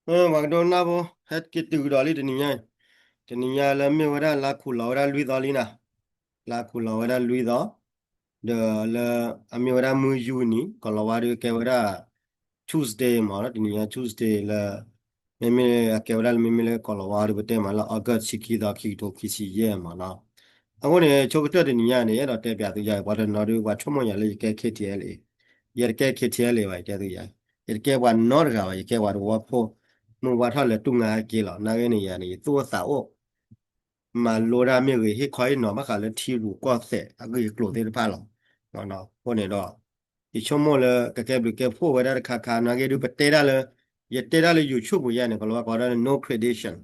ပှၤကဒိကနၣ်ဖိ ဟဲက့ၤတုၤကဒီးလံတနံၤညါအံၤ, တနံၤညါလၢမ့ၢ်ဝဲဒၣ်လါခူၣ်လီၤဝဲဒၣ်လွံၢ်သီလံနၤ, လါခူၣ်လီၤဝဲဒၣ်လွံၢ်သီ, ဒီးလၢ အမ့ၢ်ဝဲဒၣ်မုၢ်ယူၤနံၤ ကီၢ်လီၤဝါဒုးကဲဝဲဒၣ် Tuesday မး တနံၤညါ Tuesday လၢ မ့မ့ၢ်အကဲဝဲဒၣ်လၢမ့မ့ၢ်လၢကီၢ်လီၤဝါဒုးပတဲမးလၢ August ဆံခံသီ ခံကထိခံဆံယဲၢ်မးနီၤ. အဃိန့ၣ် ဆိကတၢၢ်တနံၤညါန့ၣ် အဲၣ်ဒိးတဲပၠးသုယၤ ပှၤတနီၤဒုး ပှၤဆိကမိၣ်ယၤလၢယကဲ K T L A, ယတကဲ K T L A ဘၣ် ယတဲသုယၤ, ယတကဲပှၤနီတဂၤဘၣ် ယကဲပှၤတဝီဖိ, မုၢ်ဝါထီၣ်လဲၤတူၢ်ငါဟဲက့ၤလီၤ. နာ်က့န့ၣ်ယၤန့ၣ် ယသူၣ်အိၣ်သးအိၣ် မၤလိတၢ်မ့ၢ်ဂ့ၤ ဟ့ၣ်ခီဟ့ၣ်နီၤဘၣ်ဃးလၢထံရူၢ်ကီၢ်သဲးအဂ့ၢ်အကျိၤသ့ၣ်တဖၣ်လီၤ. အဃိန့ၣ်ဒီး ယဆိကမိၣ်လၢကကဲဘျုးကဲဖှိၣ်ဝဲဒၣ်တခါခါ နာ်က့ဒုးပတဲဒၣ်လၢ ယတဲဒၣ်လၢ YouTube ယါန့ၣ် ကီၢ်လီၤဝါကိးဒၣ်လၢ no credential,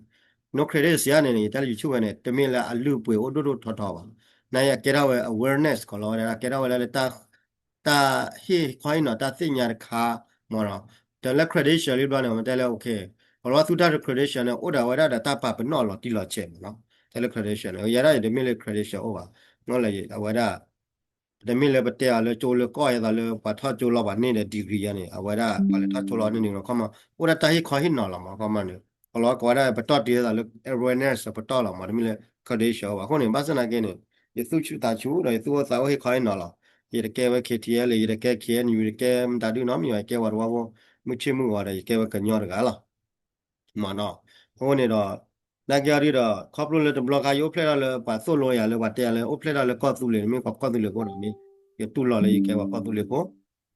no credential ယါန့ၣ်န့ၣ် ယတဲလၢ YouTube န့ၣ် တမ့ၢ်လၢအလုၢ်အပှ့ၤအိၣ်ဒိၣ်ဒိၣ်ထီထီဘၣ်. နာ်က့အကဲထီၣ်ဝဲ awareness ကီၢ်လီၤဝါဒၣ် ကဲထီၣ်ဝဲဒၣ်လၢ တၢ်ဟ့ၣ်ခီဟ့ၣ်နီၤတၢ်သ့ၣ်ညါတခါ မးနီၤ. တၢ်လၢ credential လံဘျီန့ၣ် မ့ၢ်တဲလၢ okay ကီၢ်လီၤဝါသူတၢ်တ credential န့ၣ် အိၣ်ဒၣ်ဝဲဒၣ်ဒီးတၢ်ပာ်ပနီၣ်လီၤတံၢ်လီၤဆဲးမးနီၤ. တၢ်လၢ credential န့ၣ် ယဲဒၣ်ယတမ့ၢ်လၢ credential အိၣ်ဘၣ်, မ့ၢ်လၢအဝဲဒၣ် တမ့ၢ်လၢပတဲအီၤလၢကၠိလၢကီၢ်ယဲသိးလၢပှၤထီၣ်ကၠိလီၤပှၤန့ၢ်ဒီး degree ယါန့ၣ် အဝဲဒၣ်ပှၤလဲၤထီၣ်ကၠိလီၤန့ၢ်န့ၣ် ခီမး အိၣ်ဒၣ်တၢ်ဟ့ၣ်ခီဟ့ၣ်နီၤလီၤမး ခီမးန့ၣ် ကီၢ်လီၤဝါကိးဝဲဒၣ်ပတီၢ်တ့ၢ်ယဲသိးလၢ awareness ပတီၢ်လီၤမး တမ့ၢ်လၢ credential ဘၣ်. အဃိန့ၣ် ဘၣ်ဆၣ်နာ်က့န့ၣ် ယသူၣ်ဆူၣ်သးဆူၣ်ဒီးယသူၣ်အိၣ်သးအိၣ်ဟ့ၣ်ခီဟ့ၣ်နီၤလီၤ. ယတကဲဝဲ K T L ယတကဲ K N U ယတကဲမတၤဒုနီတမံၤဘၣ် ယကဲပှၤတဝီဖိ မုၢ်ဆ့ၣ်မုၢ်ဂီၤဒီး ယကဲဝဲကညီတဂၤလီၤ မးနီၤ. အဃိန့ၣ်ဒီး နာ်က့အီၤဒုဒီး ခီဖျိလၢတဘျီခါ ယအိၣ်ဖျဲၣ်ထီၣ်လၢပှၤသိၣ်လိယၤလၢပှၤတဲယၤလၢအိၣ်ဖျဲၣ်ထီၣ်လၢကီၢ်သူလ့ၤန့ၣ် မ့ၢ်ပှၤကီၢ်သူလ့ၤဖိန့ၣ်မ့ၢ် ယတူၢ်လိာ်လၢယကဲပှၤကီၢ်သူလ့ၤဖိ,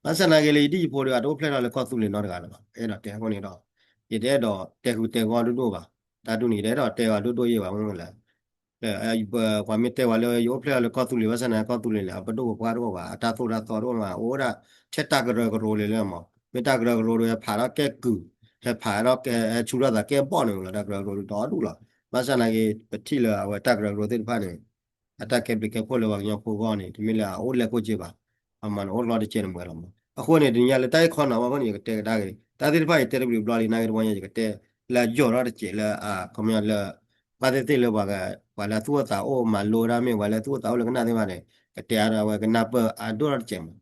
ဘၣ်ဆၣ်နာ်က့လၢယဒ်ယဖိဒီး အတအိၣ်ဖျဲၣ်ထီၣ်လၢကီၢ်သူလ့ၤနီတဂၤလၢၤဘၣ်. အဲၣ်ဒိးတဲအဃိန့ၣ်ဒီး ယတအဲၣ်ဒိးတဲဃုာ်တဲဂီၢ်ဒိၣ်ဒိၣ်ဘၣ်. တၢ်ဒ်န့ၣ် ယတအဲၣ်ဒိးတဲဘၣ်ဒိၣ်ဒိၣ်ယဲၢ်ဘၣ်မ့ၢ်လၢ ပှၤမ့ၢ်တဲဝဲလၢယအိၣ်ဖျဲၣ်ထီၣ်လၢကီၢ်သူလ့ၤ ဘၣ်ဆၣ်နာ်က့ကီၢ်သူလ့ၤန့ၣ် အပဒိၣ်ပပှၢ်တအိၣ်ဘၣ် အတၢ်သိၣ်တၢ်သီတအိၣ်ဘၣ် အိၣ်ဝဲဒၣ်ထဲတၢ်ကရၢကရိလံလၢမး မ့ၢ်တၢ်ကရၢကရိဒီးဟဲဖးထီၣ်ကဲကုၢ် ဟဲဖးထီၣ်ကဲဟဲဆူထီၣ်သးကဲဘီၣ်န့ၣ်လီၤ တၢ်ကရၢကရိဒီဒူၣ်လီၤ. ဘၣ်ဆၣ်နာ်က့ ပထံၣ်လၢအဝဲတၢ်ကရၢကရိသ့ၣ်တဖၣ်န့ၣ် အတၢ်ကဲဘျုးကဲဖှိၣ်လၢပှၤကညီဖိဂီၢ်န့ၣ် တမ့ၢ်လၢအအိၣ်လဲၣ်ကိၣ်က့ဘၣ်. အမၤန့ၣ် အိၣ်လီၤတကဲန့ၣ်မးလီၤမး အဃိန့ၣ် တနံၤညါလၢတၢ်ဟ့ၣ်ခီနီၤဘၣ်အဃိန့ၣ် ယကတဲကဒါက့ၤ တၢ်သ့ၣ်တဖၣ်ယတဲတဘျုးဘျီလံ နာ်က့တဝီညါ ယကတဲလၢယိာ်ထီၣ်တကဲးလၢ အခီပညီလၢ ဘၣ်သ့ၣ်သ့ၣ်လၢပှၤ ပှၤလၢသူၣ်အိၣ်သးအိၣ်မၤလိဝဲဒၣ်မ့ၢ် ပှၤလၢသူၣ်အိၣ်သးအိၣ်လၢကနၣ်သ့ၣ်တဖၣ်န့ၣ် ကတဲအါဒၣ်ဝဲကနၢ်ပၢၢ်အဒိၣ်ထီၣ်တကဲးမး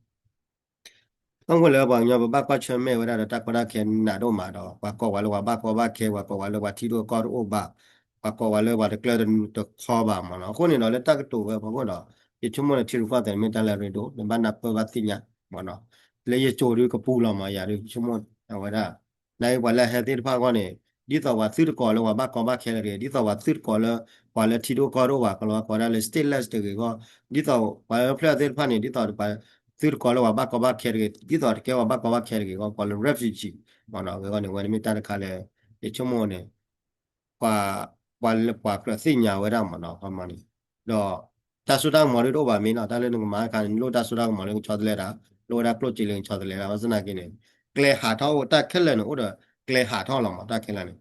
အဃိလၢပှၤကညီပဘၣ်ကွၢ်ဆၢၣ်မဲာ်ဝဲဒၣ်ဒီးတၢ်ကီတၢ်ခဲနးဒိၣ်မးဒီး ပှၤကိးပှၤလၢပှၤဘၣ်ကီဘၣ်ခဲ ပှၤကိးပှၤလၢပှၤထံဒိၣ်ကီၢ်ဒိၣ်အိၣ်ဘၣ် ပှၤကိးပှၤလၢပှၤတကျၢၢ်တခီဘၣ်မးနီၤ. အဃိန့ၣ်ဒီးလၢတၢ်ကတိၤဝဲဖီခိၣ်ဒီး ယဆိကမိၣ်န့ၣ် ထံရူၢ်ကီၢ်သဲးန့ၣ်မ့ၢ်တၢ်လၢအရ့ဒိၣ် နဘၣ်နၢ်ပၢၢ်ဘၣ်သ့ၣ်ညါမးနီၤ. လၢယကိၤဒုကပူၤလီၤမး ယၤဒုဆိကမိၣ်အဝဲဒၣ် နာ်က့ပှၤလၢအဟဲသ့ၣ်တဖၣ်အဂီၢ်န့ၣ် ဒ်သိးပှၤသုတကိးလၢပှၤဘၣ်ကီဘၣ်ခဲတဂ့ၤ ဒ်သိးပှၤသုတကိးလၢ ပှၤလၢထံဒိၣ်ကီၢ်ဒိၣ်ဘၣ် ကီၤလၤဝါကိးဒၣ်လၢ stateless တဂ့ၤအဂီၢ် ဒ်သိးပှၤလၢဖျၢၣ်သ့ၣ်တဖၣ်န့ၣ် ဒ်သိးပှၤသုတကိးလၢပှၤဘၣ်ကီဘၣ်ခဲတဂ့ၤ ဒ်သိးတကဲပှၤဘၣ်ကီဘၣ်ခဲတဂ့ၤအဂီၢ် ကိးလၢ refugee မးနီၤ အဂ့ၢ်အဂီၢ်န့ၣ် အဝဲန့ၣ်မ့ၢ်တၢ်တခါလၢ ယဆိကမိၣ်န့ၣ် ပှၤ ပှၤလၢပှၤကြၢးသ့ၣ်ညါဝဲဒၣ်မးနီၤ ခီမးန့ၣ် ဒီး တၢ်စိတၢ်ကမီၤဒုတအိၣ်ဘၣ်မ့ၢ်နီၤ တၢ်လၢနကမၤအခါန့ၣ် နလိၣ်တၢ်စိတၢ်ကမီၤလၢကဆီတလဲတၢ် လိၣ်ဝဲဒၣ်ကျိၣ်စ့လၢကဆီတလဲတၢ် ဘၣ်ဆၣ်သနာ်က့န့ၣ် ကျဲဟးထီၣ်အိၣ် တၢ်ခဲလၢာ်န့ၣ် အိၣ်ဒီးကျဲဟးထီၣ်လီၤမး တၢ်ခဲလၢာ်န့ၣ်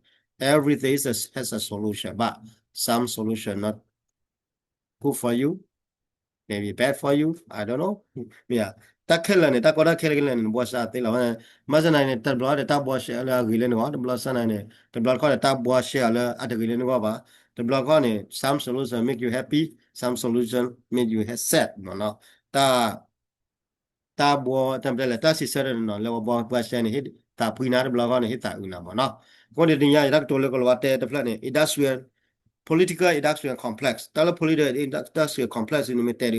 everything is a, has a solution but some solution not good for you, maybe bad for you, I don't know. မ့ၢ်ဧါ, တၢ်ခဲလၢာ်န့ၣ် တၢ်ကီတၢ်ခဲလၢာ်န့ၣ် နဘှီစဲအသ့လီၤ. ဘၣ်ဆၣ်သနာ်က့န့ၣ် တဘျီဒီးတၢ်ဘှီစဲလၢအဂ့ၤလၢနဂီၢ်, တဘျီဆၢနၤန့ၣ် တဘျီတခီၣ်န့ၣ် တၢ်ဘှီစဲအီၤလၢအတဂ့ၤလၢနဂီၢ်ဘၣ်. တဘျီတခီၣ်န့ၣ် some solution make you happy, some solution make you sad မ့ၢ်နီၤ. တၢ် တၢ်ဘှီ တၢ်မတဲလဲၣ် တၢ်စံးဆၢတနီၤနီၤ လၢပဘှီဘှီစဲန့ၣ် ဟ့ၣ်သးပှံၤနၤတဘျီတခီၣ်န့ၣ် ဟ့ၣ်သးအုးနၤမ့ၢ်နီၤ. အဃိန့ၣ်တနံၤညါ ယတၢ်ကတိၤလၢကီၤလၤဝါတဲတဖျၢၣ်န့ၣ် industrial, political industrial complex တၢ်လၢ political industrial complex န့ၣ်မ့ၢ်တဲဒ်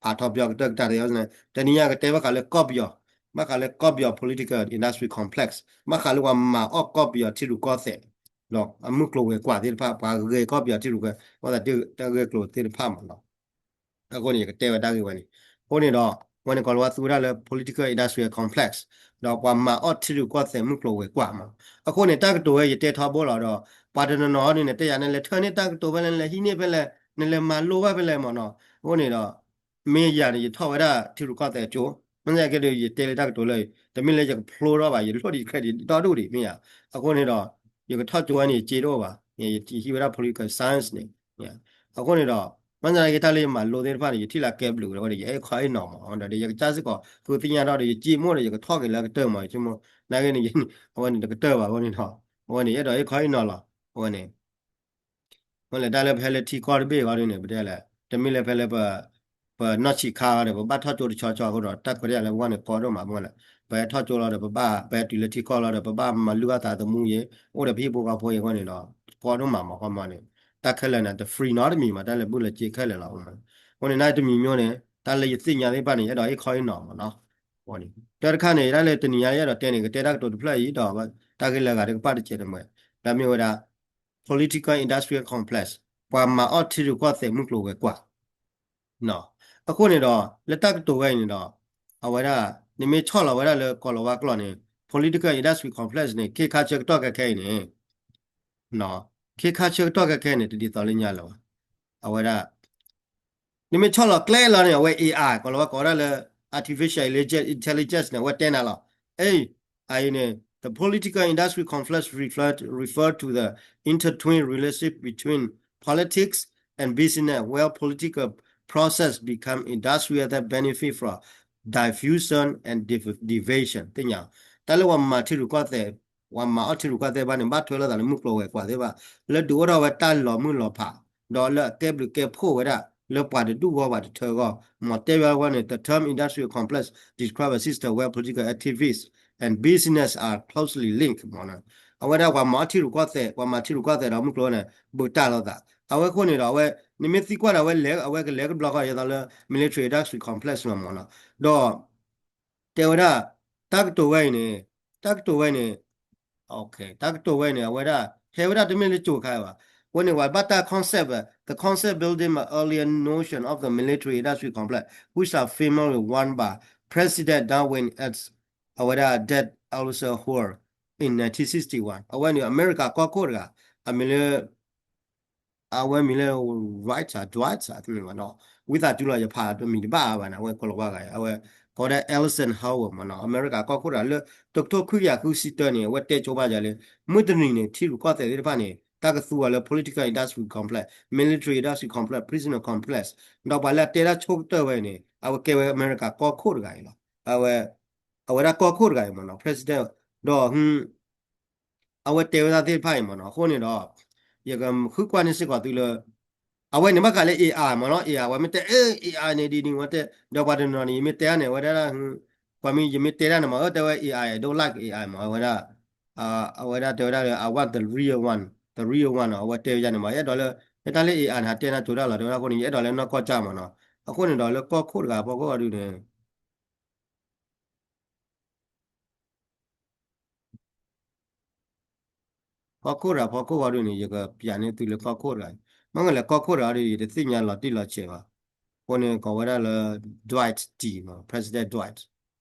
ဖးထီပယီၤကတၢၢ်ကတၢၢ်တယီန့ၣ် တနံၤညါကတဲဘၣ်ဃးလၢကီၢ်ပယီၤ, ဘၣ်ဃးလၢကီၢ်ပယီၤ political industrial complex ဘၣ်ဃးလၢပှၤမၤအီၣ်ကီၢ်ပယီၤထံရူၢ်ကီၢ်သဲး ဒီးအမုၢ်ကျိၤဝဲၤကွာ်သ့ၣ်တဖၣ် ပှၤဂဲၤကီၢ်ပယီၤထံရူၢ်ကီၢ်သဲး တၢ်ဂဲၤကျိၤသ့ၣ်တဖၣ်မ့ၢ်နီၤ. အဃိန့ၣ် ယကတဲဝဲဒၣ်ဂ့ၢ်ဝဲန့ၣ်. အဃိန့ၣ်ဒီး ဝဲန့ၣ်ကီၤလၤဝါသူဝဲဒၣ်လၢ political industrial complex ဒီးပှၤမၤအီၣ်ထံရူၢ်ကီၢ်သဲးမုၢ်ကျိၤဝဲၤကွာ်မး. အဃိန့ၣ် တၢ်ကတိၤဝဲယတဲထီဘိလီၤဒီး ပှၤတနီၤနီၤန့ၣ် တဲယၤန့ၣ် လဲၤထၢန့ၢ်တၢ်ကတိၤဖဲလဲၣ် လဲၤဟံးန့ၢ်ဖဲလဲၣ် နလဲၤမၤလိဘၣ်ဖဲလဲၣ်မ့ၢ်နီၤ. အဃိန့ၣ်ဒီး မ့ၢ်ယၤန့ၣ် ယထီၣ်ဝဲဒၣ်ထံရူၢ်ကီၢ်သဲးအကၠိ, မ့ၢ်ကဲဒီး ယတဲလၢတၢ်ကတိၤလၢ တမ့ၢ်လၢယကဖျိထီၣ်ဘၣ် ယလိၣ်ဒံး credit ဒီဒူၣ်ဒံး မ့ၢ်ယၤ. အဃိန့ၣ်ဒီး ယကထီၣ်ကၠိဝဲန့ၣ် ယစ့တအိၣ်ဘၣ်, ယဟံးဝဲဒၣ် political science န့ၣ် အဃိန့ၣ်ဒီး မ့ၢ်သနာ်က့တၢ်လၢယမၤလိသ့ၣ်တဖၣ်န့ၣ် ယထံၣ်လၢအကဲဘျုးဝဲဒီး ယအဲၣ်ခီအဲၣ်နီၤမး ဒီးယကစၢ်စ့ၢ်ကီး ဃုသ့ၣ်ညါထီၣ်ဒီး ယစ့မိၢ်ဒီး ယကထီၣ်က့ၤလၢအကတၢၢ်မး ယဆိကမိၣ် နာ်က့န့ၣ် အဝဲန့ၣ်တကတၢၢ်ဘၣ် အဃိန့ၣ်ဒီး အဝဲန့ၣ် အဲၣ်ဒိးအဲၣ်ခီအဲၣ်နီၤလီၤ အဝဲန့ၣ် မ့ၢ်လၢတၢ်လၢပဟဲလၢထံကီၢ်တဘ့ၣ်အဂီၢ်ဒ်န့ၣ် ပတဲလဲၣ် တမ့ၢ်လၢဖဲလၢပ ပနီၢ်ဆံးခါလီၤဒီး ပဘၣ်ထီၣ်ကၠိတဆီဆီအဃိဒီး တၢ်ခွဲးတၢ်ယာ်လၢပဂီၢ်န့ၣ် ကီဒိၣ်မးမ့ၢ်လၢ ပဟဲထီၣ်ကၠိလီၤဒီး ပဘၣ် ပဟဲတုၤလၢထံကီၢ်လီၤဒီး ပဘၣ်မၤလုၢ်အီၣ်သးသမူအံၤ အိၣ်ဒီးပဟံၣ်ဖိဃီဖိအံၤအဃိန့ၣ်ဒီး ကီဒိၣ်မးမ့ၢ်ခီမီန့ၣ် တၢ်ခဲလၢာ်န့ၣ် တ free နီတမံၤမး တၢ်လၢာ်ဘူၣ်လၢာ်စ့ခဲလၢာ်လီၤ. အဃိန့ၣ် နတမံၤမ့ၢ်န့ၣ် တၢ်လၢယသ့ၣ်ညါသ့ၣ်တဖၣ်န့ၣ် ယအဲၣ်ဒိးဟ့ၣ်ခီဟ့ၣ်နီၤမ့ၢ်နီၤ. တၢ်တခါန့ၣ် တၢ်လၢတနံၤညါယအဲၣ်ဒိးတဲန့ၣ် ကတဲတၢ်ကတိၤတဖျၢၣ်အံၤဒီး တၢ်ဂ့ၢ်လၢအဂၤတကပၤတစဲးတမှဲၤ လၢမ့ၢ်ဝဲဒၣ် political industrial complex ပှၤမၤအီၣ်ထံရူၢ်ကီၢ်သဲးမုၢ်ကျိၤဝဲၤကွာ် အဃိန့ၣ်ဒီး လၢတၢ်ကတိၤဝဲအံၤန့ၣ်ဒီး အဝဲဒၣ် နမ့ၢ်ဆီၣ်လီၤဝဲဒၣ်လၢကိၤလၤဝါကျိာ်န့ၣ် political industrial complex န့ၣ် ခ့ခါဆၢကတီၢ်ခဲခဲအံၤန့ၣ် ခ့ခါဆၢကတီၢ်ခဲခဲန့ၣ် တဒ်သိးလၢညါလၢၤဘၣ်. အဝဲဒၣ် နမ့ၢ်ဆီၣ်လီၤကျဲလီၤန့ၣ် အဝဲ A I ကိၤလၤဝါကိးဝဲဒၣ်လၢ artificial intelligence န့ၣ် အဝဲတဲနၤလီၤ. A I န့ၣ် the political industrial complex refer refer to the intertwined relationship between politics and business where political process become industrial that benefit from diffusion and division သ့ၣ်ညါ တၢ်လၢပှၤမၤထံရူၢ်ကီၢ်သဲး ပှၤမၤအီၣ်ထံရူၢ်ကီၢ်သဲးဘၣ်န့ၣ် ဘၣ်ထွဲလိာ်သးလၢမုၢ်ကျိၤဝဲၤကွာ်သ့ၣ်တဖၣ် လၢဒုးအိၣ်ထီၣ်ဝဲတၢ်လီၤမုၢ်လီၤဖး ဒီးလၢအကဲဘျုးကဲဖှိၣ်ဝဲဒၣ် လၢပှၤတဒူၣ်ဂီၢ်ပှၤတထၢဂီၢ် မ်တဲဘၣ်ဝဲန့ၣ် the term industrial complex describe a system where political activities and business are closely linked မ့ၢ်နီၤ. အဝဲဒၣ်ပှၤမၤအီၣ်ထံရူၢ်ကီၢ်သဲး ပှၤမၤထံရူၢ်ကီၢ်သဲးဒီးမုၢ်ကျိၤန့ၣ် ဘူးတၢ်လိာ်သး အဝဲအဃိန့ၣ်ဒီး အဝဲ နမ့ၢ်သံကွၢ်ဒီး အဝဲလဲၤ အဝဲကလဲၤကဘျီဃီယသးလၢ military industrial complex မ့ၢ်နီၤ. ဒီး တဲဝဲဒၣ် တၢ်ကတိၤဝဲအံၤန့ၣ် တၢ်ကတိၤဝဲန့ၣ် တၢ်ကတိၤဝဲန့ၣ် အဝဲဒၣ် ဟဲဝဲဒၣ်တမ့ၢ်လၢကၠိခါဘၣ်. အဃိန့ၣ် ပှၤဘၣ်တၢ် concept, the concept building an earlier notion of the military industrial complex, which are familiar won by President Dwight Eisenhower အဝဲဒၣ် Dwight Eisenhower in nineteen sixty-one အဝဲန့ၣ် အမဲရကၤကီၢ်ခိၣ်တဂၤ အမံၤလၢ အဝဲမံၤလၢ Dwight ဧါ Dwight ဧါ တမ့ၢ်ဘၣ်နီၤ ဝံသးစူၤလီၤ ယဖးတမံၤတဘၣ်ဘၣ်န့ၣ် အဝဲကိၤလၤဝါဂၤ အဝဲ ကိးဒၣ် Eisenhower မ့ၢ်နီၤ အမဲရကၤကီၢ်ခိၣ်တဂၤလၢ တကထိခွံကယၤဃုဆံတၢန့ၣ် အဝဲတဲဆိဘၣ်ယၤလၢ မုၢ်တနံၤန့ၣ် ထံရူၢ်ကီၢ်သဲးသ့ၣ်တဖၣ်န့ၣ် တၢ်ကသူအီၤလၢ political industrial complex, military industrial complex, prisoner complex ဒီးပှၤလၢအတဲတၢ်ဆိကတၢၢ်ဝဲန့ၣ် အဝဲကဲဝဲအမဲရကၤကီၢ်ခိၣ်တဂၤအံၤလီၤ. အဝဲ အဝဲဒၣ်ကီၢ်ခိၣ်တဂၤအံၤမ့ၢ်နီၤ president ဒီး အဝဲတဲဝဲဒၣ်သ့ၣ်တဖၣ်အံၤမ့ၢ်နီၤ အဃိန့ၣ်ဒီး ယကဃုကွၢ်န့ၣ်စ့ၢ်ကီးသုလၢ အဝဲန့ၣ်ဘၣ်ဃးလၢ A I မ့ၢ်နီၤ A I အဝဲမ့ၢ်တဲ A I န့ၣ်ဒ်န့ၣ်ဝဲတဲ ဒီးပှၤတနီၤန့ၣ် ယမ့ၢ်တဲအါန့ၣ် အဝဲဒၣ် ပှၤမ့ၢ်ယမ့ၢ်တဲဒၣ်န့ၣ်မ့ၢ် အၢ တဲဝဲ A I I don't like A I မ့ၢ် အဝဲဒၣ် အဝဲဒၣ်တဲဝဲဒၣ်လၢ I want the real one, the real one နီၤ အဝဲတဲဝဲဒၣ်န့ၣ်မ့ၢ် ယအဲၣ်ဒိးလၢ ဖဲတၢ်လၢ A I န့ၣ် ဟးတဲနၤစိၤဒၣ်လီၤ တဲဝဲဒၣ်အဃိန့ၣ် ယအဲၣ်ဒိးလၢနီၢ်ကီၢ်ကၢ်မ့ၢ်နီၤ အဃိန့ၣ်ဒီးလၢကီၢ်ခိၣ်တဂၤဖီခိၣ်အီၤဒုန့ၣ် ကီၢ်ခိၣ်တဂၤဖီခိၣ်အီၤဒုန့ၣ် ယကပျးန့ၢ်သုလၢကီၢ်ခိၣ်တဂၤအံၤ မ့ၢ်ဂ့ၤလဲၣ်ကီၢ်ခိၣ်တဂၤအီၤဒု ယတသ့ၣ်ညါလီၤတံၢ်လီၤဆဲးဘၣ် အဃိန့ၣ် ကိးဝဲဒၣ်လၢ Dwight D မ့ၢ် President Dwight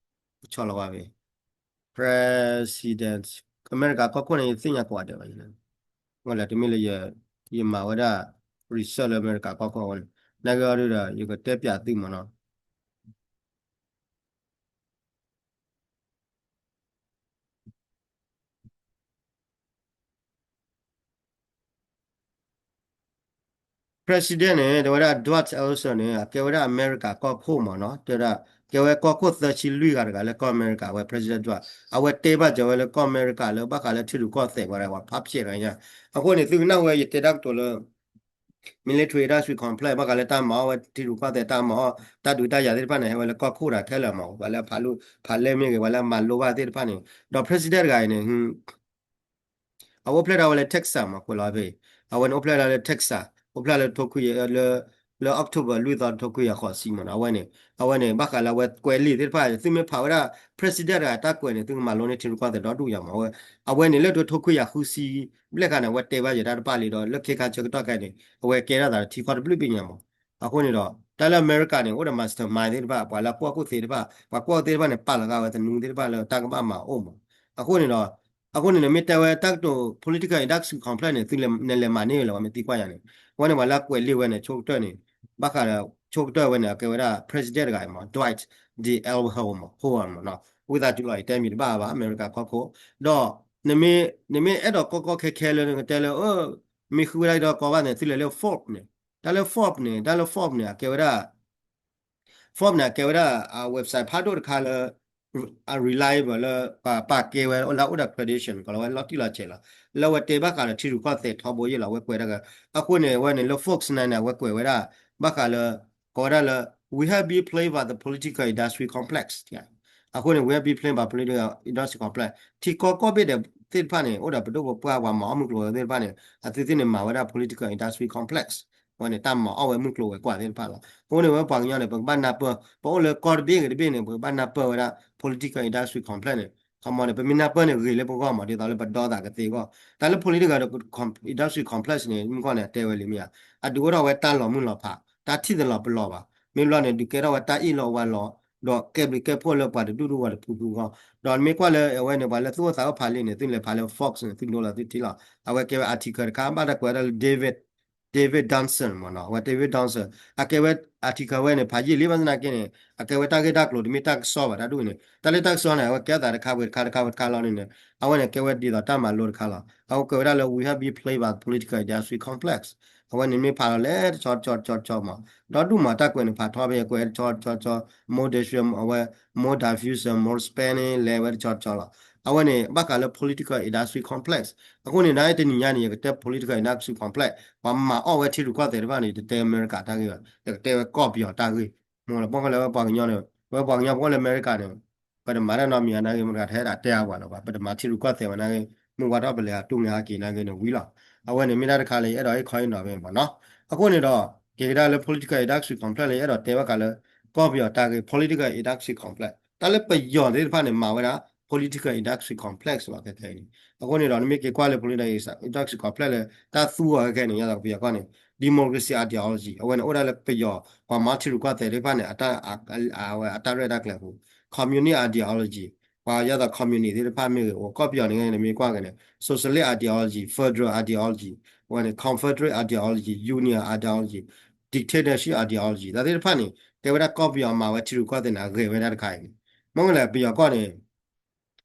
ဆီၣ်လီၤဝဲဖဲ President အမဲရကၤကီၢ်ခိၣ်န့ၣ် ယသ့ၣ်ညါကိးဂၤဒဲးဘၣ် မ့ၢ်လဲၣ်တမ့ၢ်လၢ ယမၤဝဲဒၣ် research လၢအမဲရကၤကီၢ်ခိၣ်အဃိန့ၣ် နာ်က့အီၤဒုဒီး ယကတဲပျးသုမ့ၢ်နီၤ President န့ၣ် တဲဝဲဒၣ် Dwight Eisenhower န့ၣ် အကဲဝဲဒၣ်အမဲရကၤကီၢ်ခိၣ်မ့ၢ်နီၤ တဲဝဲဒၣ် ကဲဝဲကီၢ်ခိၣ်သၢဆံလွံၢ်ဂၤတဂၤလၢကီၢ်အမဲရကၤဝဲ President Dwight အဝဲတဲဘၣ်စၢၤဝဲလၢကီၢ်အမဲရကၤလၢဘၣ်ဃးလၢထံရူၢ်ကီၢ်သဲးဝဲဒၣ် ပှၤဖးဖျဲးတဂၤညါ အဃိန့ၣ် သုကနၣ်ဝဲယတဲတၢ်ကတိၤလၢ military industrial complex ဘၣ်ဃးလၢတၢ်မၤအီၣ်ဝဲထံရူၢ်ကီၢ်သဲးတၢ်မၤအီၣ် တၢ်ဒုးတၢ်ယၤသ့ၣ်တဖၣ်န့ၣ် ဟဲဝဲလၢကီၢ်ခိၣ်တဂၤခဲလၢာ်မ့ၢ် ပှၤလၢအဖးလူ ဖးလဲၢ်မ့ၢ်ဂ့ၤ ပှၤလၢအမၤလိဘၣ်သ့ၣ်တဖၣ်န့ၣ် ဒီး president တဂၤအံၤန့ၣ် အအိၣ်ဖျဲၣ်ဒၣ်ဝဲလၢ Texas မ့ၢ် ကွဲးလီၤဖဲအံၤ အဝဲန့ၣ်အိၣ်ဖျဲၣ်ဒၣ်လၢ Texas အိၣ်ဖျဲၣ်လၢထိခွံယၤ လၢ လၢ October လွံၢ်သီထိခွံယၤဃိးဆံမ့ၢ်နီၤ အဝဲန့ၣ် အဝဲန့ၣ် ဘၣ်ဃးလၢအဝဲကွဲးလံာ်သ့ၣ်တဖၣ် သုမ့ၢ်ဖးဝဲဒၣ် president တဂၤတၢ်ကွဲးန့ၣ် သုကမၤလိန့ၢ်ထံရူၢ်ကီၢ်သဲးဒီဒူၣ်ယၤမ့ၢ် အဝဲ အဝဲန့ၣ်လၢထိခွံယၤဃုဆံ ဘျဲၣ်ခါန့ၣ် အဝဲတဲဘၣ်ယဲတၢ်တပၣ်လံဒီး လၢခဲခါဆၢကတီၢ်ခဲအံၤန့ၣ် အဝဲကဲထီၣ်သးလၢထံကီၢ်တဘျုးဘ့ၣ်ညါမ့ၢ် အဃိန့ၣ်ဒီး တၢ်လၢအမဲရကၤန့ၣ် အိၣ်ဒီး mastermind သ့ၣ်တဖၣ် ပှၤလၢကွၢ်ခိၣ်သ့ၣ်တဖၣ် ပှၤကွၢ်သ့ၣ်တဖၣ်န့ၣ် ပာ်လီၤဃာ်ဝဲသနူသ့ၣ်တဖၣ်လၢတၢ်ကဘၣ်မၤအိၣ်မ့ၢ် အဃိန့ၣ်ဒီး အဃိန့ၣ် နမ့ၢ်တဲဝဲတၢ်ကတိၤ political industrial complex န့ၣ် သုနလဲၤမၤန့ၢ်လၢၤ ပှၤမ့ၢ်သံကွၢ်ယၤန့ၣ် အဝဲန့ၣ် ပှၤလၢကွဲးလံာ်ဝဲန့ၣ် ဆိကတၢၢ်န့ၣ် ဘၣ်ဃးဒီး ဆိကတၢၢ်ဝဲန့ၣ် အကဲဝဲဒၣ် president တဂၤအံၤမ့ၢ် Dwight D Eisenhower မ့ၢ် Eisenhower မ့ၢ်နီၤ ဝံသးစူၤလီၤ ယတဲမံၤတဘၣ်ဘၣ် အမဲရကၤကီၢ်ခိၣ် ဒီး နမ့ၢ် နမ့ၢ်အဲၣ်ဒိးကီကီခဲခဲလၢနကတဲလၢ မ့ၢ်ဃုဝဲဒၣ်ဒီးကီဘၣ်န့ၣ် သုလဲၤလၢ Forbes န့ၣ် တၢ်လၢ Forbes န့ၣ် တၢ်လၢ Forbes န့ၣ် အကဲဝဲဒၣ် Forbes န့ၣ် အကဲဝဲဒၣ် website ဖးဒိၣ်တခါလၢ အ reliable လၢ ပာ်ကဲဝဲလၢအိၣ်ဒီး credential ကီးလီၤဝဲလီၤတံၢ်လီၤဆဲးလီၤ လၢအဝဲတဲဘၣ်ဃးဒီးထံရူၢ်ကီၢ်သဲးထီဘိယ့ၣ်လီၤ အဝဲကွဲးဒၣ်က အဃိန့ၣ် အဝဲန့ၣ်လၢ Forbes န့ၣ် အဝဲကွဲးဝဲဒၣ် ဘၣ်ဃးလၢ ကိးဝဲဒၣ်လၢ we have been plagued by the political industry complex. အဃိန့ၣ် we have been plagued by political industry complex ထံကီၢ်ကီၢ်ဘ့ၣ်ဒဲးသ့ၣ်တဖၣ်န့ၣ် အိၣ်ဒီးပဒိၣ်ပပှၢ်ပှၤမၤအီၣ်မုၢ်ကျိၤဝဲၤသ့ၣ်တဖၣ်န့ၣ် အသုသ့ၣ်န့ၣ်မၤဝဲဒၣ် political industry complex အဝဲန့ၣ် တၢ်မၤအီၣ်ဝဲမုၢ်ကျိၤဝဲၤကွာ်သ့ၣ်တဖၣ်လီၤ. အဃိန့ၣ် ဝဲပှၤကညီန့ၣ် ပကဘၣ်နၢ်ပၢၢ် ပအိၣ်လၢကီၢ်တဘ့ၣ်ဂ့ၤတဘ့ၣ်န့ၣ် ပကဘၣ်နၢ်ပၢၢ်ဝဲဒၣ် political industry complex န့ၣ် ခီမီန့ၣ် ပမ့ၢ်နၢ်ပၢၢ်န့ၣ်ဂ့ၤလၢပဂီၢ်မး ဒ်သိးလၢပဒီသးကသ့အဂီၢ် တၢ်လၢ political industry complex န့ၣ် မုၢ်ကီၢ်န့ၣ် အတဲဝဲလံမ့ၢ်ဧါ အဒုးအိၣ်ထီၣ်ဝဲတၢ်လီၤမုၢ်လီၤဖး တၢ်ထံၣ်တလီၤပလီၤဘၣ် မ့ၢ်ဘျီန့ၣ် ဒုးကဲထီၣ်ဝဲတၢ်အ့ၣ်လိာ်အဝါလိာ် ဒီးကဲဘျုးကဲဖှိၣ်လၢပှၤတဒူၣ်ဒူၣ်ဝဲတဖုဖုအဂီၢ် ဒီးမ့ၢ်ကွၢ်လၢအဝဲန့ၣ် ပှၤလၢသူၣ်အိၣ်သးအိၣ်ဖးလံန့ၣ် သုလဲၤဖးလၢ Fox န့ၣ် သုဒိလီၤသုထံလီၤ အဝဲကဲဝဲ article တခါ ဘၣ်တၢ်ကွဲးဝဲဒၣ်လၢ David David Johnson မ့ၢ်နီၤ အဝဲ David Johnson အကဲဝဲ article ဝဲန့ၣ် ဖးယံာ်လံဘၣ်ဆၣ်သနာ်က့န့ၣ် အကဲဝဲတၢ်ဂ့ၢ်တၢ်ကျိၤတမ့ၢ်တၢ်ကစီၣ်ဘၣ်တၢ်ဒူၣ်န့ၣ် တၢ်လၢတၢ်ကစီၣ်န့ၣ် အဝဲကဲသးတခါဝဲတခါတခါဝဲတခါလီၤန့ၣ် အဝဲန့ၣ်ကဲဝဲဒ်သိးတၢ်မၤလိတခါလီၤ အဝဲကွဲးဝဲဒၣ်လၢ we have been plagued by the political industry complex အဝဲန့ၣ်မ့ၢ်ဖးလီၤလဲၣ်တဆီတဆီတဆီတဆီမး ဒီဒူၣ်မး တၢ်ကွဲးန့ၣ်ဖးထီဖဲကွဲးတဆီတဆီတဆီ more diffusion အဝဲ more diffusion more spending လဲၤဝဲတဆီတဆီလီၤ အဝဲန့ၣ် ဘၣ်ဃးလၢ political industry complex အဃိန့ၣ် နတနံၤညါန့ၣ် ယကတဲ political industry complex ပှၤမၤအီၣ်ဝဲထံရူၢ်ကီၢ်သဲးတဖၣ်န့ၣ် ယတတဲအမဲရကၤတၢ်ဂ့ၢ်ဘၣ် ယကတဲဝဲကီၢ်ပယီၤတၢ်ဂ့ၢ် မ့ၢ်လၢပီၣ်ဃဲလၢဝဲပှၤကညီန့ၣ် ဝဲပှၤကညီဖိလၢအမဲရကၤန့ၣ် ပတမၤတၢ်နီတမံၤအနၢ်ဂ့ၢ် မတဂၤတဟဲဒၣ်တဲအါပှၤလၢၤဘၣ် ပတမၤထံရူၢ်ကီၢ်သဲးဝဲနၢ်ဂ့ၢ် မုၢ်ဝါထီၣ်ပလဲၤအတူၢ်ငါဟးက့ၤနၢ်ဂ့ၢ်န့ၣ်ဝံၤလီၤ အဝဲန့ၣ်မ့ၢ်တၢ်တခါလၢယအဲၣ်ဒိးဟ့ၣ်ခီဟ့ၣ်နီၤဖဲန့ၣ်မ့ၢ်နီၤ အဃိန့ၣ်ဒီး က့ၤကဒါလၢ political industry complex လၢယအဲၣ်ဒိးတဲဘၣ်ဃးလၢ ကီၢ်ပယီၤတၢ်ဂ့ၢ် political industry complex တၢ်လၢပယီၤသ့ၣ်တဖၣ်န့ၣ် မၤဝဲဒၣ် political industry complex လီၤခဲခဲအံၤန့ၣ် အဃိန့ၣ်ဒီး နမ့ၢ်က့ၤကွၢ်လၢ political industry complex လၢ တၢ်သူအီၤခဲခဲန့ၣ် ယသးပယီၤကီၢ်န့ၣ် democracy ideology အဝဲန့ၣ်အိၣ်ဒၣ်လၢပယီၤ ပှၤမၤထံရူၢ်ကီၢ်သဲးသ့ၣ်တဖၣ်န့ၣ် အတၢ် အဝဲအတၢ်ရဲၣ်တၢ်ကျဲၤပူၤ communist ideology ပှၤယသး communist သ့ၣ်တဖၣ်မ့ၢ်ဂ့ၤ အိၣ်ကီၢ်ပယီၤန့ၣ်ဂ့ၤ နမ့ၢ်ကွၢ်က့ၤန့ၣ် socialist ideology federal ideology အဝဲန့ၣ် confederate ideology union ideology dictatorship ideology တၢ်သ့ၣ်တဖၣ်န့ၣ် တဲဝဲဒၣ်ကီၢ်ပယီၤမၤဝဲထံရူၢ်ကီၢ်သဲးန့ၣ် အဂ့ၤဝဲဒၣ်တခါအံၤန့ၣ် မ့ၢ်လၢပယီၤကီၢ်န့ၣ်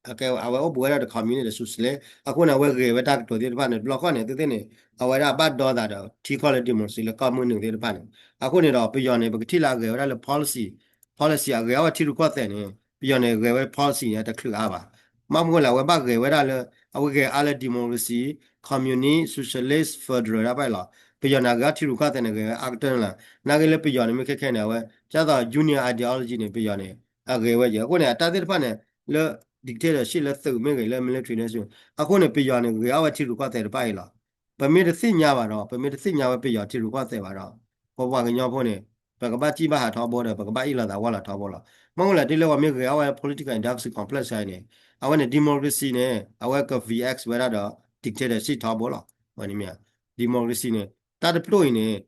အဝဲအိၣ်ဘူးဝဲဒၣ်ဒီး communist ဒီး socialist အဃိန့ၣ် အဝဲဂ့ၤဝဲတၢ်ကတိၤသ့ၣ်တဖၣ်န့ၣ် တဘျီဃီန့ၣ် သုသ့ၣ်န့ၣ် အဝဲဒၣ်ဘၣ်ဒီသးဒီး ထံကီၢ်လၢ democracy လၢကီၢ်မုၢ်နုာ်သ့ၣ်တဖၣ်န့ၣ် အဃိန့ၣ်ဒီး ပယီၤန့ၣ် ပကထံၣ်လၢအဂ့ၤဝဲဒၣ်လၢ policy policy အဂ့ၤအဝဲထံရူၢ်ကီၢ်သဲးန့ၣ် ပယီၤန့ၣ် ဂ့ၤဝဲ policy န့ၣ်တချုးအါဘၣ်. မ့ၢ်မနုၤလဲၣ် အဝဲဘၣ်ဂ့ၤဝဲဒၣ်လၢ အဝဲဂ့ၤအါလၢ democracy communist socialist federal တၢ်ဖဲအံၤလီၤ. ပယီၤန့ၣ် အဂ့ၤအီၤထံရူၢ်ကီၢ်သဲးန့ၣ် ဂ့ၤဝဲအါကတၢၢ်န့ၣ်လီၤ. နာ်က့လၢပယီၤန့ၣ် မ့ၢ်ခဲခဲန့ၣ် အဝဲ ဒ်သိး union ideology န့ၣ် ပယီၤန့ၣ် အဂ့ၤဝဲယဲၢ် အဃိန့ၣ် အတၢ်သ့ၣ်တဖၣ်န့ၣ် လၢ dictatorship လၢသုးမ့ၢ်ဂ့ၤ လၢ military န့ၣ် အဃိန့ၣ် ပယီၤန့ၣ် ဂ့ၤအါဝဲထံရူၢ်ကီၢ်သဲးတဖၣ်အံၤလီၤ. ပမ့ၢ်တသ့ၣ်ညါဘၣ်ဒီး ပမ့ၢ်တသ့ၣ်ညါဝဲပယီၤထံရူၢ်ကီၢ်သဲးဘၣ်ဒီး ပပှၤကညီဖိန့ၣ် ပကဘၣ်စံၣ်ဘၣ်ဟးထီဘိဒီး ပကဘၣ်အ့ၣ်လိာ်သးဝီလိာ်ထီဘိလီၤ. မ့ၢ်မနုၤလဲၣ် တုၤလၢပှၤမ့ၢ်ဂ့ၤအါဝဲ political industry complex အံၤန့ၣ် အဝဲန့ၣ် democracy န့ၣ် အဝဲက V X ဝဲဒၣ်ဒီး dictatorship ထီဘိလီၤ. အဝဲန့ၣ်မ့ၢ် democracy န့ၣ် တၢ်တဖျၢၣ်အံၤန့ၣ်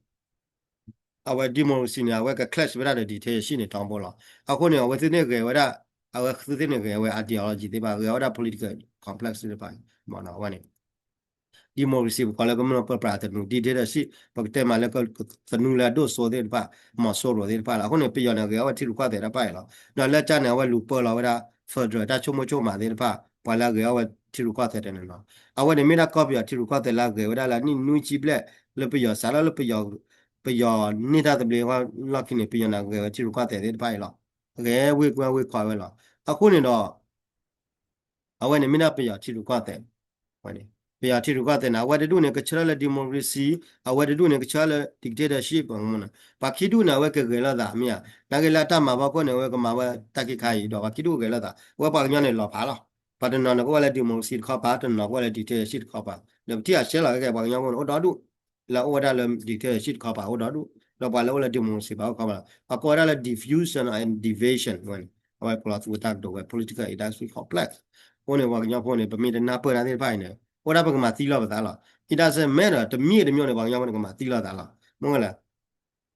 အဝဲ democracy န့ၣ် အဝဲက clash ဝဲဒၣ်ဒီး dictatorship န့ၣ် ထီဘိလီၤ. အဃိန့ၣ် အဝဲသုသ့ၣ်ဂ့ၤဝဲဒၣ် အဝဲသုသ့ၣ်န့ၣ်ဂ့ၤဝဲ ideology သ့ၣ်တဖၣ် ဂ့ၤဝဲဒၣ် political complex သ့ၣ်တဖၣ် အဝဲန့ၣ် democracy ပကိးလၢကမျၢၢ်ပၢပြးသနူ dictatorship ပကတဲမးလၢသနူလၢအဒိၣ်စိသ့ၣ်တဖၣ် မီၤစိရိၤသ့ၣ်တဖၣ်လီၤ. အဃိန့ၣ် ပယီၤန့ၣ် ဂ့ၤဝဲထံရူၢ်ကီၢ်သဲးတၢ်ဖဲအံၤလီၤ. ဒီးလၢကၠါန့ၣ် အဝဲလူၤပၢလီၤဝဲဒၣ် federal တၢ်ဆိကမိၣ်ဆိကမးသ့ၣ်တဖၣ် ပှၤလၢအဂ့ၤအီၤဝဲထံရူၢ်ကီၢ်သဲးတနီၤနီၤ အဝဲန့ၣ်မ့ၢ်ဒၣ်ကီၢ်ပယီၤထံရူၢ်ကီၢ်သဲးလၢအဂ့ၤဝဲဒၣ်လၢနံၣ်နွံဆံဘျဲၣ် လၢပယီၤစးထီၣ်လၢပယီၤ ပယီၤန့ၢ်တၢ်သဘျ့လီၢ်ခံန့ၣ် ပယီၤန့ၣ်ဂ့ၤဝဲထံရူၢ်ကီၢ်သဲးသ့ၣ်တဖၣ်အံၤလီၤ. ဂ့ၤဝ့ၢ်ကွၢ်ဝ့ၢ်ခီဝဲလီၤ. အဃိန့ၣ်ဒီး အဝဲန့ၣ်မ့ၢ်ဒၣ်ပယီၤထံရူၢ်ကီၢ်သဲး ပယီၤထံရူၢ်ကီၢ်သဲးန့ၣ် အဝဲတဒူၣ်န့ၣ် ကဆှၢလၢ democracy အဝဲတဒူၣ်န့ၣ် ကဆှၢလၢ dictatorship ပှၤခံဒူၣ်န့ၣ် အဝဲကဂဲၤလိာ်သးမ့ၢ်ဧါ. နာ်က့လၢအတၢ်မၤဖီခိၣ်န့ၣ် အဝဲကမၤဝဲတၢ်ခံခါအံၤဒီး ပှၤခံဒူၣ်ဂဲၤလိာ်သး အဝဲပှၤကညီန့ၣ်လီၤဖးလီၤ. ပှၤတနီၤန့ၣ် ကအိၣ်ဝဲလၢ democracy တခီပၤ တနီၤကအိၣ်ဝဲလၢ dictatorship တခီပၤ ဒီးပထံၣ်အရှဲလီၤ ခဲခဲ ပှၤကညီဖိန့ၣ် အိၣ်ဒီဒူၣ် လၢအအိၣ်ဝဲဒၣ်လၢ dictatorship တခီပၤအိၣ်ဒီဒူၣ် ဒီးပှၤလၢအိၣ်လၢ democracy ပၤအိၣ်တခီပၤလီၤ. ပှၤကိးဝဲဒၣ်လၢ diffusion and division ဝဲန့ၣ် အဝဲပလီၢ်သူဝဲတၢ်ကတိၤဝဲ political industry complex အဃိန့ၣ် ပှၤကညီဖိန့ၣ် ပမ့ၢ်တနၢ်ပၢၢ်တၢ်သ့ၣ်တဖၣ်အံၤန့ၣ် အိၣ်ဒၣ်ပကမၤသံလီၤပသးလီၤ. It doesn't matter တမံၤတမံၤန့ၣ် ပှၤကညီဖိန့ၣ် ကမၤသံလီၤသးလီၤ. မ့ၢ်လၢ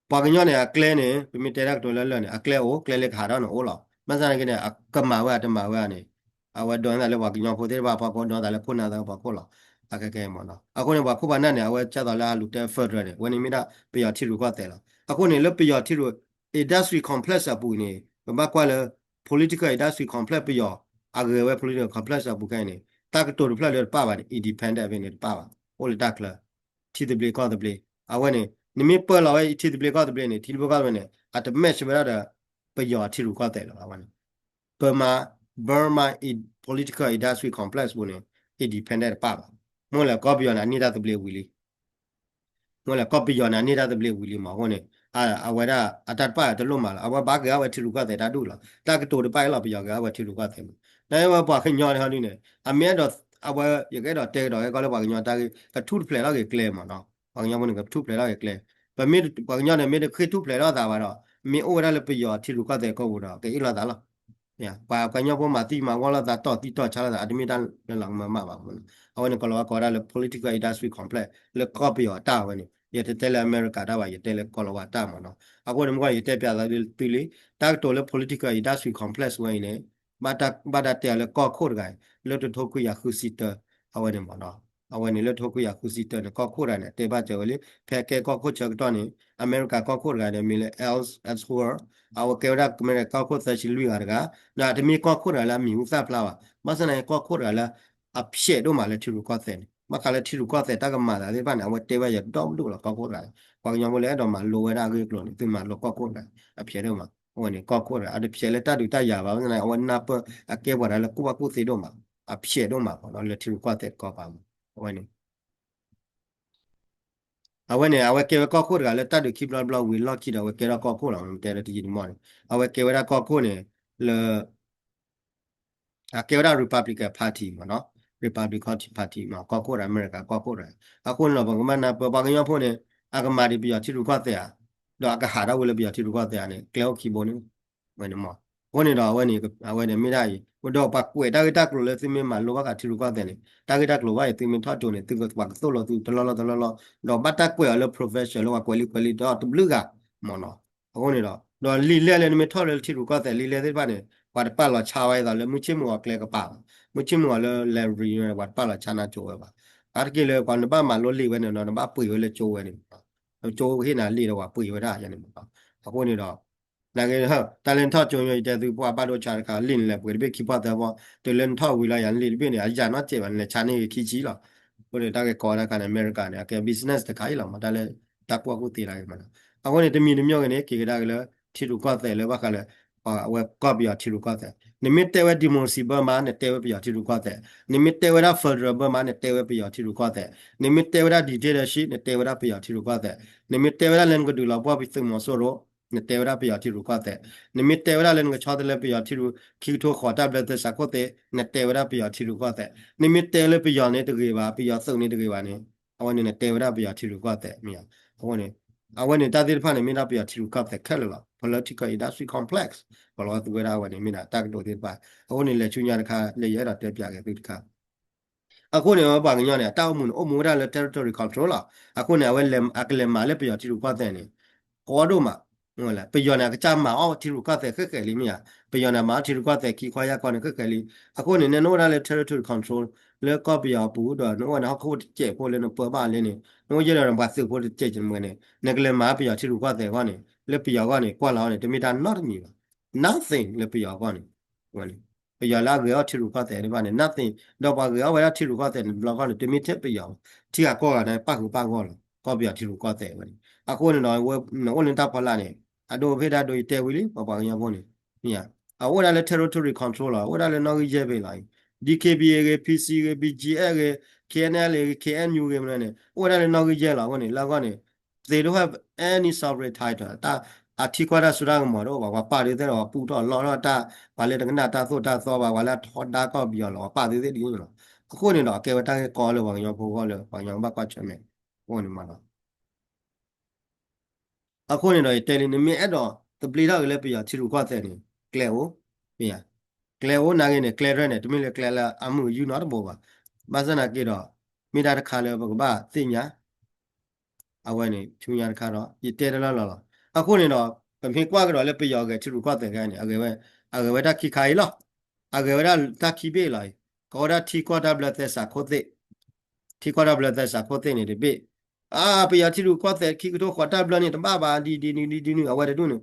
ပှၤကညီန့ၣ် အကျဲန့ၣ် ပမ့ၢ်တဲတၢ်ကတိၤလၢလၢာ်န့ၣ် အကျဲအိၣ် ကျဲလၢကဟးထီၣ်န့ၣ်အိၣ်လီၤ. ဘၣ်ဆၣ်နာ်က့န့ၣ် အကမၤဝဲအတမၤဝဲန့ၣ် အဝဲဒိးန့ၢ်သးလၢပှၤကညီဖိသ့ၣ်တဖၣ် ပှၤကိးဒိးသးလၢခိၣ်နၢ်သၢပှၤခိၣ်လီၤ. အခဲခဲမ့ၢ်နီၤ အဃိန့ၣ် ပှၤခိၣ်ပှၤနၢ်န့ၣ် အဝဲကၢ်သိးလၢအလူၤတဲ federal န့ၣ် အဝဲန့ၣ်မ့ၢ်ဒၣ်ပယီၤထံရူၢ်ကီၢ်သဲးလီၤ. အဃိန့ၣ် လၢပယီၤထံရူၢ် industry complex အပူၤန့ၣ် ပဘၣ်ကွၢ်လၢ political industry complex ပယီၤ အဂဲၤဝဲ political complex အပူၤခဲအံၤန့ၣ် တၢ်ကတိၤတဖျၢၣ်လၢတပၣ်ဘၣ်န့ၣ် independent ဖဲန့ၣ်တပၣ်ဘၣ် အိၣ်လၢတၢ်ချၢ ထံသဘျ့ကီၢ်သဘျ့ အဝဲန့ၣ် နမ့ၢ်ပၢလီၤဝဲထံသဘျ့ကီၢ်သဘျ့န့ၣ် ထံသဘျ့ကီၢ်သဘျ့န့ၣ် အတ match ဝဲဒၣ်ဒီး ပယီၤထံရူၢ်ကီၢ်သဲးလၢၤဘၣ်ဝဲန့ၣ် Burma Burma political industry complex ပူၤန့ၣ် independent တပၣ်ဘၣ်. မ့ၢ်လၢကီၢ်ပယီၤန့ၣ် အန့ၢ်တၢ်သဘျ့ဝံၤလံ မ့ၢ်လၢကီၢ်ပယီၤန့ၣ် အန့ၢ်တၢ်သဘျ့ဝံၤလံမ့ၢ်အဃိန့ၣ် အဝဲဒၣ်အတၢ်တဖၣ်တလိၣ်မၤလီၤ. အဝဲဘၣ်ဂဲၤအီၣ်ဝဲထံရူၢ်ကီၢ်သဲးတၢ်ဒူၣ်လီၤ. တၢ်ကတိၤတဖၣ်အံၤလီၤ ပယီၤဂဲၤအီၣ်ဝဲထံရူၢ်ကီၢ်သဲးမး. နဝဲပှၤကညီတခီဒုန့ၣ် အမ့ၢ်အဲၣ်ဒိး အဝဲ ယကအဲၣ်ဒိးတဲကဒီးဟဲကီလၢပှၤကညီတၢ်ဂ့ၢ် ကထူၣ်တဖျဲးထီၣ်က့ၤကျဲမးနီၤ. ပှၤကညီဖိန့ၣ် ကထူၣ်ဖျဲးထီၣ်က့ၤကျဲ. ပမ့ၢ်ပှၤကညီန့ၣ် မ့ၢ်တဃ့ၢ်ထူၣ်ဖျဲးထီၣ်သးဘၣ်ဒီး မ့ၢ်အိၣ်ဝဲဒၣ်လၢပယီၤထံရူၢ်ကီၢ်သဲးကီၢ်ပူၤဒီး ကအ့ၣ်လိာ်သးလီၤ. ပှၤကညီဖိမၤသံမၤဝီလိာ်သး တီၢ်သံတီၢ်ဆါလိာ်သး အတမ့ၢ်တၢ်လၢလီၤကမၢမးဘၣ်မးနီၤ. အဝဲန့ၣ် ကီၤလၤဝါကိးဝဲဒၣ်လၢ political industry complex လၢကီၢ်ပယီၤအတၢ်ဝဲန့ၣ် ယတတဲလၢအမဲရကၤတၢ်ဘၣ် ယတဲလၢကီၤလၤဝါတၢ်မးနီၤ. အဃိန့ၣ် မ့ၢ်ကွၢ် ယတဲပျးသးသုလံ တၢ်ကတိၤလၢ political industry complex ဝဲအံၤန့ၣ် ဘၣ်တၢ် ဘၣ်တၢ်တဲအီၤလၢကီၢ်ခိၣ်တဂၤအံၤ လၢတထိခွံကယၤဃုဆံတၢ အဝဲန့ၣ်မးနီၤ. အဝဲန့ၣ်လၢတထိခွံကယၤဃုဆံတၢန့ၣ် ကီၢ်ခိၣ်တဂၤန့ၣ် တဲဘၣ်စၢၤဝဲလံ ဖဲကဲကီၢ်ခိၣ်ဆၢကတီၢ်န့ၣ် အမဲရကၤကီၢ်ခိၣ်တဂၤန့ၣ် မံၤလၢ Ellsworth အဝဲကဲဝဲဒၣ်အမဲရကၤကီၢ်ခိၣ်သၢဆံလွံၢ်ဂၤတဂၤ ဒီးအတမ့ၢ်ကီၢ်ခိၣ်တဂၤလၢအမံၤဟူသၣ်ဖျါဘၣ်. ဘၣ်ဆၣ်သနာ်က့ ကီၢ်ခိၣ်တဂၤလၢ အဖျဲးဒိၣ်မးလၢထံရူၢ်ကီၢ်သဲးန့ၣ် ဘၣ်ဃးလၢထံရူၢ်ကီၢ်သဲးတၢ်ကမၤသးသ့ၣ်တဖၣ်န့ၣ် အဝဲတဲဝဲယၤဒီဒူၣ်လီၤ ကီၢ်ခိၣ်တဂၤန့ၣ် ပှၤကညီဖိလၢအဲၣ်ဒိးမၤလိဝဲဒၣ်အဂ့ၢ်အကျိၤန့ၣ် သုမၤလိကီၢ်ခိၣ်တဂၤန့ၣ် အဖျဲးဒိၣ်မး. အဝဲန့ၣ် ကီၢ်ခိၣ်တဂၤ အတဖျဲးလၢတၢ်ဒုးတၢ်ယၤဘၣ် ဘၣ်ဆၣ်သနာ်က့ အဝဲနၢ်ပၢၢ်အကဲပှၤတဂၤလၢကူၣ်ဘၣ်ကူၣ်သ့ဒိၣ်မး အဖျဲးဒိၣ်မး လၢထံရူၢ်ကီၢ်သဲးတကီၢ်ပူၤမး အဝဲန့ၣ် အဝဲန့ၣ် အဝဲကဲဝဲကီၢ်ခိၣ်တဂၤလၢတၢ်ဒုးခံဘျီတဘျီဝံၤလီၢ်ခံဒီး အဝဲကဲထီၣ်ကီၢ်ခိၣ်လီၤ တဲလၢတယံာ်တမီၢ်န့ၣ် အဝဲကဲဝဲဒၣ်ကီၢ်ခိၣ်န့ၣ် လၢ အကဲဝဲဒၣ် Republican Party မးနီၤ Republican Party မး ကီၢ်ခိၣ်တဂၤ အမဲရကၤကီၢ်ခိၣ်တဂၤ အဃိန့ၣ်ဒီး ပကဘၣ်နၢ်ပၢၢ် ပှၤကညီဖိန့ၣ် အကမၤဒံးပယီၤထံရူၢ်ကီၢ်သဲးဧါ ဒီးအကဟးထီၣ်ဝဲလၢပယီၤထံရူၢ်ကီၢ်သဲးဧါန့ၣ် ကျဲအိၣ်ခံဘိန့ၣ် ဝဲန့ၣ်မး အဃိန့ၣ်ဒီး အဝဲန့ၣ် အဝဲန့ၣ်မ့ၢ်ဒၣ်အံၤ ဒီးပှၤကွဲးတၢ်ဂ့ၢ်တၢ်ကျိၤလၢသုမ့ၢ်မၤလိဘၣ်ဃးထံရူၢ်ကီၢ်သဲးန့ၣ် တၢ်ဂ့ၢ်တၢ်ကျိၤဘၣ်အံၤ သုမ့ၢ်ထီၣ်ကၠိန့ၣ် သုကပှၤကသိၣ်လိာ်သုတလီၢ်လီၢ်တလီၢ်လီၢ် ဒီးဘၣ်တၢ်ကွဲးအီၤလၢ profession လၢပှၤကွဲးလံာ်ကွဲးလံာ်ဒီးတဘျုးဂၤ မးနီၤ အဃိန့ၣ်ဒီး ဒီးလံာ်လဲၢ်လၢနမ့ၢ်ထီၣ်လၢထံရူၢ်ကီၢ်သဲးလံာ်လဲၢ်သ့ၣ်တဖၣ်န့ၣ် ပှၤတပာ်လီၤဆါဝဲအသိးလၢမုၢ်ဆ့ၣ်မုၢ်ဂီၤကျဲကပၤဘၣ် မုၢ်ဆ့ၣ်မုၢ်ဂီၤလၢ library န့ၣ် ပှၤတပာ်လီၤဆါနၤကၠိဝဲဘၣ် အါတက့ၢ်လၢပှၤနဘၣ်မၤလိလံာ်ဝဲန့ၣ်ဒီး နဘၣ်ပှ့ၤဝဲလၢကၠိဝဲန့ၣ် ကၠိဟ့ၣ်နၤလံာ်ဒီးပှၤပှ့ၤဝဲဒၣ်ယၤန့ၣ်မးနီၤ အဃိန့ၣ်ဒီး နာ်က့ တၢ်လၢနထီၣ်ကၠိညီယတဲသုပှၤဘၣ်ဒိဆါတခါ လံာ်န့ၣ်လဲၤပှ့ၤတဘ့ၣ်ခံပီၢ်သၢပီၢ် တုၤလၢနထီၣ်ဝံၤလီၤယၤလံာ်တဘ့ၣ်န့ၣ် အယၤနီတစဲးဘၣ် နလဲၤဆါန့ၢ်ဂ့ၤခံဆံလီၤ အဃိန့ၣ် တၢ်ဂ့ၢ်ကီတၢ်ခါန့ၣ် အမဲရကၤန့ၣ် အကဲ business တခါအံၤလီၤမး တၢ်လၢတၢ်ကူၣ်ဘၣ်ကူၣ်သ့တၢ်ဂ့ၢ်မးနီၤ အဃိန့ၣ် တမံၤတမံၤဂ့ၤန့ၣ် က့ၤကဒါက့ၤလၢ ထံရူၢ်ကီၢ်သဲးလၢဘၣ်ဃးလၢ အဝဲကီၢ်ပယီၤထံရူၢ်ကီၢ်သဲး နမ့ၢ်တဲဝဲ democracy ဘၢမး နတဲဝဲပယီၤထံရူၢ်ကီၢ်သဲး နမ့ၢ်တဲဝဲဒၣ် federal ဘၢမး နတဲဝဲပယီၤထံရူၢ်ကီၢ်သဲး နမ့ၢ်တဲဝဲဒၣ် dictatorship နတဲဝဲဒၣ်ပယီၤထံရူၢ်ကီၢ်သဲး နမ့ၢ်တဲဝဲဒၣ်လၢနကဒုးလီၤပှီၢ်သုးမီၤစိရိၤ နတဲဝဲဒၣ်ပယီၤထံရူၢ်ကီၢ်သဲး နမ့ၢ်တဲဝဲဒၣ်လၢနကဆီတလဲပယီၤထံရူၢ် ခံကထိဃိးတၢ်ဘျၢသဲစးခိၣ်သ့ၣ် နတဲဝဲဒၣ်ပယီၤထံရူၢ်ကီၢ်သဲး နမ့ၢ်တဲလၢပယီၤန့ၣ်တဂ့ၤဘၣ် ပယီၤသုးန့ၣ်တဂ့ၤဘၣ်န့ၣ် အဝဲန့ၣ်နတဲဝဲဒၣ်ပယီၤထံရူၢ်ကီၢ်သဲး မ့ၢ်ဧါ အဃိန့ၣ် အဝဲန့ၣ်တၢ်သ့ၣ်တဖၣ်န့ၣ် မ့ၢ်ဒၣ်ပယီၤထံရူၢ်ကီၢ်သဲးခဲလၢာ်လီၤ political industry complex ကီၤလီၤဝါသူဝဲဒၣ်အဝဲန့ၣ် မ့ၢ်ဒၣ်တၢ်ကတိၤသ့ၣ်တဖၣ် အဃိန့ၣ် လဲၤဆူညါတခါ လၢယအဲၣ်ဒိးတဲပၠးက့ၤသုတခါ အဃိန့ၣ် ပှၤကညီန့ၣ် အတၢ်အိၣ်မူန့ၣ် အိၣ်မူဝဲဒၣ်လၢ territory control လီၤ. အဃိန့ၣ် အဝဲလဲၤ အကလဲၤမၤလၢပယီၤထံရူၢ်ကီၢ်သဲးန့ၣ် ကီဒိၣ်မး, ပယီၤန့ၣ် အကစၢ်မၤအီၣ်ထံရူၢ်ကီၢ်သဲးဃဲၣ်ဃဲၣ်လံမ့ၢ်ဧါ, ပယီၤန့ၣ် မၤအီၣ်ထံရူၢ်ကီၢ်သဲးခံခီယၢ်ခီန့ၣ်ဃဲၣ်ဃဲၣ်လံ. အဃိန့ၣ် နအိၣ်ဝဲဒၣ်လၢ territory control လၢကီၢ်ပယီၤအပူၤ ဒီးနအိၣ်ဝဲဒၣ်ဟီၣ်ခိၣ်ဖိတစဲးဖိလၢနပၢဘၣ်လၢန့ၣ် နအိၣ်ယဲၢ်ဒီးပှၤသုးဖိတစဲးကဲးန့ၣ် နကလဲၤမၤပယီၤထံရူၢ်ကီၢ်သဲးအဂီၢ်န့ၣ် လၢပယီၤအဂီၢ်န့ၣ် ကွၢ်လီၤအီၤန့ၣ် တမ့ၢ်တၢ်နီတမံၤဘၣ်. Nothing လၢပယီၤအဂီၢ်န့ၣ် ပယီၤလၢအဂဲၤအီၣ်ထံရူၢ်ကီၢ်သဲးသ့ၣ်တဖၣ်န့ၣ် nothing ဒီးပှၤဂဲၤအီၣ်ဝဲဒၣ်ထံရူၢ်ကီၢ်သဲးန့ၣ် တဘျီဃီန့ၣ် တမ့ၢ်ထဲပယီၤဘၣ်, ထံဂၤကီၢ်ဂၤန့ၣ် ပၣ်ဃုာ်ပၣ်ဂီၢ်လီၤ ကီၢ်ပယီၤထံရူၢ်ကီၢ်သဲးဝဲန့ၣ်. အဃိန့ၣ်ဒီး နအိၣ်လၢတၢ်ဖီလာ်န့ၣ် အဒိဖဲဒၣ်ဒိယတဲဝံၤလံ ပပှၤကညီဖိန့ၣ် မ့ၢ်ဧါ, အအိၣ်ဒၣ်လၢ territory control လီၤ, အအိၣ်ဒၣ်လၢနီၣ်ဂံၢ်ယဲၢ်ဖဲလီၤ. DKBA ဂ့ၤ, PC ဂ့ၤ, BGF ဂ့ၤ, KNLA ဂ့ၤ, KNU ဂ့ၤ မနုၤန့ၣ် အိၣ်ဝဲဒၣ်လၢနီၣ်ဂံၢ်ယဲၢ်လီၤ. အဃိန့ၣ် လၢအဂီၢ်န့ၣ် they don't have any sovereign title တၢ် အထံကီၢ်တၢ်စိတၢ်ကမီၤတအိၣ်ဘၣ်, ပှၤပာ်ဒုးသ့ၣ်ဒီး ပှၤပူထီၣ်လီထီၣ်တၢ်, ပှၤလၢတကနၣ်တၢ်သိၣ်တၢ်သီဘၣ်, ပှၤလၢအထီဒါကီၢ်ပယီၤလီၤ, ပှၤပာ်ဒုးသ့ၣ်ဒ်န့ၣ်လီၤ. အဃိန့ၣ်ဒီး အကဲဝဲတၢ်ဂ့ၢ်ကီလၢပှၤကညီဖိအဂီၢ်လၢ ပှၤကညီကဘၣ်ကွၢ်ဆၢၣ်မဲာ် အဃိန့ၣ်မးလီၤ. အဃိန့ၣ်ဒီး ယတဲလံ နမ့ၢ်အဲၣ်ဒိးသဘျ့ထီၣ်က့ၤလၢပယီၤထံရူၢ်ကီၢ်သဲးန့ၣ် ကျဲအိၣ်, မ့ၢ်ဧါ, ကျဲအိၣ်နာ်က့န့ၣ် ကျဲရဲၣ်န့ၣ် တမ့ၢ်လၢကျဲလၢအမုာ်အယုၢ်နီတဘိဘၣ်. ဘၣ်ဆၣ်နာ်က့ဒီး မ့ၢ်တၢ်တခါလၢပကဘၣ်သ့ၣ်ညါ အဝဲန့ၣ် ဆူညါတခါဒီး ယတဲတလီၢ်လီၤလီၤ. အဃိန့ၣ်ဒီး ပမ့ၢ်ကွၢ်ကဒီးလၢပယီၤဂဲၤထံရူၢ်ကီၢ်သဲးခဲန့ၣ် အဂဲၤဝဲ, အဂဲၤဝဲတၢ်ခံခါအံၤလီၤ. အဂဲၤဝဲဒၣ်တၢ်ခံဘ့ၣ်လီၤအံၤ, ကိးဝဲဒၣ်ထံကီၢ်တၢ်ဘျၢသဲစးခိၣ်သ့ၣ်, ထံကီၢ်တၢ်ဘျၢသဲစးခိၣ်သ့ၣ်န့ၣ်တဘ့ၣ်, အါ ပယီၤထံရူၢ်ကီၢ်သဲးခံကထိဃိးတၢ်ဘျၢန့ၣ် တဘၣ်ဘၣ် ဒ်ဒ်နုၤ ဒ်ဒ်နုၤ အဝဲတဒူၣ်န့ၣ်,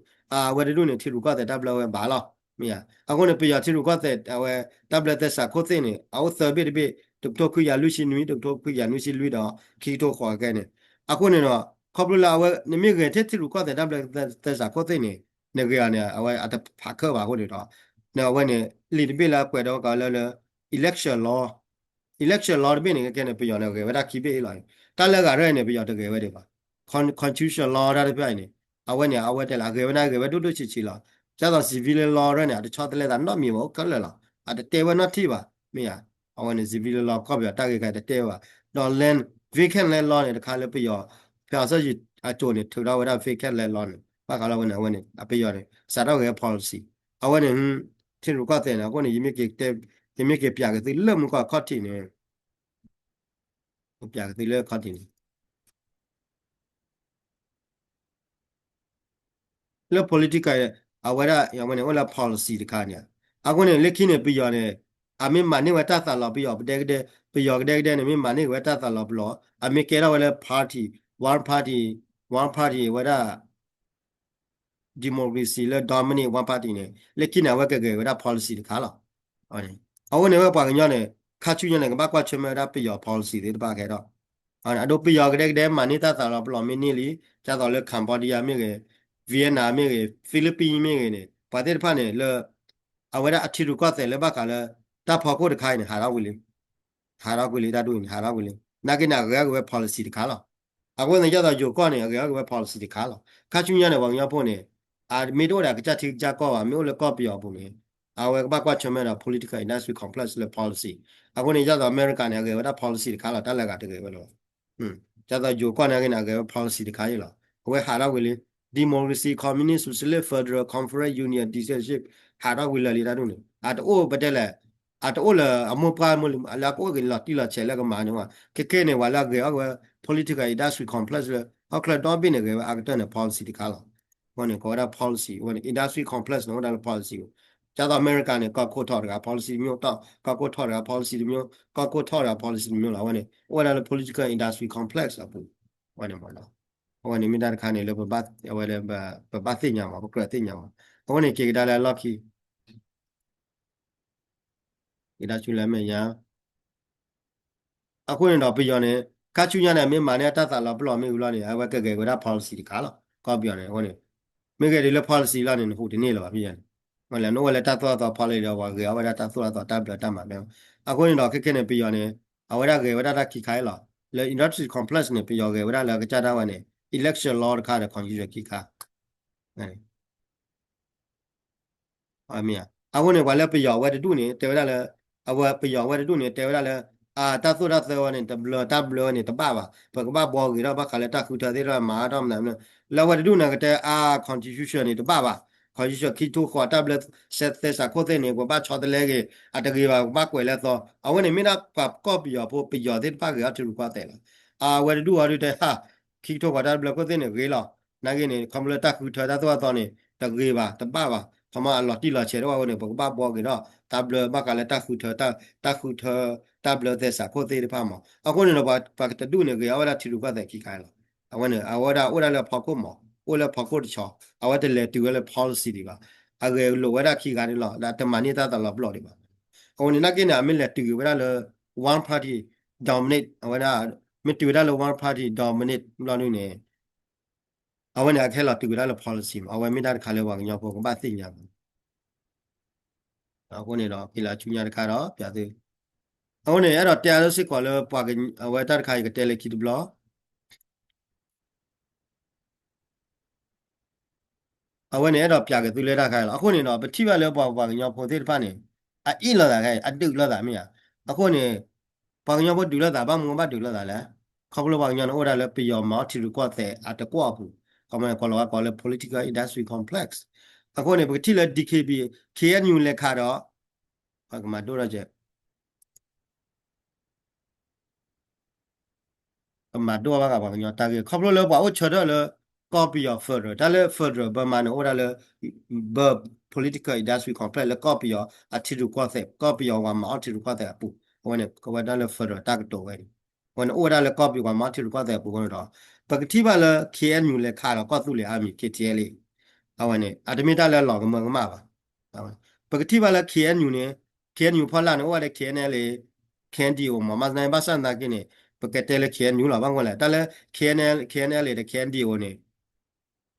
အဝဲတဒူၣ်န့ၣ် ထံရူၢ်ကီၢ်သဲးတၢ်ဘျၢဝဲဘၣ်လီၤ. မ့ၢ်ဧါ. အဃိန့ၣ် ပယီၤထံရူၢ်ကီၢ်သဲး အဝဲ တၢ်ဘျၢသဲစးခိၣ်သ့ၣ်န့ၣ် အအိၣ်သၢဘ့ၣ်တဘ့ၣ် တကထိခွံကယၤလွံၢ်ဆံနွံ တကထိခွံကယၤနွံဆံလွံၢ်ဒီး ခံကထိဃိးခဲန့ၣ်. အဃိန့ၣ်ဒီး ခီဖျိလၢအဝဲ နမ့ၢ်ဂဲၤထဲထံရူၢ်ကီၢ်သဲးတၢ်ဘျၢသဲစးခိၣ်သ့ၣ်န့ၣ် နဂဲၤအီၤန့ၣ် အဝဲအတဖးခၢၣ်ဘၣ်အဃိန့ၣ်ဒီး နအဝဲန့ၣ် လံာ်တဘ့ၣ်လၢအကွဲးဒီးကီးလၢလၢ election law, election law တဘ့ၣ်န့ၣ် ကဲန့ၣ် ပယီၤန့ၣ် ဂဲၤဝဲဒၣ်ခံဘ့ၣ်အံၤလီၤ. တၢ်လၢအဂၤရဲၣ်န့ၣ် ပယီၤတဂဲၤဝဲဒံးဘၣ်. Con-, constitution law တၢ်တဖၣ်အံၤန့ၣ် အဝဲန့ၣ် အဝဲတဲလၢအဂဲၤဝဲန့ၣ် အဂဲၤဝဲဒိၣ်ဒိၣ်ဆံးဆံးလီၤ. ဒ်သိး civilian law န့ၣ် အတဆီတလဲသးနီတမံၤဘၣ် အိၣ်ခဲလၢာ်လီၤ. အတတဲဝဲနီတထံၣ်ဘၣ် မ့ၢ်ဧါ. အဝဲန့ၣ် civilian law ကီၢ်ပယီၤတၢ်ဂ့ၢ်ခါတတဲဘၣ်. ဒီး land vacant land law န့ၣ် တခါလၢပယီၤ ဖဲအီၤစီၤယံၤအစိၤန့ၣ် ထုးထီၣ်ဝဲဒၣ် vacant land law န့ၣ် ဘၣ်ဃးလၢအဝဲန့ၣ် အဝဲန့ၣ် အပယီၤန့ၣ် စးထီၣ်ဂဲၤ policy အဝဲန့ၣ် ထံရူၢ်ကီၢ်သဲးန့ၣ် အဃိန့ၣ် ယမ့ၢ်က့ၤပျးက့ၤသုလၢမူကီၢ်ခီၣ်ထံးန့ၣ် ပျးက့ၤသုလၢခီၣ်ထံးန့ၣ် လၢ political အဝဲဒၣ် အဝဲန့ၣ် အိၣ်လၢ policy တခါန့ၣ် အဃိန့ၣ် လၢခံန့ၣ် ပယီၤန့ၣ် အမ့ၢ်မၤန့ၢ်ဝဲတၢ်သးလီၤ ပယီၤပဒဲကဒဲ ပယီၤကဒဲကဒဲန့ၣ် မ့ၢ်မၤန့ၢ်ဝဲတၢ်သးလီၤပလီၢ် အမ့ၢ်ကဲထီၣ်ဝဲလၢ party one party one party ဝဲဒၣ် democracy လၢ dominate one party န့ၣ် လၢခံန့ၣ် အဝဲကဂဲၤဝဲဒၣ် policy တခါလီၤ. အဃိန့ၣ်ဝဲပှၤကညီန့ၣ် ခါဆူညါန့ၣ် ကဘၣ်ကွၢ်ဆၢၣ်မဲာ်ဝဲဒၣ်ပယီၤ policy သ့ၣ်တဖၣ်ကဲထီၣ် အဒိပယီၤကဒဲကဒဲမၤန့ၢ်တၢ်သးလီၤပလီၢ်မ့ၢ်န့ၢ်လံ ဒ်သိးလၢ Cambodia မ့ၢ်ဂ့ၤ Vietnam မ့ၢ်ဂ့ၤ Philippines မ့ၢ်ဂ့ၤန့ၣ် ပှၤသ့ၣ်တဖၣ်န့ၣ်လၢ အဝဲဒၣ်အထံရူၢ်ကီၢ်သဲးလၢဘၣ်ဃးလၢ တၢ်ဖီခိၣ်တခါအံၤန့ၣ် ဟးထီၣ်ကွံာ်လံ ဟးထီၣ်ကွံာ်လံ တၢ်ဒူၣ်အံၤန့ၣ် ဟးထီၣ်ကွံာ်လံ နာ်က့န့ၣ် အဂဲၤအီၣ်က့ၤဝဲ policy တခါလီၤ. အဃိန့ၣ် ဒ်သိးယိၤကီၢ်န့ၣ် အဂဲၤအီၣ်က့ၤဝဲ policy တခါလီၤ. ခါဆူညါန့ၣ် ပှၤကညီဖိန့ၣ် အမ့ၢ်တအိၣ်ဒီးကစၢ်ထံကစၢ်ကီၢ်ဘၣ် မ့ၢ်အိၣ်လၢကီၢ်ပယီၤအပူၤန့ၣ် အဝဲကဘၣ်ကွၢ်ဆၢၣ်မဲာ်ဒီး political industry complex လၢ policy အဃိန့ၣ် ဒ်သိးအမဲရကၤန့ၣ် အဂဲၤဝဲဒၣ် policy တခါလီၤ တၢ်လၢအဂၤတဂဲၤဝဲလၢၤဘၣ် ဒ်သိးယိၤကီၢ်န့ၣ်ဂ့ၤန့ၣ် အဂဲၤဝဲ policy တခါအံၤလီၤ. အဝဲဟးထီၣ်ကွံာ်လံ democracy communist socialist federal confederate union dictatorship ဟးထီၣ်ကွံာ်လၢာ်လံတၢ်ဒူၣ်န့ၣ် အတအိၣ်ပတဲလဲၣ် အတအိၣ်လၢအမိၢ်ပှၢ်မိၢ်လံၤ လၢအကအိၣ်က့ၤလီၤတံၢ်လီၤဆဲးလၢကမၤန့ၣ်ဝဲ ခဲခဲန့ၣ် ပှၤလၢအဂဲၤအီၣ်က့ၤဝဲ political industry complex လၢ ဟီၣ်ခိၣ်ချၢဒီဘ့ၣ်န့ၣ် ဂဲၤဝဲအါကတၢၢ်န့ၣ် policy တခါလီၤ. အဃိန့ၣ် ကိးဝဲဒၣ် policy အဝဲန့ၣ် industry complex န့ၣ် အိၣ်ဒၣ်လၢ policy ပူၤ ဒ်သိးအမဲရကၤန့ၣ် ကီၢ်ခိၣ်ထီၣ်တဂၤ policy တမျိုး ကီၢ်ခိၣ်ထီၣ်တဂၤ policy တမျိုး ကီၢ်ခိၣ်ထီၣ်တဂၤ policy တမျိုးလီၤ. အဝဲန့ၣ် အိၣ်ဝဲဒၣ်လၢ political industry complex အပူၤ အဝဲန့ၣ်မ့ၢ် အဝဲန့ၣ်မ့ၢ်တၢ်တခါန့ၣ်လၢပဘၣ် အဝဲ ပဘၣ်သ့ၣ်ညါမး ပကြၢးသ့ၣ်ညါမး အဃိန့ၣ် က့ၤကဒါလၢအလီၢ်ခံ ကဒါဆူလၢမဲာ်ညါ အဃိန့ၣ်ဒီးပယီၤန့ၣ် ခါဆူညါန့ၣ် မ့ၢ်မၤန့ၢ်အတၢ်သးလီၤပလီၢ်မ့ၢ်ဝံၤလီၤန့ၣ် အဝဲကဂဲၤဝဲဒၣ် policy တခါလီၤ ကီၢ်ပယီၤန့ၣ် အဃိန့ၣ် မ့ၢ်ဂ့ၤဒ်လၢ policy လီၤန့ၣ် နဟူးတန့ၢ်လၢၤဘၣ်ဖဲယၤန့ၣ် မ့ၢ်လဲၣ် နအိၣ်ဝဲလၢတၢ်သိၣ်တၢ်သီ policy ဒီးပှၤဂဲၤအီၣ်ဝဲဒၣ်တၢ်သိၣ်တၢ်သီတၢ်ဘျၢတၢ်မၤဘဲ အဃိန့ၣ်ဒီးခဲခဲန့ၣ် ပယီၤန့ၣ် အဝဲဒၣ်ဂဲၤဝဲဒၣ်တၢ်ခံခါအံၤလီၤ လၢ industry complex န့ၣ် ပယီၤဂဲၤဝဲဒၣ်လၢကစၢ်ဒၣ်ဝဲန့ၣ် election law တခါဒီး constitution ခံခါ မ့ၢ်ဧါ အဃိန့ၣ် ပှၤလၢပယီၤအဝဲတဒူၣ်န့ၣ် တဲဝဲဒၣ်လၢ အဝဲပယီၤအဝဲတဒူၣ်န့ၣ် တဲဝဲဒၣ်လၢ အတၢ်သိၣ်တၢ်သီဝဲန့ၣ် တဘျၢတၢ်ဘျၢဝဲန့ၣ် တဘၣ်ဘၣ် ပကဘၣ်ဘှီဂ့ၤထီၣ်ဘၣ်ဃးလၢတၢ်ဃုထၢသ့ၣ်တဖၣ်မၤအါထီၣ်မနုၤမနုၤ လၢအဝဲတဒူၣ်န့ၣ် ကတဲအါ constitution န့ၣ် တဘၣ်ဘၣ် constitution ခံကထိဃိးတၢ်ဘျၢသဲသဲစးခိၣ်သ့ၣ်န့ၣ် ပဘၣ်ဆီတလဲဂ့ၤ အတဂ့ၤဘၣ် ပဘၣ်ကွဲးလၢအသီ အဝဲန့ၣ်မ့ၢ်ဒၣ်ပှၤကီၢ်ပယီၤဖိ ပယီၤသ့ၣ်တဖၣ်ဂ့ၤအီၣ်ထံရူၢ်ကီၢ်သဲးလီၤ အဝဲတဒူၣ်အီၤဒုးတဲဟါ ခံကထိဃိးတၢ်ဘျၢခိၣ်သ့ၣ်န့ၣ်ဂ့ၤလီၤ နာ်က့န့ၣ် ခီဖျိလၢတၢ်ဃုထၢတၢ်သိၣ်တၢ်သီန့ၣ် တဂ့ၤဘၣ် တဘၣ်ဘၣ် ခီမီအလီၤတံၢ်လီၤဆဲးတအိၣ်ဝဲန့ၣ် ပကဘၣ်ဘှီဂ့ၤထီၣ် တၢ်ဘျၢဘၣ်ဃးလၢတၢ်ဃုထၢ တၢ်ဃုထၢ တၢ်ဘျၢသဲစးခိၣ်သ့ၣ်တဖၣ်မး အဃိန့ၣ်ဒီး ပှၤကတဒူၣ်န့ၣ် ဂ့ၤအီၣ်ဝဲဒၣ်ထံရူၢ်ကီၢ်သဲးခံခါလီၤ အဝဲန့ၣ် အဝဲဒၣ်အိၣ်ဒၣ်လၢဖီခိၣ်မး အိၣ်လၢဖီခိၣ်တဆီ အဝဲတလဲၤတုၤဝဲလၢ policy ဒံးဘၣ် အဂဲၤလိာ်ဝဲဒၣ်ခံဂၤန့ၣ်လီၤ ဒီးတမၤန့ၢ်တၢ်သးလီၤပလီၢ်ဒံးဘၣ် အဝဲန့ၣ် နာ်က့န့ၣ် အမ့ၢ်လဲၤတုၤက့ၤဝဲဒၣ်လၢ one party dominate အဝဲဒၣ် မ့ၢ်တုၤဝဲဒၣ်လၢ one party dominate ဘျီဒုန့ၣ် အဝဲန့ၣ် အကဟဲလီၤတုၤဝဲဒၣ်လၢ policy မး အဝဲမ့ၢ်တၢ်တခါလၢပှၤကညီဖိကဘၣ်သ့ၣ်ညါဘၣ် အဃိန့ၣ်ဒီး က့ၤလၢဆူညါတခါဒီး ပျးသု အဃိန့ၣ် အဲၣ်ဒိးတဲအါလၢစ့ၢ်ကီးလၢပှၤ အဝဲတၢ်တခါအံၤကတဲလၢခံတဘျီ အဝဲန့ၣ် အဲၣ်ဒိးပျးက့ၤသုလၢတၢ်ခါအံၤလီၤ. အဃိန့ၣ်ဒီး ပထံၣ်ဘၣ်လၢပှၤပှၤကညီဖိသ့ၣ်တဖၣ်န့ၣ် အအ့ၣ်လိာ်သးခဲအံၤ အဒုးလိာ်သးမ့ၢ်ဧါ. အဃိန့ၣ် ပှၤကညီဖိဒုးလိာ်သး ဘၣ်မနုၤဘၣ်ဒုးလိာ်သးလဲၣ်. ခီဖျိပှၤကညီန့ၣ်အိၣ်ဝဲဒၣ်လၢပယီၤမၤအီၣ်ထံရူၢ်ကီၢ်သဲးအတကွီၢ်အပူၤ, ခီမီန့ၣ်ကိးလီၤဝဲကိးလၢ political industry complex. အဃိန့ၣ် ပကထံၣ်လၢ DKB, KNU လဲၤခးဒီး ပကမၤဒိၣ်ထီၣ်ကဲ ကမၤဒိၣ်ဘၣ်ဃးပှၤကညီတၢ်ဂ့ၢ် ခီဖျိလၢပှၤအိၣ်ဆၢထၢၣ်လၢ ကီၢ်ပယီၤ federal တၢ်လၢ federal ဘၢမါန့ၣ် အိၣ်ဝဲဒၣ်လၢ ဘၢ political industry complex လၢကီၢ်ပယီၤအထံရူၢ်ကီၢ်သဲး ကီၢ်ပယီၤပှၤမၤအီၣ်ထံရူၢ်ကီၢ်သဲးအပူၤ အဝဲန့ၣ် ကဝဲဒၣ်လၢ federal တၢ်ကတိၤဝဲန့ၣ် အဝဲန့ၣ်အိၣ်ဝဲဒၣ်လၢကီၢ်ပယီၤပှၤမၤအီၣ်ထံရူၢ်ကီၢ်သဲးအပူၤအဃိန့ၣ်ဒီး ပကထံၣ်ဘၣ်လၢ KNU လဲၤခးဒီးကီၢ်သူလ့ၤ army KTLA အဝဲန့ၣ် အတမ့ၢ်တၢ်လၢအလီၤကမၢကမၣ်ဘၣ်. ပကထံၣ်ဘၣ်လၢ KNU န့ၣ် KNU ဖီလာ်န့ၣ် အိၣ်ဝဲဒၣ် KNLA KNDO မး မၤသနာ်က့ ဘၣ်ဆၣ်သနာ်က့န့ၣ် ပကတဲလၢ KNU လီၤ ဘၣ်မနုၤလဲၣ် တၢ်လၢ KNLA ဒီး KNDO န့ၣ်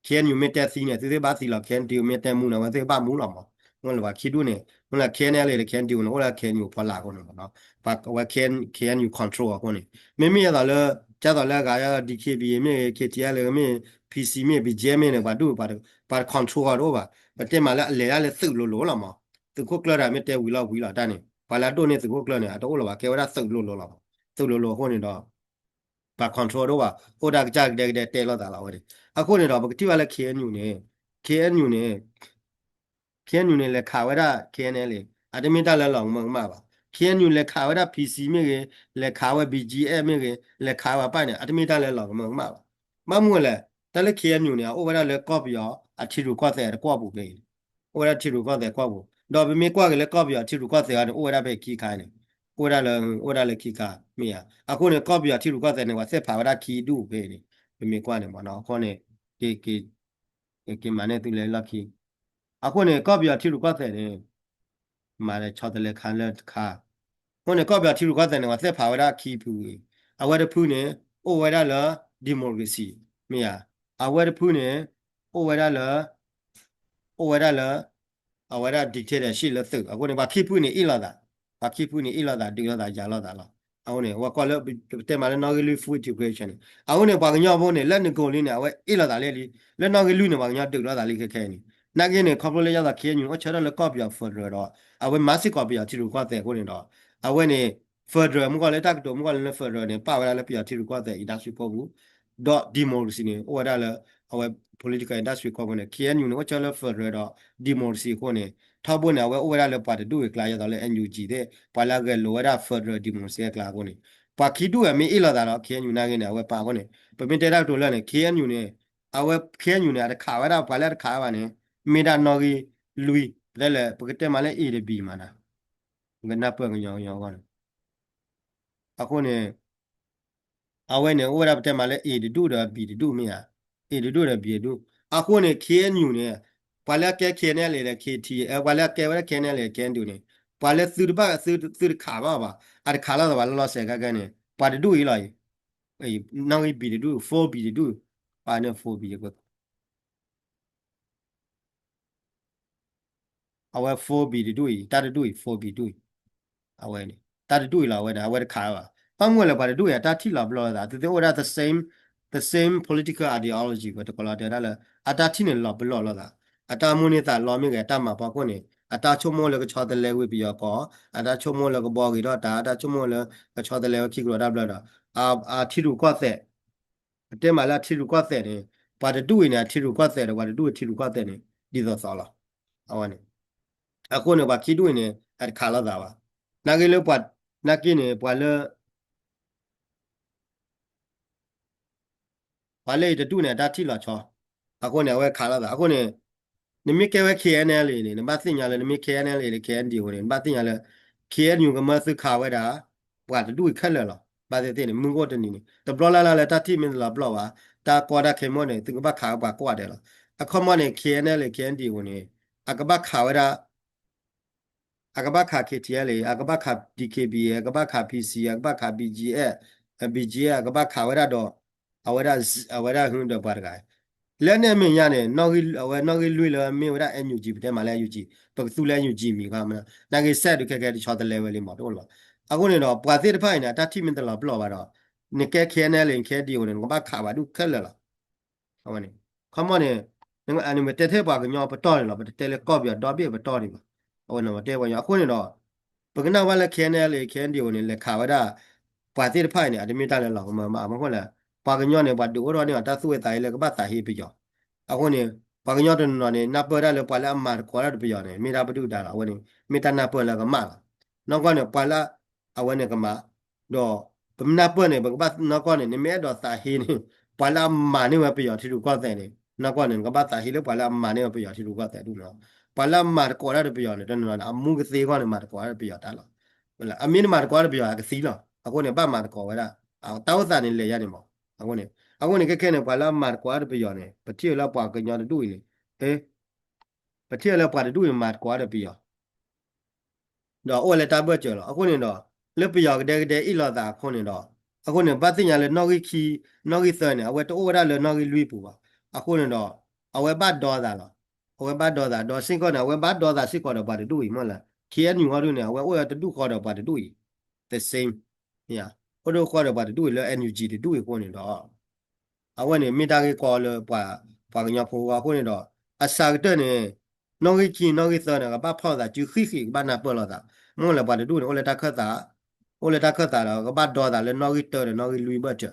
KNU မ့ၢ်တဲသံန့ၣ် သုသ့ၣ်ဘၣ်သံလီၤ KNDO မ့ၢ်တဲမူန့ၣ် အဝဲသ့ၣ်ဘၣ်မူလီၤမး မ့ၢ်လၢပှၤခံဒူၣ်န့ၣ် မ့ၢ်လၢ KNLA ဒီး KNDO န့ၣ် အိၣ်လၢ KNU ဖီလာ်အဃိန့ၣ်မး ပှၤအဝဲ KNU control အဃိန့ၣ် မ့မ့ၢ်အသိးလၢ ကသိးလၢအဂၤ ဒီး DKBA မ့ၢ်ဂ့ၤ KTLA မ့ၢ်ဂ့ၤ PC မ့ၢ် BGF မ့ၢ်န့ၣ် ပှၤဒူၣ် ပှၤတ control အီၤတအိၣ်ဘၣ်. ပတဲမးလၢအလဲၤဒၣ်လၢသုးလိၤလိၤလီၤမး. သုးခိၣ်ကျၢၢ်တၢ်မ့ၢ်တဲဝံၤလီၤဝံၤလီၤတၢ်န့ၣ် ပှၤလၢအဒိၣ်န့ၢ်သုးခိၣ်ကျၢၢ်န့ၣ် အတအိၣ်လၢၤဘၣ် ကဲဝဲဒၣ်သုးလိၤလိၤလီၤမး. သုးလိၤလိၤအဃိန့ၣ်ဒီး ပှၤ control တအိၣ်ဘၣ် အိၣ်ဒၣ်ကစၢ်ကဒဲကဒဲတဲလိာ်သးလီၤဝဲန့ၣ်. အဃိန့ၣ်ဒီး ပကထံၣ်ဘၣ်လၢ KNU န့ၣ် KNU န့ၣ် KNU န့ၣ် လဲၤခးဝဲဒၣ် KNLA အတမ့ၢ်တၢ်လၢလီၤကမၢကမၣ်ဘၣ်. KNU လဲၤခးဝဲဒၣ် PC မ့ၢ်ဂ့ၤ, လဲၤခးဝဲ BGF မ့ၢ်ဂ့ၤ, လဲၤခးဝဲပၢ်န့ၣ် အတမ့ၢ်တၢ်လၢလီၤကမၢကမၣ်ဘၣ်. ဘၣ်မနုၤလဲၣ်, တၢ်လၢ KNU န့ၣ် အအိၣ်ဝဲဒၣ်လၢကီၢ်ပယီၤအထံရူၢ်ကီၢ်သဲးတကွီၢ်ပူၤဖဲအံၤန့ၣ်, အိၣ်ဝဲဒၣ်ထံရူၢ်ကီၢ်သဲးကွီၢ်ပူၤ, ဒီးပမ့ၢ်ကွၢ်က့ၤလၢကီၢ်ပယီၤထံရူၢ်ကီၢ်သဲးအံၤန့ၣ် အိၣ်ဝဲဒၣ်ဖဲခံခါန့ၣ်, အိၣ်ဝဲဒၣ်လၢ အိၣ်ဝဲဒၣ်လၢခံခါ မ့ၢ်ဧါ. အဃိန့ၣ် ကီၢ်ပယီၤထံရူၢ်ကီၢ်သဲးန့ၣ် ပှၤသ့ၣ်ဖးဝဲဒၣ်ခံဒူၣ်ဖဲအံၤန့ၣ်, ပမ့ၢ်ကွၢ်န့ၣ်မ့ၢ်နီၤ, အဃိန့ၣ် က့ၤမၤန့ၢ်သုလၢလီၢ်ခံ. အဃိန့ၣ် ကီၢ်ပယီၤထံရူၢ်ကီၢ်သဲးန့ၣ် မၤလၢဆီတလဲခါလၢတခါ. အဃိန့ၣ် ကီၢ်ပယီၤထံရူၢ်ကီၢ်သဲးန့ၣ် ပှၤသ့ၣ်ဖးဝဲဒၣ်ခံဖုအံၤ, အဝဲတဖုန့ၣ် အိၣ်ဝဲဒၣ်လၢ democracy မ့ၢ်ဧါ, အဝဲတဖုန့ၣ် အိၣ်ဝဲဒၣ်လၢ အိၣ်ဝဲဒၣ်လၢ အဝဲဒၣ် dictatorship လၢသုး. အဃိန့ၣ် ပှၤခံဖုန့ၣ်အ့ၣ်လိာ်သး, ပှၤခံဖုန့ၣ်အ့ၣ်လိာ်သး ဒုးလိာ်သး ယၤလိာ်သးလီၤ. အဃိန့ၣ် အဝဲကွၢ်လၢ ပတဲမးလၢနီၣ်ဂံၢ်လွံၢ် full integration န့ၣ်, အဃိန့ၣ် ပှၤကညီဖိန့ၣ် လၢနကိၤလံန့ၣ် အဝဲအ့ၣ်လိာ်သးလၢလံ, လၢနီၣ်ဂံၢ်လွံၢ်န့ၣ် ပှၤကညီဒုးလိာ်သးလံခဲခဲအံၤန့ၣ်. နာ်က့န့ၣ် ခီဖျိလၢယသး KNU အိၣ်ဆၢထၢၣ်လၢကီၢ်ပယီၤ federal ဒီး အဝဲမၤစ့ၢ်ကီးပယီၤထံရူၢ်ကီၢ်သဲးအဃိန့ၣ်ဒီး အဝဲန့ၣ် federal မ့ၢ်ကွၢ်လၢတၢ်ကတိၤမ့ၢ်ကွၢ်လၢ federal န့ၣ် ပာ်ဝဲဒၣ်လၢပယီၤထံရူၢ်ကီၢ်သဲး industry ကီၢ်ပူၤ, ဒီး democracy န့ၣ် အိၣ်ဝဲဒၣ်လၢ အဝဲ political industry ကီၢ်ပူၤန့ၣ် KNU န့ၣ် အိၣ်ဆၢလၢ federal ဒီး democracy အဃိန့ၣ် ထီဘိန့ၣ် အဝဲအိၣ်ဝဲဒၣ်လၢပှၤတဒူၣ်အံၤကျါ ယသးလၢ NUG သ့ၣ် ပှၤလၢအဂဲၤလိာ်ဝဲဒၣ် federal democracy အကျါအဃိန့ၣ် ပှၤခံဒူၣ်အံၤမ့ၢ်အ့ၣ်လိာ်သးဒီး KNU နာ်က့န့ၣ် အဝဲပာ်အဃိန့ၣ် ပမ့ၢ်တဲတၢ်ကတိၤလၢန့ၣ် KNU န့ၣ် အဝဲ KNU န့ၣ် အတခးဝဲဒၣ်ပှၤလၢအတခးဝဲဘၣ်န့ၣ် မ့ၢ်ဒၣ်နီၣ်ဂံၢ်လွံၢ် ပတဲလဲၣ် ပကတဲမးလၢ A ဒီး B မးနီၤ, ပကနၢ်ပၢၢ်ကညီကညီအဂီၢ်န့ၣ် အဃိန့ၣ် အဝဲန့ၣ် အိၣ်ဝဲဒၣ်ပတဲမးလၢ A တဒူၣ်ဒီး B တဒူၣ်မ့ၢ်ဧါ, A တဒူၣ်ဒီး B တဒူၣ်. အဃိန့ၣ် KNU န့ၣ် ပှၤလၢအကဲ KNLA ဒီး KT ပှၤလၢအကဲဝဲဒၣ် KNLA KNDO န့ၣ် ပှၤလၢသုတဘၣ် သုတခးဘၣ်ဘၣ် အတခးလိာ်သးဘၣ်လၢလီၤစဲးခဲကဲန့ၣ် ပှၤတဒူၣ်အံၤလီၤအံၤ, နီၣ်ဂံၢ် B တဒူၣ် four B တဒူၣ်, ပှၤန့ၣ် four B အဝဲ four B တဒူၣ်အံၤ တၢ်တဒူၣ်အံၤ four B ဒူၣ်အံၤ, အဝဲန့ၣ် တၢ်တဒူၣ်အံၤလီၤ အဝဲန့ၣ် အဝဲတခးဘၣ်. ဘၣ်မနုၤလဲၣ် ပှၤတဒူၣ်အံၤ အတၢ်ထံၣ်လီၤပလီၢ်လိာ်သး သုသ့ၣ်အိၣ်ဝဲဒၣ် the same, the same political ideology ပတကိးလီၤတဲဝဲဒၣ်လၢ အတၢ်ထံၣ်န့ၣ်လီၤပလီၢ်လိာ်သး, အတၢ်မိၣ်န့ၢ်သးလီမ့ၢ်ဂ့ၤ အတၢ်မၤဖီခိၣ်န့ၣ် အတၢ်ဆိကမိၣ်လၢကဆီတလဲဝ့ၢ်ပယီၤကီၢ်, အတၢ်ဆိကမိၣ်လၢကဘှီဂ့ၤထီၣ်တၢ်, အတၢ်ဆိကမိၣ်လၢကဆီတလဲဝဲခံကလိာ်တၢ်ဘျၢဒီး အထံရူၢ်ကီၢ်သဲး ပတဲမးလၢအထံရူၢ်ကီၢ်သဲးန့ၣ် ပှၤတဒူၣ်အံၤန့ၣ် အထံရူၢ်ကီၢ်သဲးဒီး ပှၤတဒူၣ်အံၤထံရူၢ်ကီၢ်သဲးန့ၣ် ဒ်သိးသိးလီၤ. အဝဲန့ၣ် အဃိန့ၣ် ပှၤခံဒူၣ်အံၤန့ၣ် အတခးလိာ်သးဘၣ်. နာ်က့လၢပှၤ နာ်က့န့ၣ် ပှၤလၢ ပှၤလၢအံၤတဒူၣ်န့ၣ် အတၢ်ထံၣ်လီၤဆီ, အဃိန့ၣ် အဝဲခးလိာ်သး. အဃိန့ၣ် နမ့ၢ်ကဲဝဲ KNLA န့ၣ် နဘၣ်သ့ၣ်ညါလၢ နမ့ၢ် KNLA လၢ KNDO န့ၣ် နဘၣ်သ့ၣ်ညါလၢ KNU ကမၢသုခးဝဲဒၣ် ပှၤတဒူၣ်အံၤခဲလၢာ်လီၤ. ဘၣ်သ့ၣ်သ့ၣ်န့ၣ် မုၢ်ဂီၢ်တနံၤန့ၣ် တဘျီလၢ်လၢ်လၢတၢ်ထံၣ်မ့ၢ်တလီၤပလီၢ်ဘၣ်, တၢ်ကီတၢ်ခဲမီၢ်န့ၣ် သုကဘၣ်ခးဝဲပှၤကိးဂၤဒဲးလီၤ. အခီပညီန့ၣ် KNLA KNDO န့ၣ် အကဘၣ်ခးဝဲဒၣ် အကဘၣ်ခး KTLA အကဘၣ်ခး DKBA အကဘၣ်ခး PC အကဘၣ်ခး BGF, BGF အကဘၣ်ခးဝဲဒၣ်ဒီး အဝဲဒၣ် အဝဲဒၣ်ဟုဒီးပှၤတဂၤ လၢန့ၣ်အမဲာ်ညါန့ၣ် အဝဲနီၣ်ဂံၢ်လွံၢ်လၢမ့ၢ်ဝဲဒၣ် NUG ပတဲမးလၢ NUG ပကသူလၢ NUG မံၤခီမး နာ်က့ စဲး ဒုးခဲကဲတဆီတလဲဝဲလံမး တအိၣ်လၢၤဘၣ်. အဃိန့ၣ်ဒီး ပှၤသ့ၣ်တဖၣ်အံၤန့ၣ် အတၢ်ထံၣ်မ့ၢ်တလီၤပလီၢ်ဘၣ်ဒီး နကဲ KNLA KNDO န့ၣ် နကဘၣ်ခးပှၤဒူၣ်ခဲလၢာ်လီၤ. အဝဲန့ၣ် ခီမီၢ်န့ၣ် နမ့ၢ်တဲထဲပှၤကညီပတီၢ်န့ၣ်လီၤ ပတတဲလၢကီၢ်ပယီၤဒီဘ့ၣ်ပတီၢ်ဒံးဘၣ်. အဝဲန့ၣ် ပတဲပှၤကညီ အဃိန့ၣ်ဒီး ပကနၣ်ဝဲလၢ KNLA KNDO န့ၣ် လဲၤခးဝဲဒၣ် ပှၤသ့ၣ်တဖၣ်အံၤန့ၣ် အတမ့ၢ်တၢ်လၢလီၤကမၢဘၣ် မ့ၢ်ဃိလၢ ပှၤကညီန့ၣ် ပှၤဒုးအိၣ်ထီၣ်န့ၢ်အီၤတၢ်သူၣ်ဝဲသးဟ့လၢကဘၣ်သးဟ့ပယီၤ. အဃိန့ၣ် ပှၤကညီတနီၤနီၤန့ၣ် နၢ်ပၢၢ်တၢ်လၢပှၤလၢအမၤသကိးတၢ်ဒီးပယီၤန့ၣ် မ့ၢ်တၢ်ပဒုၣ်ဒါလီၤ. အဝဲန့ၣ် မ့ၢ်တၢ်နၢ်ပၢၢ်လၢကမၣ်လီၤ. နီၢ်ကီၢ်န့ၣ် ပှၤလၢ အဝဲန့ၣ်ကမၣ် ဒီး ပမ့ၢ်နၢ်ပၢၢ်န့ၣ် ပကဘၣ်နီၢ်ကီၢ်န့ၣ် နမ့ၢ်အဲၣ်ဒိးသးဟ့န့ၣ် ပှၤလၢအမၤန့ၢ်ဝဲပယီၤထံရူၢ်ကီၢ်သဲးန့ၣ် နီၢ်ကီၢ်န့ၣ် နကဘၣ်သးဟ့လၢပှၤလၢအမၤန့ၢ်ဝဲပယီၤထံရူၢ်ကီၢ်သဲးဒူၣ်န့ၣ်လီၤ. ပှၤလၢအမၤသကိးတၢ်ဒီးပယီၤန့ၣ် တနီၤနီၤန့ၣ် အမူကသ့အဂီၢ်န့ၣ် မၤသကိးတၢ်ဒီးပယီၤတၢ်လီၤ. အမ့ၢ်နမၤသကိးတၢ်ဒီးပယီၤ အကသံလီၤ. အဃိန့ၣ် ဘၣ်မၤသကိးဝဲဒၣ် တၢ်အိၣ်သးန့ၣ်လဲၤယါန့ၣ်မး. အဃိန့ၣ် အဃိန့ၣ် ခဲခဲန့ၣ် ပှၤလၢအမၤသကိးတၢ်ဒီးပယီၤန့ၣ် ပထံၣ်ဝဲလၢပှၤကညီတဒူၣ်အံၤန့ၣ် ပထံၣ်ဝဲလၢပှၤတဒူၣ်အံၤမၤသကိးတၢ်ဒီးပယီၤ ဒီးအိၣ်ဝဲလၢတၢ်ဘၢၣ်စၢၤလီၤ. အဃိန့ၣ်ဒီး လၢပယီၤကဒဲကဒဲအ့ၣ်လိာ်သးအဃိန့ၣ်ဒီး အဃိန့ၣ် ဘၣ်သ့ၣ်ညါလၢနီၣ်ဂံၢ်ခံ နီၣ်ဂံၢ်သၢန့ၣ် အဝဲတအိၣ်ဝဲဒၣ်လၢနီၣ်ဂံၢ်လွံၢ်ပူၤဘၣ်. အဃိန့ၣ်ဒီး အဝဲဘၣ်ဒီသးလီၤ. အဝဲဘၣ်ဒီသး ဒီးစ့ၢ်ကီးန့ၣ် အဝဲဘၣ်ဒီသးစ့ၢ်ကီးဒီးပှၤတဒူၣ်အံၤမ့ၢ်လၢ KNU ဟီဒုန့ၣ် အဝဲအိၣ်ဝဲတဒူၣ်ဃီဒီးပှၤတဒူၣ်အံၤ the same မ့ၢ်ဧါ. အိၣ်ဒိၣ်ဃီဒီးပှၤတဒူၣ်အံၤလၢ NUG တဒူၣ်အံၤအဃိန့ၣ်ဒီး အဝဲန့ၣ်မ့ၢ်တၢ်ဂ့ၢ်ကီလၢပှၤ ပှၤကညီဖိအဂီၢ်အဃိန့ၣ်ဒီး အစှၤကတၢၢ်န့ၣ် နီၣ်ဂံၢ်ခံနီၣ်ဂံၢ်သၢန့ၣ် ကဘၣ်ဖီၣ်လိာ်သးစုဃံၣ်ဃံၣ် ကဘၣ်နၢ်ပၢၢ်လိာ်သး မ့ၢ်လဲၣ် ပှၤတဒူၣ်န့ၣ် အိၣ်လၢတၢ်ခၢၣ်သး အိၣ်လၢတၢ်ခၢၣ်သးဒီး ကဘၣ်ဒီသးလၢနီၣ်ဂံၢ်တၢဒီးနီၣ်ဂံၢ်လွံၢ်ဘၢၣ်စၢၤ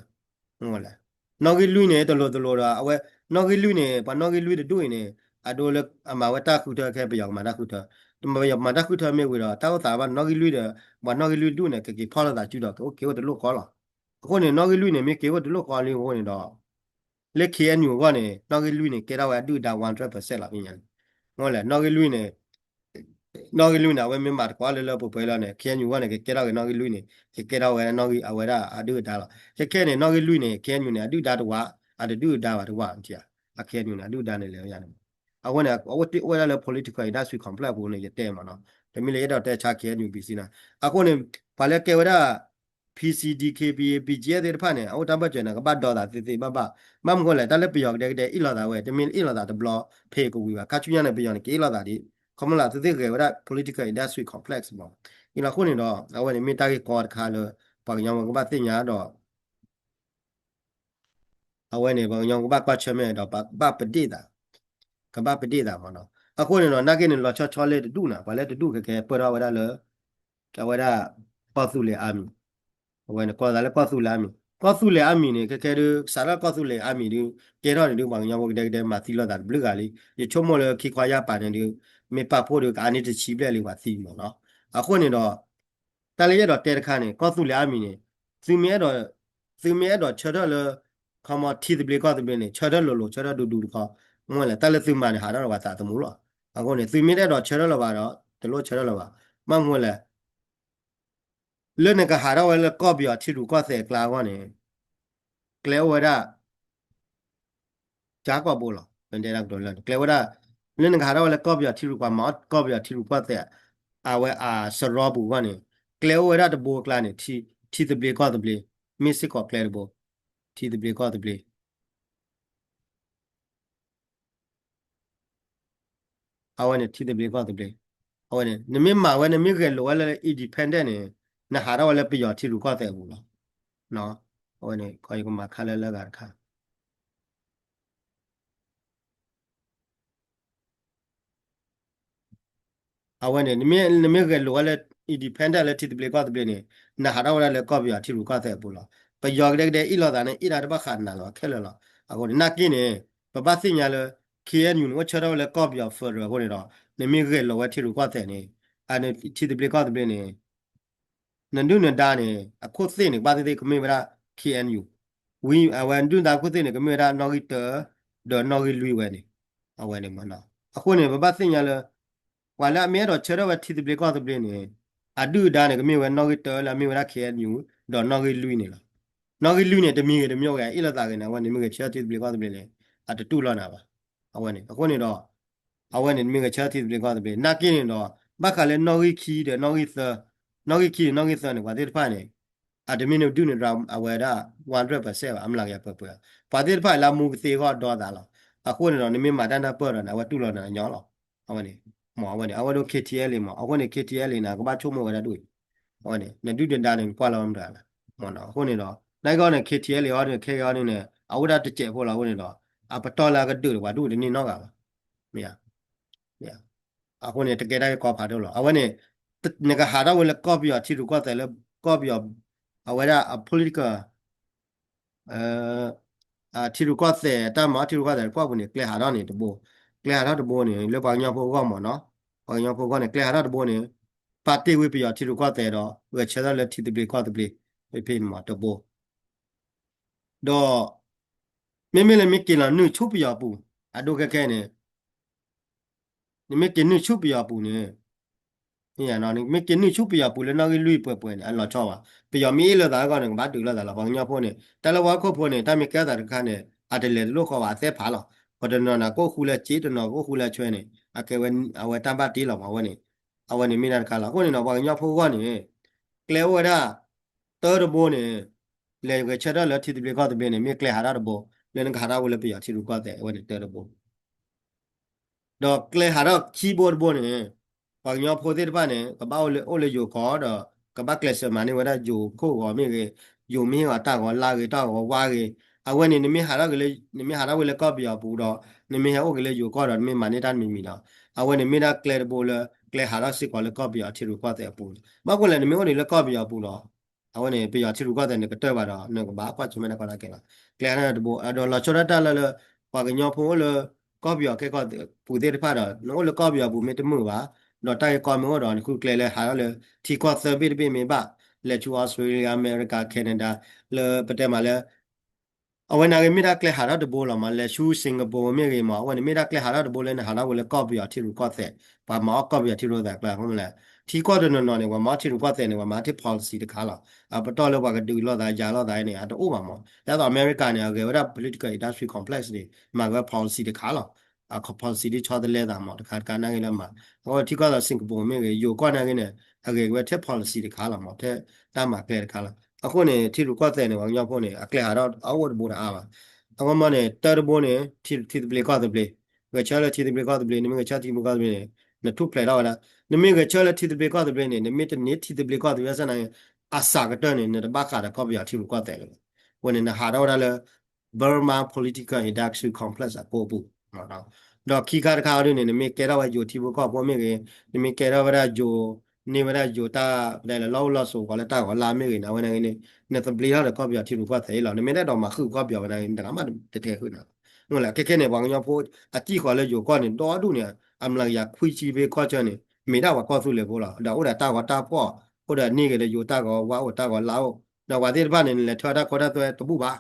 မ့ၢ်လဲၣ် နီၣ်ဂံၢ်လွံၢ်န့ၣ် တလိၤတလိၤဒီး အဝဲ နီၣ်ဂံၢ်လွံၢ်န့ၣ် ပှၤနီၣ်ဂံၢ်လွံၢ်တဒူၣ်အံၤန့ၣ် အဒိလၢအမၤဝဲတၢ်ဃုထၢခဲ ပယီၤကမၤတၢ်ဃုထၢ ပယီၤမၤတၢ်ဃုထၢမ့ၢ်ဝံၤဒီး တၢ်အိၣ်သးဘၣ်နီၣ်ဂံၢ်လွံၢ်ဒီး ပှၤနီၣ်ဂံၢ်လွံၢ်တဒူၣ်န့ၣ် ကက့ၤဖီၣ်လိာ်သးစုဒီးကအိၣ်က့ၤအိၣ်တလိၣ်ဃီလီၤ. အဃိန့ၣ် နီၣ်ဂံၢ်လွံၢ်န့ၣ် မ့ၢ်က့ၤအိၣ်တလိၣ်ဃီလံအဃိန့ၣ်ဒီး လၢ K N U အဂီၢ်န့ၣ် နီၣ်ဂံၢ်လွံၢ်န့ၣ် ကဲထီၣ်ဝဲအဒုၣ်အဒါ one hundred percent လီၤ ဖဲညါန့ၣ် မ့ၢ်လဲၣ် နီၣ်ဂံၢ်လွံၢ်န့ၣ် နီၣ်ဂံၢ်လွံၢ်န့ၣ် အဝဲမ့ၢ်မၤသကိးလၢလၢပှဲၤပှဲၤလီၤန့ၣ် K N U အဂီၢ်န့ၣ် ကကဲထီၣ်က့ၤနီၣ်ဂံၢ်လွံၢ်န့ၣ် ကကဲထီၣ်ဝဲနီၣ်ဂံၢ်အဝဲဒၣ်အဒုၣ်အဒါလီၤ. ခဲခဲန့ၣ် နီၣ်ဂံၢ်လွံၢ်န့ၣ် K N U န့ၣ် အဒုၣ်အဒါတဝး အတဒုၣ်အဒါဘၣ်တဝး အ K N U န့ၣ် အဒုၣ်အဒါန့ၣ်လဲၤဝဲယါန့ၣ် အဃိန့ၣ် အဝဲတ့အိၣ်ဝဲဒၣ်လၢ political industry complex အပူၤန့ၣ် ယတဲမ့ၢ်နီၤ တမ့ၢ်လၢယအဲၣ်ဒိးတဲဆါ K N U B C နီၤ အဃိန့ၣ် ပှၤလၢကဲဝဲဒၣ် P C D K P A B G F သ့ၣ်တဖၣ်န့ၣ် အအိၣ်တၢ်ဘၢၣ်စၢၤန့ၣ် ကဘၣ်ဒီသးသ့သ့ဘၣ်ဘၣ် ဘၣ်မနုၤလဲၣ် တၢ်လၢပယီၤကဒဲကဒဲအ့ၣ်လိာ်သးဝဲ တမ့ၢ်အ့ၣ်လိာ်သးတဘျီဖဲကဝံၤဘၣ် ခါဆူညါန့ၣ် ပယီၤန့ၣ် က့ၤအ့ၣ်လိာ်သးဒ် ခီမ့ၢ်လၢသုသ့ၣ်ဂဲၤဝဲဒၣ် political industry complex မ့ၢ် အံၤလီၤအဃိန့ၣ်ဒီး အဝဲန့ၣ်မ့ၢ်တၢ်ဂ့ၢ်ကီတခါလၢ ပှၤကညီဝဲကဘၣ်သ့ၣ်ညါဒီး အဝဲန့ၣ် ပှၤကညီကဘၣ်ကွၢ်ဆၢၣ်မဲာ်ဒီး ကဘၣ်ပဒ့ၣ်သး, ကဘၣ်ပဒ့ၣ်သးမ့ၢ်နီၤ. အဃိန့ၣ်ဒီး နာ်က့န့ၣ် လီၤဆီဆီလၢတဒူၣ်န့ၣ် ပှၤလၢတဒူၣ်ကကဲပၢၢ်ထီၣ်ဝဲဒၣ်လၢ အဝဲဒၣ် ကီၢ်သူလ့ၤအါမံၤ, အဝဲန့ၣ် ကိးသးလၢကီၢ်သူလ့ၤအါမံၤ, ကီၢ်သူလ့ၤအါမံၤန့ၣ် ခဲခဲဒုး စးထီၣ်ကီၢ်သူလ့ၤအါမံၤဒုး ကဲထီၣ်န့ၣ်ဒုး ပှၤကညီဖိကဒဲကဒဲမၤသံလိာ်သးတဘျုးဂၤလံ. ယဆိကမိၣ်လၢခံခွါယၢ်ပာ်န့ၣ်ဒုး မ့ၢ်ပာ်ဖှိၣ်ဒုး ကအါန့ၢ်တဆံဘျဲၣ်လံပှၤသံမ့ၢ်နီၤ. အဃိန့ၣ်ဒီး တၢ်လၢယအဲၣ်ဒိးတဲတခါန့ၣ် ကီၢ်သူလ့ၤအါမံၤန့ၣ် သုမ့ၢ်အဲၣ်ဒိး သုမ့ၢ်အဲၣ်ဒိးဆၢထၢၣ်လၢ ခီမီထံသဘျ့ကီၢ်သဘျ့န့ၣ် ဆၢထၢၣ်လိၤလိၤ ဆၢထၢၣ်ဒူဒူတခီ, မ့ၢ်လဲၣ် တၢ်လၢသုမၤန့ၣ် ဟးထီၣ်လၢပှၤသးသမူလီၤ. အဃိန့ၣ် သုမ့ၢ်တအဲၣ်ဒိးဆၢထၢၣ်လၢၤဘၣ်ဒီး တလိၣ်ဆၢထၢၣ်လၢၤဘၣ်. ဘၣ်မနုၤလဲၣ် လၢနကဟးထီၣ်ဝဲလၢကီၢ်ပယီၤထံရူၢ်ကီၢ်သဲးအကျါအဂီၢ်န့ၣ် ကျဲအိၣ်ဝဲဒၣ် ကၠါကီၢ်ဘိလီၤ. ပတဲဒၣ်ကတိၤလၢ ကျဲဝဲဒၣ် လၢနကဟးထီၣ်ဝဲလၢကီၢ်ပယီၤထံရူၢ် ပှၤမၤအီၣ်ကီၢ်ပယီၤထံရူၢ်ကီၢ်သဲး အဝဲအစရီပူၤအဂီၢ်န့ၣ် ကျဲအိၣ်ဝဲဒၣ်တဘိအကျါန့ၣ် ထံသဘျ့ကီၢ်သဘျ့ မ့ၢ်စ့ၢ်ကီးကျဲတဘိ, ထံသဘျ့ကီၢ်သဘျ့ အဝဲန့ၣ် ထံသဘျ့ကီၢ်သဘျ့, အဝဲန့ၣ် နမ့ၢ်မၤဝဲ နမ့ၢ်ဂဲၤလိာ်ဝဲလၢ independent န့ၣ် နဟးထီၣ်ဝဲလၢပယီၤထံရူၢ်ကီၢ်သဲးအပူၤလီၤ. အဝဲန့ၣ် ယကမၤခါလၢလၢဂၤတခါ အဝဲန့ၣ် နမ့ၢ်ဂဲၤလိာ်ဝဲလၢ independent လၢထံသဘျ့ကီၢ်သဘျ့န့ၣ် နဟးထီၣ်ဝဲဒၣ်လၢကီၢ်ပယီၤထံရူၢ်ကီၢ်သဲးအပူၤလီၤ. ပယီၤကဒဲကဒဲအ့ၣ်လိာ်သးန့ၣ် အ့ၣ်ဒၣ်တဘၣ်ဃးနၤလီၤခဲလၢာ်လီၤ. အဃိန့ၣ် နာ်က့န့ၣ် ပဘၣ်သ့ၣ်ညါလၢ K N U န့ၣ် အိၣ်ဆၢထၢၣ်ဝဲလၢကီၢ်ပယီၤ federal အဃိန့ၣ်ဒီး နမ့ၢ်ဂဲၤလိာ်ဝဲထံရူၢ်ကီၢ်သဲးန့ၣ် အန့ၣ် ထံသဘျ့ကီၢ်သဘျ့န့ၣ် နဒုၣ်နဒါန့ၣ် အခိၣ်သ့ၣ်န့ၣ် ဘၣ်သ့ၣ်သ့ၣ်ကမ့ၢ်ဝဲဒၣ် K N U, ဝံၤအဝဲဒုၣ်ဒါခိၣ်သ့ၣ်န့ၣ် ကမ့ၢ်ဝဲဒၣ်နီၣ်ဂံၢ်တၢ ဒီးနီၣ်ဂံၢ်လွံၢ်ဝဲန့ၣ်, အဝဲန့ၣ်မ့ၢ်နီၤ. အဃိန့ၣ် ပဘၣ်သ့ၣ်ညါလၢ ပှၤလၢအမ့ၢ်အဲၣ်ဒိးဆၢထၢၣ်ဝဲထံသဘျ့ကီၢ်သဘျ့န့ၣ် အဒုၣ်အဒါန့ၣ် ကမ့ၢ်ဝဲနီၣ်ဂံၢ်တၢလၢအမ့ၢ်ဝဲဒၣ် K N U ဒီးနီၣ်ဂံၢ်လွံၢ်န့ၣ်လီၤ. နီၣ်ဂံၢ်လွံၢ်န့ၣ် တမံၤဂ့ၤတမံၤဂ့ၤ အ့ၣ်လိာ်သးဂ့ၤန့ၣ် အဝဲန့ၣ်မ့ၢ်ဂဲၤဆၢထၢၣ်ထံသဘျ့ကီၢ်သဘျ့န့ၣ် အတတူၢ်လိာ်နၤဘၣ်. အဝဲန့ၣ် အဃိန့ၣ်ဒီး အဝဲန့ၣ် မ့ၢ်ဂဲၤဆၢထၢၣ်ထံသဘျ့ကီၢ်သဘျ့ နာ်က့န့ၣ်ဒီး ဘၣ်ဃးလၢနီၣ်ဂံၢ်ခံဒီးနီၣ်ဂံၢ်သၢ, နီၣ်ဂံၢ်ခံဒီးနီၣ်ဂံၢ်သၢန့ၣ် ပှၤသ့ၣ်တဖၣ်န့ၣ် အတမ့ၢ်နဒုၣ်နဒါအဝဲဒၣ် one hundred percent ဘၣ် အမျးကယၤပှဲၤပှဲၤ, ပှၤသ့ၣ်တဖၣ်လၢအမူကသ့အဂီၢ်ဒီသးလီၤ. အဃိန့ၣ်ဒီး နမ့ၢ်မၤတၢ်နၢ်ပၢၢ်ဒီးန့ၣ် အဝဲတူၢ်လိာ်နၤညီလီၤ. အဝဲန့ၣ် မ့ၢ်အဝဲန့ၣ် အဝဲဒၣ် K T L A မ့ၢ် အဃိန့ၣ် K T L A န့ၣ် ကဘၣ်ဆိကမိၣ်ဝဲဒၣ်ဒ်အံၤ, အဝဲန့ၣ် နဒုၣ်နဒါန့ၣ် နကွၢ်လီၤမတၤလဲၣ်, မ့ၢ်နီၤ. အဃိန့ၣ်ဒီး နာ်က့န့ၣ် K T L A အီၤန့ၣ် ခဲအံၤအီၤန့ၣ် အဝဲဒၣ်တစဲးဖိလီၤ. အဃိန့ၣ်ဒီး အပတီၢ်လၢအကဒုးဒီးပှၤဒူၣ်တန့ၢ်နီတဂၤဘၣ်. မ့ၢ်ဧါ. အဃိန့ၣ် တကဲတၢ်ဂ့ၢ်ကီဖးဒိၣ်လီၤ. အဝဲန့ၣ် နကဟးထီၣ်ဝဲလၢကီၢ်ပယီၤထံရူၢ်ကီၢ်သဲးလၢ ကီၢ်ပယီၤ အဝဲဒၣ်အ political ထံရူၢ်ကီၢ်သဲး တၢ်မၤအီၣ်ထံရူၢ်ကီၢ်သဲးတကွီၢ်ပူၤန့ၣ် ကျဲဟးထီၣ်န့ၣ်တဘိ, ကျဲဟးထီၣ်တဘိန့ၣ် လၢပှၤကညီဖိအဂီၢ်မ့ၢ်နီၤ, ပှၤကညီဖိအဂီၢ်န့ၣ် ကျဲဟးထီၣ်တဘိန့ၣ် ပာ်တ့ၢ်ဝံၤပယီၤထံရူၢ်ကီၢ်သဲးဒီး ဂဲၤဆၢထၢၣ်လၢထံသဘျ့ကီၢ်သဘျ့ ဖဲဖဲန့ၣ်မ့ၢ်တဘိ ဒီး မ့မ့ၢ်လၢမ့ၢ်က့ၤလီၤနုာ်ဆူပယီၤပူၤ အဒိခဲခဲန့ၣ် နမ့ၢ်က့ၤနုာ်ဆူပယီၤပူၤန့ၣ် နမ့ၢ်က့ၤနုာ်ဆူပယီၤပူၤလၢနီၣ်ဂံၢ်လွံၢ်ပှဲၤပှဲၤန့ၣ် အလီၤဆီဘၣ်. ပယီၤမ့ၢ်အ့ၣ်လိာ်သးအဂီၢ်န့ၣ် ကဘၣ်ဒုးလိာ်သးလီၤ. ပှၤကညီဖိန့ၣ် တၢ်လၢပှၤဟီၣ်ခိၣ်ဖိန့ၣ် တၢ်မ့ၢ်ကဲထီၣ်သးတခါန့ၣ် အတလဲၤတလိၣ်ဃီဘၣ် အသဲဖးလီၤ. ပှၤတနီၤန့ၣ် ကအိၣ်ဃူလၢစ့ တနီၤကအိၣ်ဃူလၢဆွဲန့ၣ် အကဲဝဲ အဝဲတၢ်ဘၣ်တ့လီၤမ့ၢ်အဝဲန့ၣ်, အဝဲန့ၣ်မ့ၢ်တၢ်တခါလီၤ. အဃိန့ၣ်ဒီး ပှၤကညီဖိအဂီၢ်န့ၣ် ကျဲအိၣ်ဝဲဒၣ် တၢတဘိန့ၣ် လဲၤဂဲၤဆၢထၢၣ်လၢထံသဘျ့ကီၢ်သဘျ့န့ၣ် မ့ၢ်ကျဲဟးထီၣ်တဘိ လၢနကဟးထီၣ်ဝဲလၢပယီၤထံရူၢ်ကီၢ်သဲး အဝဲန့ၣ်တၢတဘိ ဒီးကျဲဟးထီၣ်ခံဘိတဘိန့ၣ် ပှၤကညီဖိသ့ၣ်တဖၣ်န့ၣ် ကဘၣ်အိၣ်လၢယိၤကီၢ်ဒီး ကဘၣ်ကျဲးစၢးမၤန့ၢ်ဝဲဒၣ်ယိၤခိၣ်ဂီၤမ့ၢ်ဂ့ၤ, ယိၤမ့ၢ်ဟ့ၣ်အီၤတၢ်ဂီၤလါဂ့ၤ တၢ်ဂီၤဝါဂ့ၤ, အဝဲန့ၣ် နမ့ၢ်ဟးထီၣ်က့ၤလၢ နမ့ၢ်ဟးထီၣ်ဝဲလၢကီၢ်ပယီၤပူၤဒီး နမ့ၢ်ဟဲအိၣ်က့ၤလၢယိၤကီၢ်ဒီး နမ့ၢ်မၤန့ၢ်တၢ်တမံၤမံၤဒီး အဝဲန့ၣ်မ့ၢ်ဒၣ်ကျဲတဘိလၢ ကျဲဟးထီၣ်စ့ၢ်ကီးလၢကီၢ်ပယီၤထံရူၢ်ကီၢ်သဲးအပူၤန့ၣ် ဘၣ်ဃိလဲၣ် နမ့ၢ်အိၣ်ဒံးလၢကီၢ်ပယီၤပူၤဒီး အဝဲန့ၣ် ပယီၤထံရူၢ်ကီၢ်သဲးန့ၣ် ကတၢၢ်ဘၣ်ဒီး နကဘၣ်ကွၢ်ဆၢၣ်မဲာ်တၢ်ကီတၢ်ခဲလီၤ. ကျဲဟးထီၣ်တဘိ ဒီးလီၤဆီဒၣ်တၢ်လၢလၢ ပှၤကညီဖိအိၣ်လၢ ကီၢ်ပယီၤကဲကီၢ်ပူၤသ့ၣ်တဖၣ်ဒီး နအိၣ်လၢကီၢ်ပယီၤပူၤမ့ၢ်တမုာ်ဘၣ်, ဒီးတၢ်ဂ့ၢ်ကီမ့ၢ်အိၣ်ဒီး နဃုကျဲလၢဟးထီၣ်လၢ ထံကီၢ်သၢဘ့ၣ်တဘ့ၣ်မ့ၢ်ဘၣ်, လဲၤဆူ Australia, America, Canada လၢပတဲမးလၢ အဝဲန့ၣ်ဂ့ၤ မ့ၢ်ဒၣ်ကျဲဟးထီၣ်တဘိလီၤမး, လဲၤဆူ Singapore မ့ၢ်ဂ့ၤမး, အဝဲန့ၣ်မ့ၢ်ဒၣ်ကျဲဟးထီၣ်တဘိလၢနဟးထီၣ်ဝဲလၢကီၢ်ပယီၤထံရူၢ်ကီၢ်သဲး, ပှၤမၤအီၣ်ကီၢ်ပယီၤထံရူၢ်သဲးကျါအဃိလဲၣ်, ထံကီၢ်တနီၤနီၤန့ၣ် ပှၤမၤအီၣ်ထံရူၢ်ကီၢ်သဲးန့ၣ် ပှၤမၤအီၣ်ထံ policy တခါလီၤ. အပတီၢ်လၢပှၤကဒုးလိာ်သး ယၤလိာ်သးန့ၣ် အတအိၣ်ဘၣ်မး. ဒ်သိးအမဲရကၤန့ၣ် အဂဲၤဝဲဒၣ် political industry complex န့ၣ် မၤဝဲ policy တခါလီၤ. အခီ policy ဒ်ဆီတလဲသးမး တခါတခါနာ်ဂ့ၤလၢမၤ, အဃိထံကီၢ်သး Singapore မ့ၢ်ဂ့ၤ ယိၤကီၢ်နာ်ဂ့ၤန့ၣ် အဂဲၤဝဲထဲ policy တခါလီၤမး, ထဲတၢ်မၤကျဲတခါလီၤ. အဃိန့ၣ် ထံရူၢ်ကီၢ်သဲးန့ၣ် ပှၤကညီဖိန့ၣ် အကျဲဟးထီၣ်အအိၣ်တဘိတအါဘၣ်. အဃိမးန့ၣ် တၢ်တဘိန့ၣ် ထံ ထံသဘျ့ကီၢ်သဘျ့, ဂဲၤဆၢလၢထံသဘျ့ကီၢ်သဘျ့, နမ့ၢ်ဂဲၤဆၢထံသဘျ့ကီၢ်သဘျ့န့ၣ် နထူၣ်ဖျဲးထီၣ်ဝဲဒၣ်, နမ့ၢ်ဂဲၤဆၢလၢထံသဘျ့ကီၢ်သဘျ့န့ၣ် နမ့ၢ်တန့ၢ်ထံသဘျ့ကီၢ်သဘျ့စ့ၢ်န့ၣ် အစှၤကတၢၢ်န့ၣ် နတဘၣ်ဃးဒီးကီၢ်ပယီၤထံရူၢ်ကီၢ်သဲးလၢၤဘၣ်. အဃိန့ၣ် နဟးထီၣ်ဝဲဒၣ်လၢ Burma Political Industry Complex အကိာ်ပူၤ, ဒီးခံခါတခါအံၤဒ်န့ၣ် နမ့ၢ်ကဲထီၣ်ဝဲယိၤထံဖိကီၢ်ဖိမ့ၢ်ဂ့ၤ, နမ့ၢ်ကဲထီၣ်ဝဲဒၣ်ယိၤ, န့ၢ်ဝဲဒၣ်ယိၤတၢ် ပတဲလၢလီၢ်အိၣ်လီၢ်ဆိး ကီးလၢတၢ်ဂီၤလါမ့ၢ်ဂ့ၤန့ၣ် အဝဲန့ၣ်ဂ့ၤန့ၣ် နသဘျ့ထီၣ်ဒီးကီၢ်ပယီၤထံရူၢ်ကီၢ်သဲးအံၤလီၤ. နမ့ၢ်တအဲၣ်ဒိးမၤဃုာ်ကီၢ်ပယီၤဝဲဒၣ်ဂ့ၤ နတဂၤမးတထဲဃုာ်နၤ. မ့ၢ်လၢခဲခဲန့ၣ် ပှၤကညီဖိအစံၣ်ဃီၤလၢယိၤကီၢ်န့ၣ် ဒီဒူၣ်န့ၣ် အမျးကယၤခွံဆံဖဲကီၢ်ဆၢန့ၣ် မ့ၢ်ဒၣ်ပှၤကီၢ်သူလ့ၤဖိလီၤ. ဒီးအိၣ်ဒီးတၢ်ဂီၤတၢ်ဖီၣ်, အိၣ်ဒီးန့ၢ်ဂ့ၤဒီးယိၤတၢ်ဂီၤဝါအိၣ်တၢ်ဂီၤလါအိၣ်, ဒီးပှၤသ့ၣ်တဖၣ်န့ၣ် နလဲၤထၢတၢ်ကီတၢ်သွဲတဘူၣ်ဘၣ်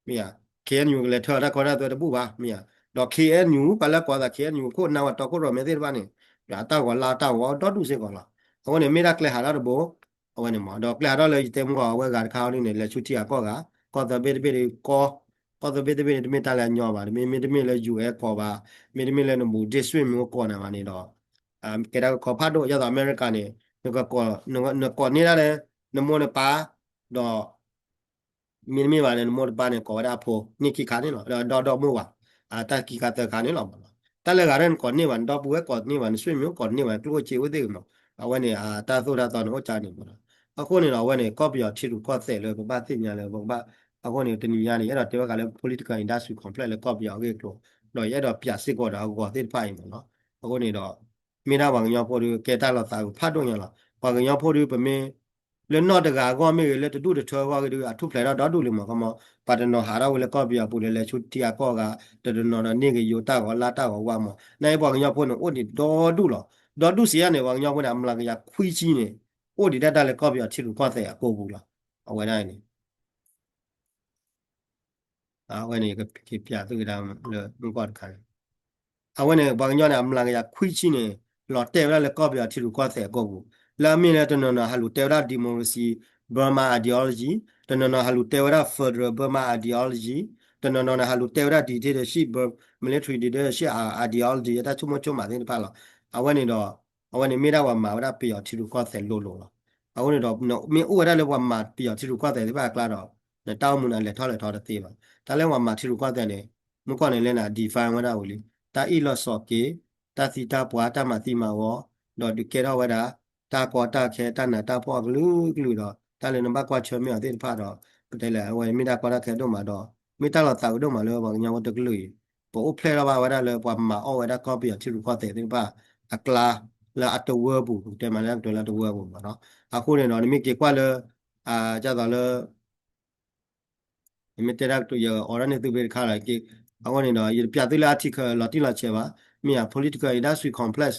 မ့ၢ်ဧါ. ခ့ၣ်အဲၣ်ယူၣ် ကလဲၤထၢတၢ်ကီတၢ်သွဲတဘူၣ်ဘၣ် မ့ၢ်ဧါ. ဒီး ခ့ၣ်အဲၣ်ယူၣ် ပှၤလၢကိးသး ခ့ၣ်အဲၣ်ယူၣ် ခိၣ်နၢ်ဝဲတီခိၣ်ရိၣ်မဲသ့ၣ်တဖၣ်န့ၣ် အတၢ်ဂီၤလါတၢ်ဂီၤဒီဒူၣ်စ့ၢ်ကီးလီၤ. အဃိန့ၣ် မ့ၢ်ဒၣ်ကျဲဟးထီၣ်တဘိ အဝဲန့ၣ်မး ဒီးကျဲဟးထီၣ်လၢယတဲမုၢ်ဂီၤ အဝဲဂၤတခါအံၤဒ်န့ၣ် လဲၤဆူထံဂၤကီၢ်ဂၤ, ကီၢ်သၢဘ့ၣ်တဘ့ၣ်ဒီးကီၢ်, ကီၢ်သၢဘ့ၣ်တဘ့ၣ်န့ၣ် တမ့ၢ်တၢ်လၢအညီဘၣ်, တမ့ၢ် မ့တမ့ၢ်လၢ ယူၣ်အဲၣ် ကီးဘၣ်, မ့တမ့ၢ်လၢနဘူးဒ့ၣ်ဆွ့ၣ်မ့ၢ်အိၣ်ကီးန့ၣ်ဘၣ်န့ၣ်ဒီး ကဲဒၣ်ကခီဖးဒိၣ် ဒ်သိးအမဲရကၤန့ၣ် နကကိးန့ၢ်ဒၣ်လၢ နမိၢ်နပၢ် ဒီး မ့တမ့ၢ်ဘၣ်န့ၣ် နမိၢ်နပၢ်န့ၣ် ကိးဝဲဒၣ်အဖိ န့ၢ်ခံခါန့ၣ်လီၤ. ဒီးဒီဒိၣ်မိၢ်ဝၤ တၢ်ခံခါသၢခါန့ၣ်လီၤမး. တၢ်လၢဂၤဒၣ်နကိးန့ၢ်ဘၣ် နဒီပုၢ်ဝဲၢ်ကိးန့ၢ်ဘၣ် နဆွေမျိုးကိးန့ၢ်ဘၣ် နကျိၣ်အိၣ်စ့အိၣ်သ့ၣ်ဂ့ၤမး အဝဲန့ၣ် တၢ်သိၣ်တၢ်သီန့ၣ်အိၣ်ကၢန့ၣ်မး. အဃိန့ၣ်ဒီး အဝဲန့ၣ် ကီၢ်ပယီၤထံရူၢ်ကီၢ်သဲးလၢပဘၣ်သ့ၣ်ညါလၢပကဘၣ် အဃိန့ၣ် တနံၤညါန့ၣ် ယအဲၣ်ဒိးတဲဝဲဒၣ်လၢ political industry complex လၢကီၢ်ပယီၤအဂ့ၢ်အကျိၤ ဒီးယအဲၣ်ဒိးပၠးစ့ၢ်ကီးဒီးအဂီၤသ့ၣ်တဖၣ်အံၤမးလီၤ. အဃိန့ၣ်ဒီး မ့ၢ်ဒၣ်ပှၤကညီဖိဒီး ကဲတၢ်လီၤသးဂုၤဖးဒိၣ်ညါလီၤ. ပှၤကညီဖိဒီး ပမ့ၢ် လၢနီၢ်တဂၤအဂီၢ်မ့ၢ်ဂ့ၤ လၢတဒူၣ်တထၢအဂီၢ်ဂ့ၤဒီး အထူၣ်ဖျဲးထီၣ်ဒီဒူၣ်လံမး ခီမး ပှၤတနီၤဟးထီၣ်ဝဲလၢကီၢ်ပယီၤပူၤဒီး လဲၤဆူထံဂၤကီၢ်ဂၤ တနီၤနီၤန့ၢ်ဂ့ၤယိၤတၢ်ဂီၤလါတၢ်ဂီၤဝါမး နာ်က့ပှၤကညီဖိန့ၣ် အိၣ်ဒံးဒီဒူၣ်လီၤ. ဒီဒူၣ်စံးယါန့ၣ် ပှၤကညီဖိန့ၣ် အမျးကယၤခွံဆံန့ၣ် အိၣ်ဒံးဒၣ်တၢ်လၢကီၢ်ပယီၤထံရူၢ်ကီၢ်သဲးအကိာ်ပူၤလီၤ. အဝဲဒၣ်န့ၣ် အဝဲန့ၣ် ယကပျးသုကဒါလၢမုၢ်ကီၢ်တခါန့ၣ် အဝဲန့ၣ် ပှၤကညီန့ၣ် အမျးကယၤခွံဆံန့ၣ် လီၤတဲာ်ဝဲဒၣ်လၢကီၢ်ပယီၤထံရူၢ်ကီၢ်သဲးအကိာ်ပူၤ လၢအမ့ၢ်လၢတနီၤနီၤဟးလူၤတဲဝဲဒၣ် democracy Burma ideology, တနီၤနီၤဟးလူၤတဲဝဲဒၣ် federal Burma ideology, တနီၤနီၤန့ၣ် ဟးလူၤတဲဝဲဒၣ် dictatorship military dictatorship ideology အတၢ်ဆိကမိၣ်ဆိကမးသ့ၣ်တဖၣ်လီၤ. အဝဲန့ၣ်ဒီး အဝဲန့ၣ်မ့ၢ်ဒၣ်ပှၤမၤဝဲဒၣ်ပယီၤထံရူၢ်ကီၢ်သဲးလိၤလိၤလီၤ. အဃိန့ၣ်ဒီး မ့ၢ်အိၣ်ဝဲဒၣ်လၢပှၤမၤပယီၤထံရူၢ်ကီၢ်သဲးသ့ၣ်တဖၣ်အကျါဒီး နတၢ်အိၣ်မူန့ၣ် အလဲၤထီၣ်လဲၤထီတသ့ဘၣ်. တၢ်လၢပှၤမၤထံရူၢ်ကီၢ်သဲးန့ၣ် မုၢ်ကီၢ်န့ၣ်လဲၣ်န့ၣ် define ဝဲဒၣ်ဝံၤလံ တၢ်အ့ၣ်လိာ်ဆိးက့, တၢ်သံတၢ်ပှၢ်, တၢ်မၤသံမၤဝီ, ဒီးဒုးကဲထီၣ်ဝဲဒၣ် တၢ်ကီတၢ်ခဲ တၢ်နးတၢ်ဖှီၣ်အကလုာ်ကလုာ်ဒီး တၢ်လၢနဘၣ်ကွၢ်ဆၢၣ်မဲာ်အီၤသ့ၣ်တဖၣ်ဒီး ပတဲလဲၣ် အဝဲမ့ၢ်တၢ်ကီတၢ်ခဲဒိၣ်မးဒီး မ့ၢ်တၢ်လီၤသးအုးဒိၣ်မးလၢပှၤကညီဖိတကလုာ်အံၤ ပအိၣ်ဖျဲၣ်ထီၣ်ဘၣ်ဝဲဒၣ်လၢပှၤမၤအီၣ်ဝဲဒၣ်ကီၢ်ပယီၤထံရူၢ်ကီၢ်သဲးသ့ၣ်တဖၣ်အကျါ လၢအတဝၢပူၤ ပကတဲမးလၢအကတၢၢ်လၢအတဝၢပူၤမးနီၤ. အဃိန့ၣ်ဒီး နမ့ၢ်က့ၤကွၢ်လၢ ဒ်သိးလၢ မ့ၢ်တဲဒၣ်ကတိၤ ယအိးထီၣ်န့ၢ်သုဖဲတခါလီၤ. အဃိန့ၣ်ဒီး ယတပျးသုလၢ article လီၤတံၢ်လီၤဆဲးဘၣ်. မ့ၢ်ဧါ political industry complex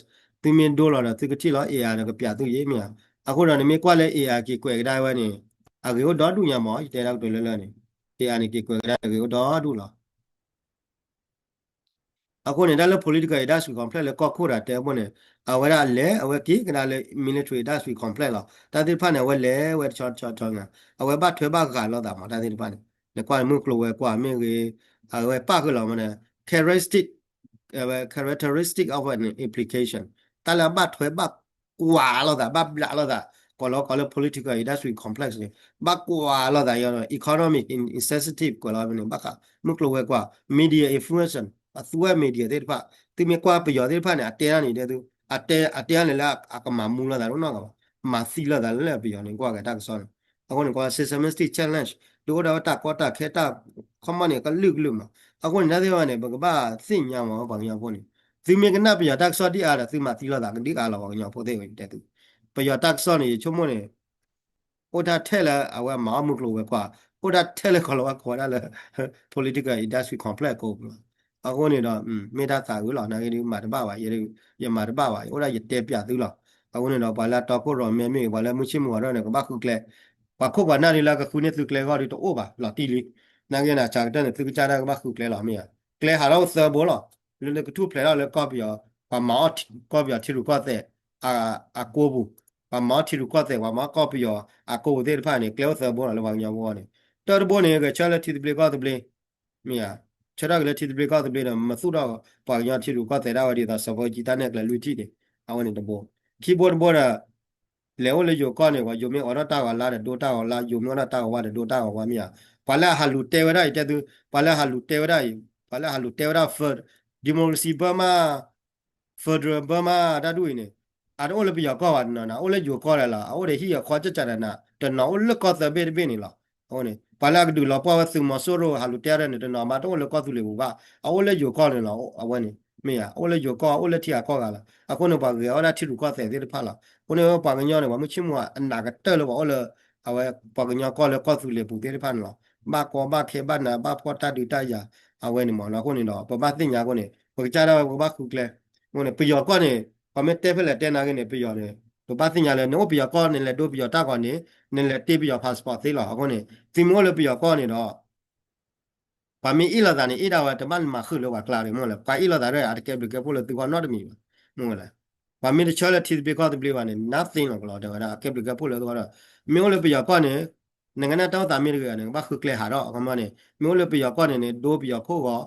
သုမ့ၢ်ဒိလီၤဒီး သုကထံၣ်လီၤ AI ဒီးကပျးသုယ့ၣ် မ့ၢ်ဧါ. အဃိဒီး နမ့ၢ်ကွၢ်လၢ AI က့ၤကွဲးကဒါဝဲန့ၣ် အဂ့ၤအိၣ်ဒီဒူၣ်ညါမး ယတဲဒၣ်ကတိၤလၢလၢန့ၣ် AI န့ၣ် က့ၤကွဲးကဒါအဂ့ၤအိၣ်ဒီဒူၣ်လီၤ. အဃိန့ၣ် တၢ်လၢ political industry complex လၢကီၢ်ခိၣ်တၢ်တဲအဘိန့ၣ် အဝဲဒၣ်လဲၤ အဝဲက့ၤကဒါလၢ military industry complex လီၤ. တၢ်သ့ၣ်တဖၣ်န့ၣ် အဝဲလဲၤဝဲတဆီတဆီတဆီညါ အဝဲဘၣ်ထွဲဘၣ်ဃးလိာ်သးမး တၢ်သ့ၣ်တဖၣ်န့ၣ် နကွၢ်မုၢ်ကျိၤဝဲၤကွာ်မ့ၢ်ဂ့ၤ အဝဲပၣ်ဃုာ်လီၤမးန့ၣ် characteristic အဝဲ characteristic of an application တၢ်လၢအဘၣ်ထွဲဘၣ်ကွၢ်လိာ်သး ဘၣ်ဘျးလိာ်သး ကိးလီၤကိးလၢ political industry complex န့ၣ် ဘၣ်ကွၢ်လိာ်သး economic incentive ကွဲးလီၤန့ၣ် ဘၣ်ဃးမုၢ်ကျိၤဝဲၤကွာ် media influence အသူဝဲ media သ့ၣ်တဖၣ် သုမ့ၢ်ကွၢ်ပယီၤသ့ၣ်တဖၣ်န့ၣ် အတဲဒၣ်န့ၣ်ဒဲသု အတဲ အတဲဒၣ်န့ၣ်လၢအကမၤမူလိာ်သးတနီၤကီးဘၣ် မၤသံလိာ်သးလၢပယီၤန့ၣ် ကွၢ်က့ၤတၢ်ကစီၣ်န့ၣ် အဃိန့ၣ် ကိးဝဲ systematic challenge ဒုးအိၣ်ဒၣ်ဝဲတၢ်ကီတၢ်ခဲတၢ်ခီမီန့ၣ် ကလုာ်ကလုာ်မး. အဃိန့ၣ် နာ်သ့ၣ်ဝဲန့ၣ် ပကဘၣ်သ့ၣ်ညါမး ပှၤကညီဖိန့ၣ် သုမ့ၢ်ကနၣ်ပယီၤတၢ်ကစီၣ်ဒံၣ်အါဒီး သုမၤသံလိာ်သးကဒံၣ်အါလီၤ ပှၤကညီဖိသ့ၣ်ဝဲတဲသု. ပယီၤတၢ်ကစီၣ်န့ၣ် ယဆိကမိၣ်န့ၣ် အိၣ်တၢ်ထဲလဲၣ် အဝဲမၤအီၣ်မုၢ်ကျိၤဝဲၤကွာ်, အိၣ်တၢ်ထဲလဲၣ် ကီၤလၤဝါကိးဝဲဒၣ်လၢ political industry complex ကိးပူၤလီၤ. အဃိန့ၣ်ဒီး မ့ၢ်တၢ်သးအုးလီၤ နာ်က့ဒုးမၤတဘၣ်ဘၣ် ယမၤတဘၣ်ဘၣ် ယအိၣ်ဒၣ်ယတဲပၠးသုလီၤ. အဃိန့ၣ်ဒီး ပှၤလၢအတီခိၣ်ရိၣ်မဲမ့ၢ်ဂ့ၤ ပှၤလၢမုၢ်ဆ့ၣ်မုၢ်ဂီၤထီၣ်န့ၣ် ကဘၣ်ဃုကျဲ, ပှၤခိၣ်ပှၤနၢ်ဒ်လၢကဃုန့ၢ်သုကျဲအဂီၢ်ဒုးတအိၣ်ဘၣ် လီၤတံၢ်လံ. နာ်က့န့ၣ် အစှၤကတၢၢ်န့ၣ် သုကစၢ်ဒၣ်ကဘၣ်ဃုကျဲလီၤ မ့ၢ်ဧါ. ကျဲဟးထီၣ်အိၣ်သၢဘိလီၤ. လၢလၢကထူၣ်ဖျဲးထီၣ်လၢကီၢ်ပယီၤ ပှၤမၤအီၣ် ကီၢ်ပယီၤထံရူၢ်ကီၢ်သဲး အကိပူၤ, ပှၤမၤအီၣ်ထံရူၢ်ကီၢ်သဲး ပှၤမၤအီၣ်ကီၢ်ပယီၤအကိပူၤသ့ၣ်တဖၣ်န့ၣ် ကျဲအိၣ်သၢဘိလီၤ လၢပှၤကညီဖိန့ၣ်. တၢ်တဘိန့ၣ် ဂဲၤဆၢလၢထံသဘျ့ကီၢ်သဘျ့ မ့ၢ်ဧါ. ဆၢထၢၣ်က့ၤလၢထံသဘျ့ကီၢ်သဘျ့ဒီး မသူၣ်ထီၣ်ပှၤကညီထံရူၢ်ကီၢ်သဲးဒၣ်ဝဲဒ်သိး စီၤဘၢကၠံတၢ်နဲၣ်ကျဲလွံၢ်ထံၣ်န့ၣ် အဝဲန့ၣ်တဘိ. ခံဘိတဘိဒီး လဲၤအိၣ်လၢယိၤကီၢ်န့ၣ် ပှၤယိၤမ့ၢ်အိးထီၣ်တၢ်ဂီၤလါဒီးဒိတၢ်ဂီၤလါ, ယိၤမ့ၢ်အိးထီၣ်တၢ်ဂီၤဝါဒီးဒိတၢ်ဂီၤဝါ မ့ၢ်ဧါ. ပှၤလၢအဟးလူၤတဲဝဲဒၣ်အံၤ တဲသု, ပှၤလၢအဟးလူၤတဲဝဲဒၣ်အံၤ, ပှၤလၢအဟးလူၤတဲဝဲဒၣ် democracy Burma, federal Burma တၢ်ဒ်အံၤန့ၣ် အတအိၣ်လၢပယီၤကီၢ်ဘၣ်တနီၤနီၤ, အိၣ်လၢယိၤကီၢ်လီၤ. အအိၣ်ဒီးဟံၣ်အဃီကၢကၢနးနး, တနီၤအိၣ်လၢကီၢ်သၢဘ့ၣ်တဘ့ၣ်န့ၣ်လီၤ. အဃိန့ၣ် ပှၤလၢအကဒုးလီၤပှီၢ်ဝဲသုးမီၤစိရိၤဟးလူၤတဲဒၣ်န့ၣ် တနီၤမးတအိၣ်လၢကီၢ်သူလ့ၤပူၤဘၣ်, အအိၣ်လၢယိၤကီၢ်န့ၣ်လီၤ. အဝဲန့ၣ် မ့ၢ်ဧါ, အိၣ်လၢယိၤကီၢ် အိၣ်လၢထံဂၤကီၢ်ဂၤလီၤ. အဃိန့ၣ် ပှၤဂဲၤအီၣ်ဒၣ်ထံရူၢ်ကီၢ်သဲးသ့ၣ်တဖၣ်လီၤ. အဃိန့ၣ် ပှၤကညီန့ၣ် ပှၤမုၢ်ဆ့ၣ်မုၢ်ဂီၤအနးကတၢၢ်လၢပှၤအိၣ်လၢ အဝဲပှၤကညီကီၢ်လၢကီၢ်သူလ့ၤပူၤသ့ၣ်တဖၣ်န့ၣ်လီၤ. ဘၣ်ကီဘၣ်ခဲဘၣ်နးဘၣ်ဖှီၣ်တၢ်ဒုးတၢ်ယၤ အဝဲန့ၣ်မးလီၤ. အဃိန့ၣ်ဒီး ပဘၣ်သ့ၣ်ညါအဃိန့ၣ် ပကစၢ်ဒၣ်ဝဲပကဘၣ်ဃုကျဲ. အဃိန့ၣ် ပယီၤကီၢ်န့ၣ် ပှၤမ့ၢ်တဲဖဲလဲၣ်တဲနာ်က့န့ၣ် ပယီၤန့ၣ် ပဘၣ်သ့ၣ်ညါလၢ နအိၣ်ပယီၤကီၢ် နလဲၤဒိပယီၤတၢ်ဂီၤန့ၣ် နလဲၤတ့ပယီၤ passport သ့လီၤ. အဃိန့ၣ် သုမ့ၢ်အိၣ်လၢပယီၤကီၢ်န့ၣ်ဒီး ပှၤမ့ၢ်အ့ၣ်လိာ်သးန့ၣ် အ့ၣ်ဒၣ်ဝဲ တဘၣ်မၤဃုာ်လၢပှၤကျါဒံး မ့ၢ်လဲၣ်. ပှၤအ့ၣ်လိာ်သးဒီး အတကဲဘျုးကဲဖှိၣ်လၢသုဂီၢ်နီတမံၤဘၣ် မ့ၢ်လဲၣ်. ပှၤမ့ၢ်တဆၢလၢထံသဘျ့ကီၢ်သဘျ့ဘၣ်န့ၣ် nothing လီၤကလီၤ တဲဝဲဒၣ် အကဲဘျုးကဲဖှိၣ်လၢသုဂီၢ်ဒီး မ့ၢ်အိၣ်လၢပယီၤကီၢ်န့ၣ် နကနၣ်တၢ်အိၣ်သးမ့ၢ်တဂ့ၤန့ၣ် ကဘၣ်ဃုကျဲဟးထီၣ် အခီပညီန့ၣ် မ့ၢ်အိၣ်လၢပယီၤကီၢ်န့ၣ်န့ၣ် ဒိပယီၤခိၣ်ဂီၤ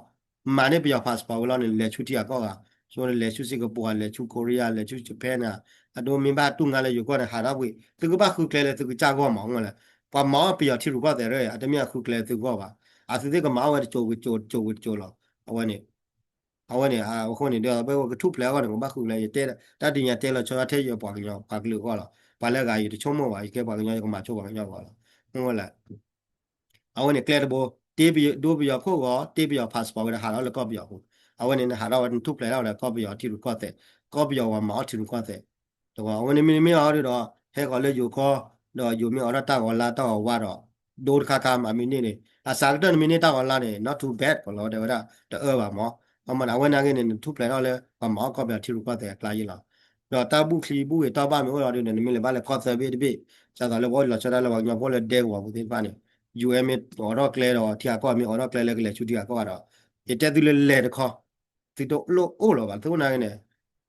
မၤန့ၢ်ပယီၤ passport ဝဲလီၤန့ၣ် လဲၤဆူထံဂၤကီၢ်ဂၤ, ဆိလဲၤဆူ Singapore လဲၤဆူ Korea လဲၤဆူ Japan န့ၣ် အဒိမ့ၢ်ဘၣ်တူၢ်ငါလၢယိၤကီၢ်န့ၣ် ဟးထီၣ်ကွံာ် သုကဘၣ်ဃုကျဲလၢသုကစၢ်ဂီၢ်မး မ့ၢ်လဲၣ်. ပှၤမၤအီၣ်ပယီၤထံရူၢ်ကီၢ်သဲးဒီး အတမ့ၢ်အဃုကျဲလၢသုဂီၢ်ဘၣ်. အသုသ့ၣ်ကမၤအီၣ်ဝဲတစိၤကစိၤတစိၤလီၤ. အဝဲန့ၣ် အဝဲန့ၣ် အဃိန့ၣ်ဒီး ပဝဲကထူၣ်ဖျဲးအဂီၢ်န့ၣ် ကဘၣ်ဃုကျဲ ယတဲ တၢ်ဒ်ညါတဲလီၤဆီဒၣ်ထဲယပှၤကညီပှၤကလုာ်အဂီၢ်လီၤ. ပှၤလၢအဂၤယတဆိကမိၣ်ဘၣ် ယကဲပှၤကညီ ယကမၤဆိပှၤကညီအဂီၢ်လီၤ. မ့ၢ်လဲၣ် အဝဲန့ၣ်ကျဲတဘိ, တ့ပယီၤ ဒိပယီၤခိၣ်ဂီၤ တ့ပယီၤ passport ဝဲဒီးဟးထီၣ်လၢကီၢ်ပယီၤပူၤ, အဝဲန့ၣ်နဟးထီၣ်ဝဲနထူၣ်ဖျဲးထီၣ်ဝဲဒီးကီၢ်ပယီၤထံရူၢ်ကီၢ်သဲး, ကီၢ်ပယီၤပှၤမၤအီၣ်ထံရူၢ်ကီၢ်သဲး, ဒီးအဝဲန့ၣ်မ့မ့ၢ်အီၤဒီး ဟဲဃီၤလၢယိၤကီၢ်, ဒီးယိၤမ့ၢ်အိးထီၣ်တၢ်ဂီၤလါတၢ်ဂီၤဝါဒီး ဒိတခါခါမးမ့ၢ်န့ၢ်န့ၣ် အစှၤကတၢၢ်နမ့ၢ်န့ၢ်တၢ်ဂီၤလါန့ၣ် not too bad ကီးလီၤ တဲဝဲဒၣ် တအၢဘၣ်မး, အမ့ၢ်အဝဲနာ်က့န့ၣ် နထူၣ်ဖျဲးထီၣ်လၢပှၤမၤအီၣ်ကီၢ်ပယီၤထံရူၢ်ကီၢ်သဲးအကျါယ့လီၤ. ဒီးတၢ်ဘူၣ်ချံဘူၣ်ဂ့ၤတီၢ်ဘၣ်မ့ၢ်အိၣ်လီၤဒီး နမ့ၢ်လဲၤဘၣ်လၢကီၢ်သၢဘ့ၣ်တဘ့ၣ်, ဒ်သိးလၢပအိၣ်လီၤဆီဒၣ်လၢပှၤကညီဖိလၢဒဲကဝီၤပူၤသ့ၣ်တဖၣ်န့ၣ် ယူၢ်အဲၣ်မ့ၢ်အိးထီၣ်ကျဲဒီး ထံဂၤကီၢ်ဂၤမ့ၢ်အိးထီၣ်ကျဲလၢကလဲၤဆူထံဂၤကီၢ်ဂၤဒီး ယတဲသုလၢလဲၤတခီ သုတလိၣ်အိၣ်လၢၤဘၣ် သုအိၣ်နာ်က့န့ၣ်,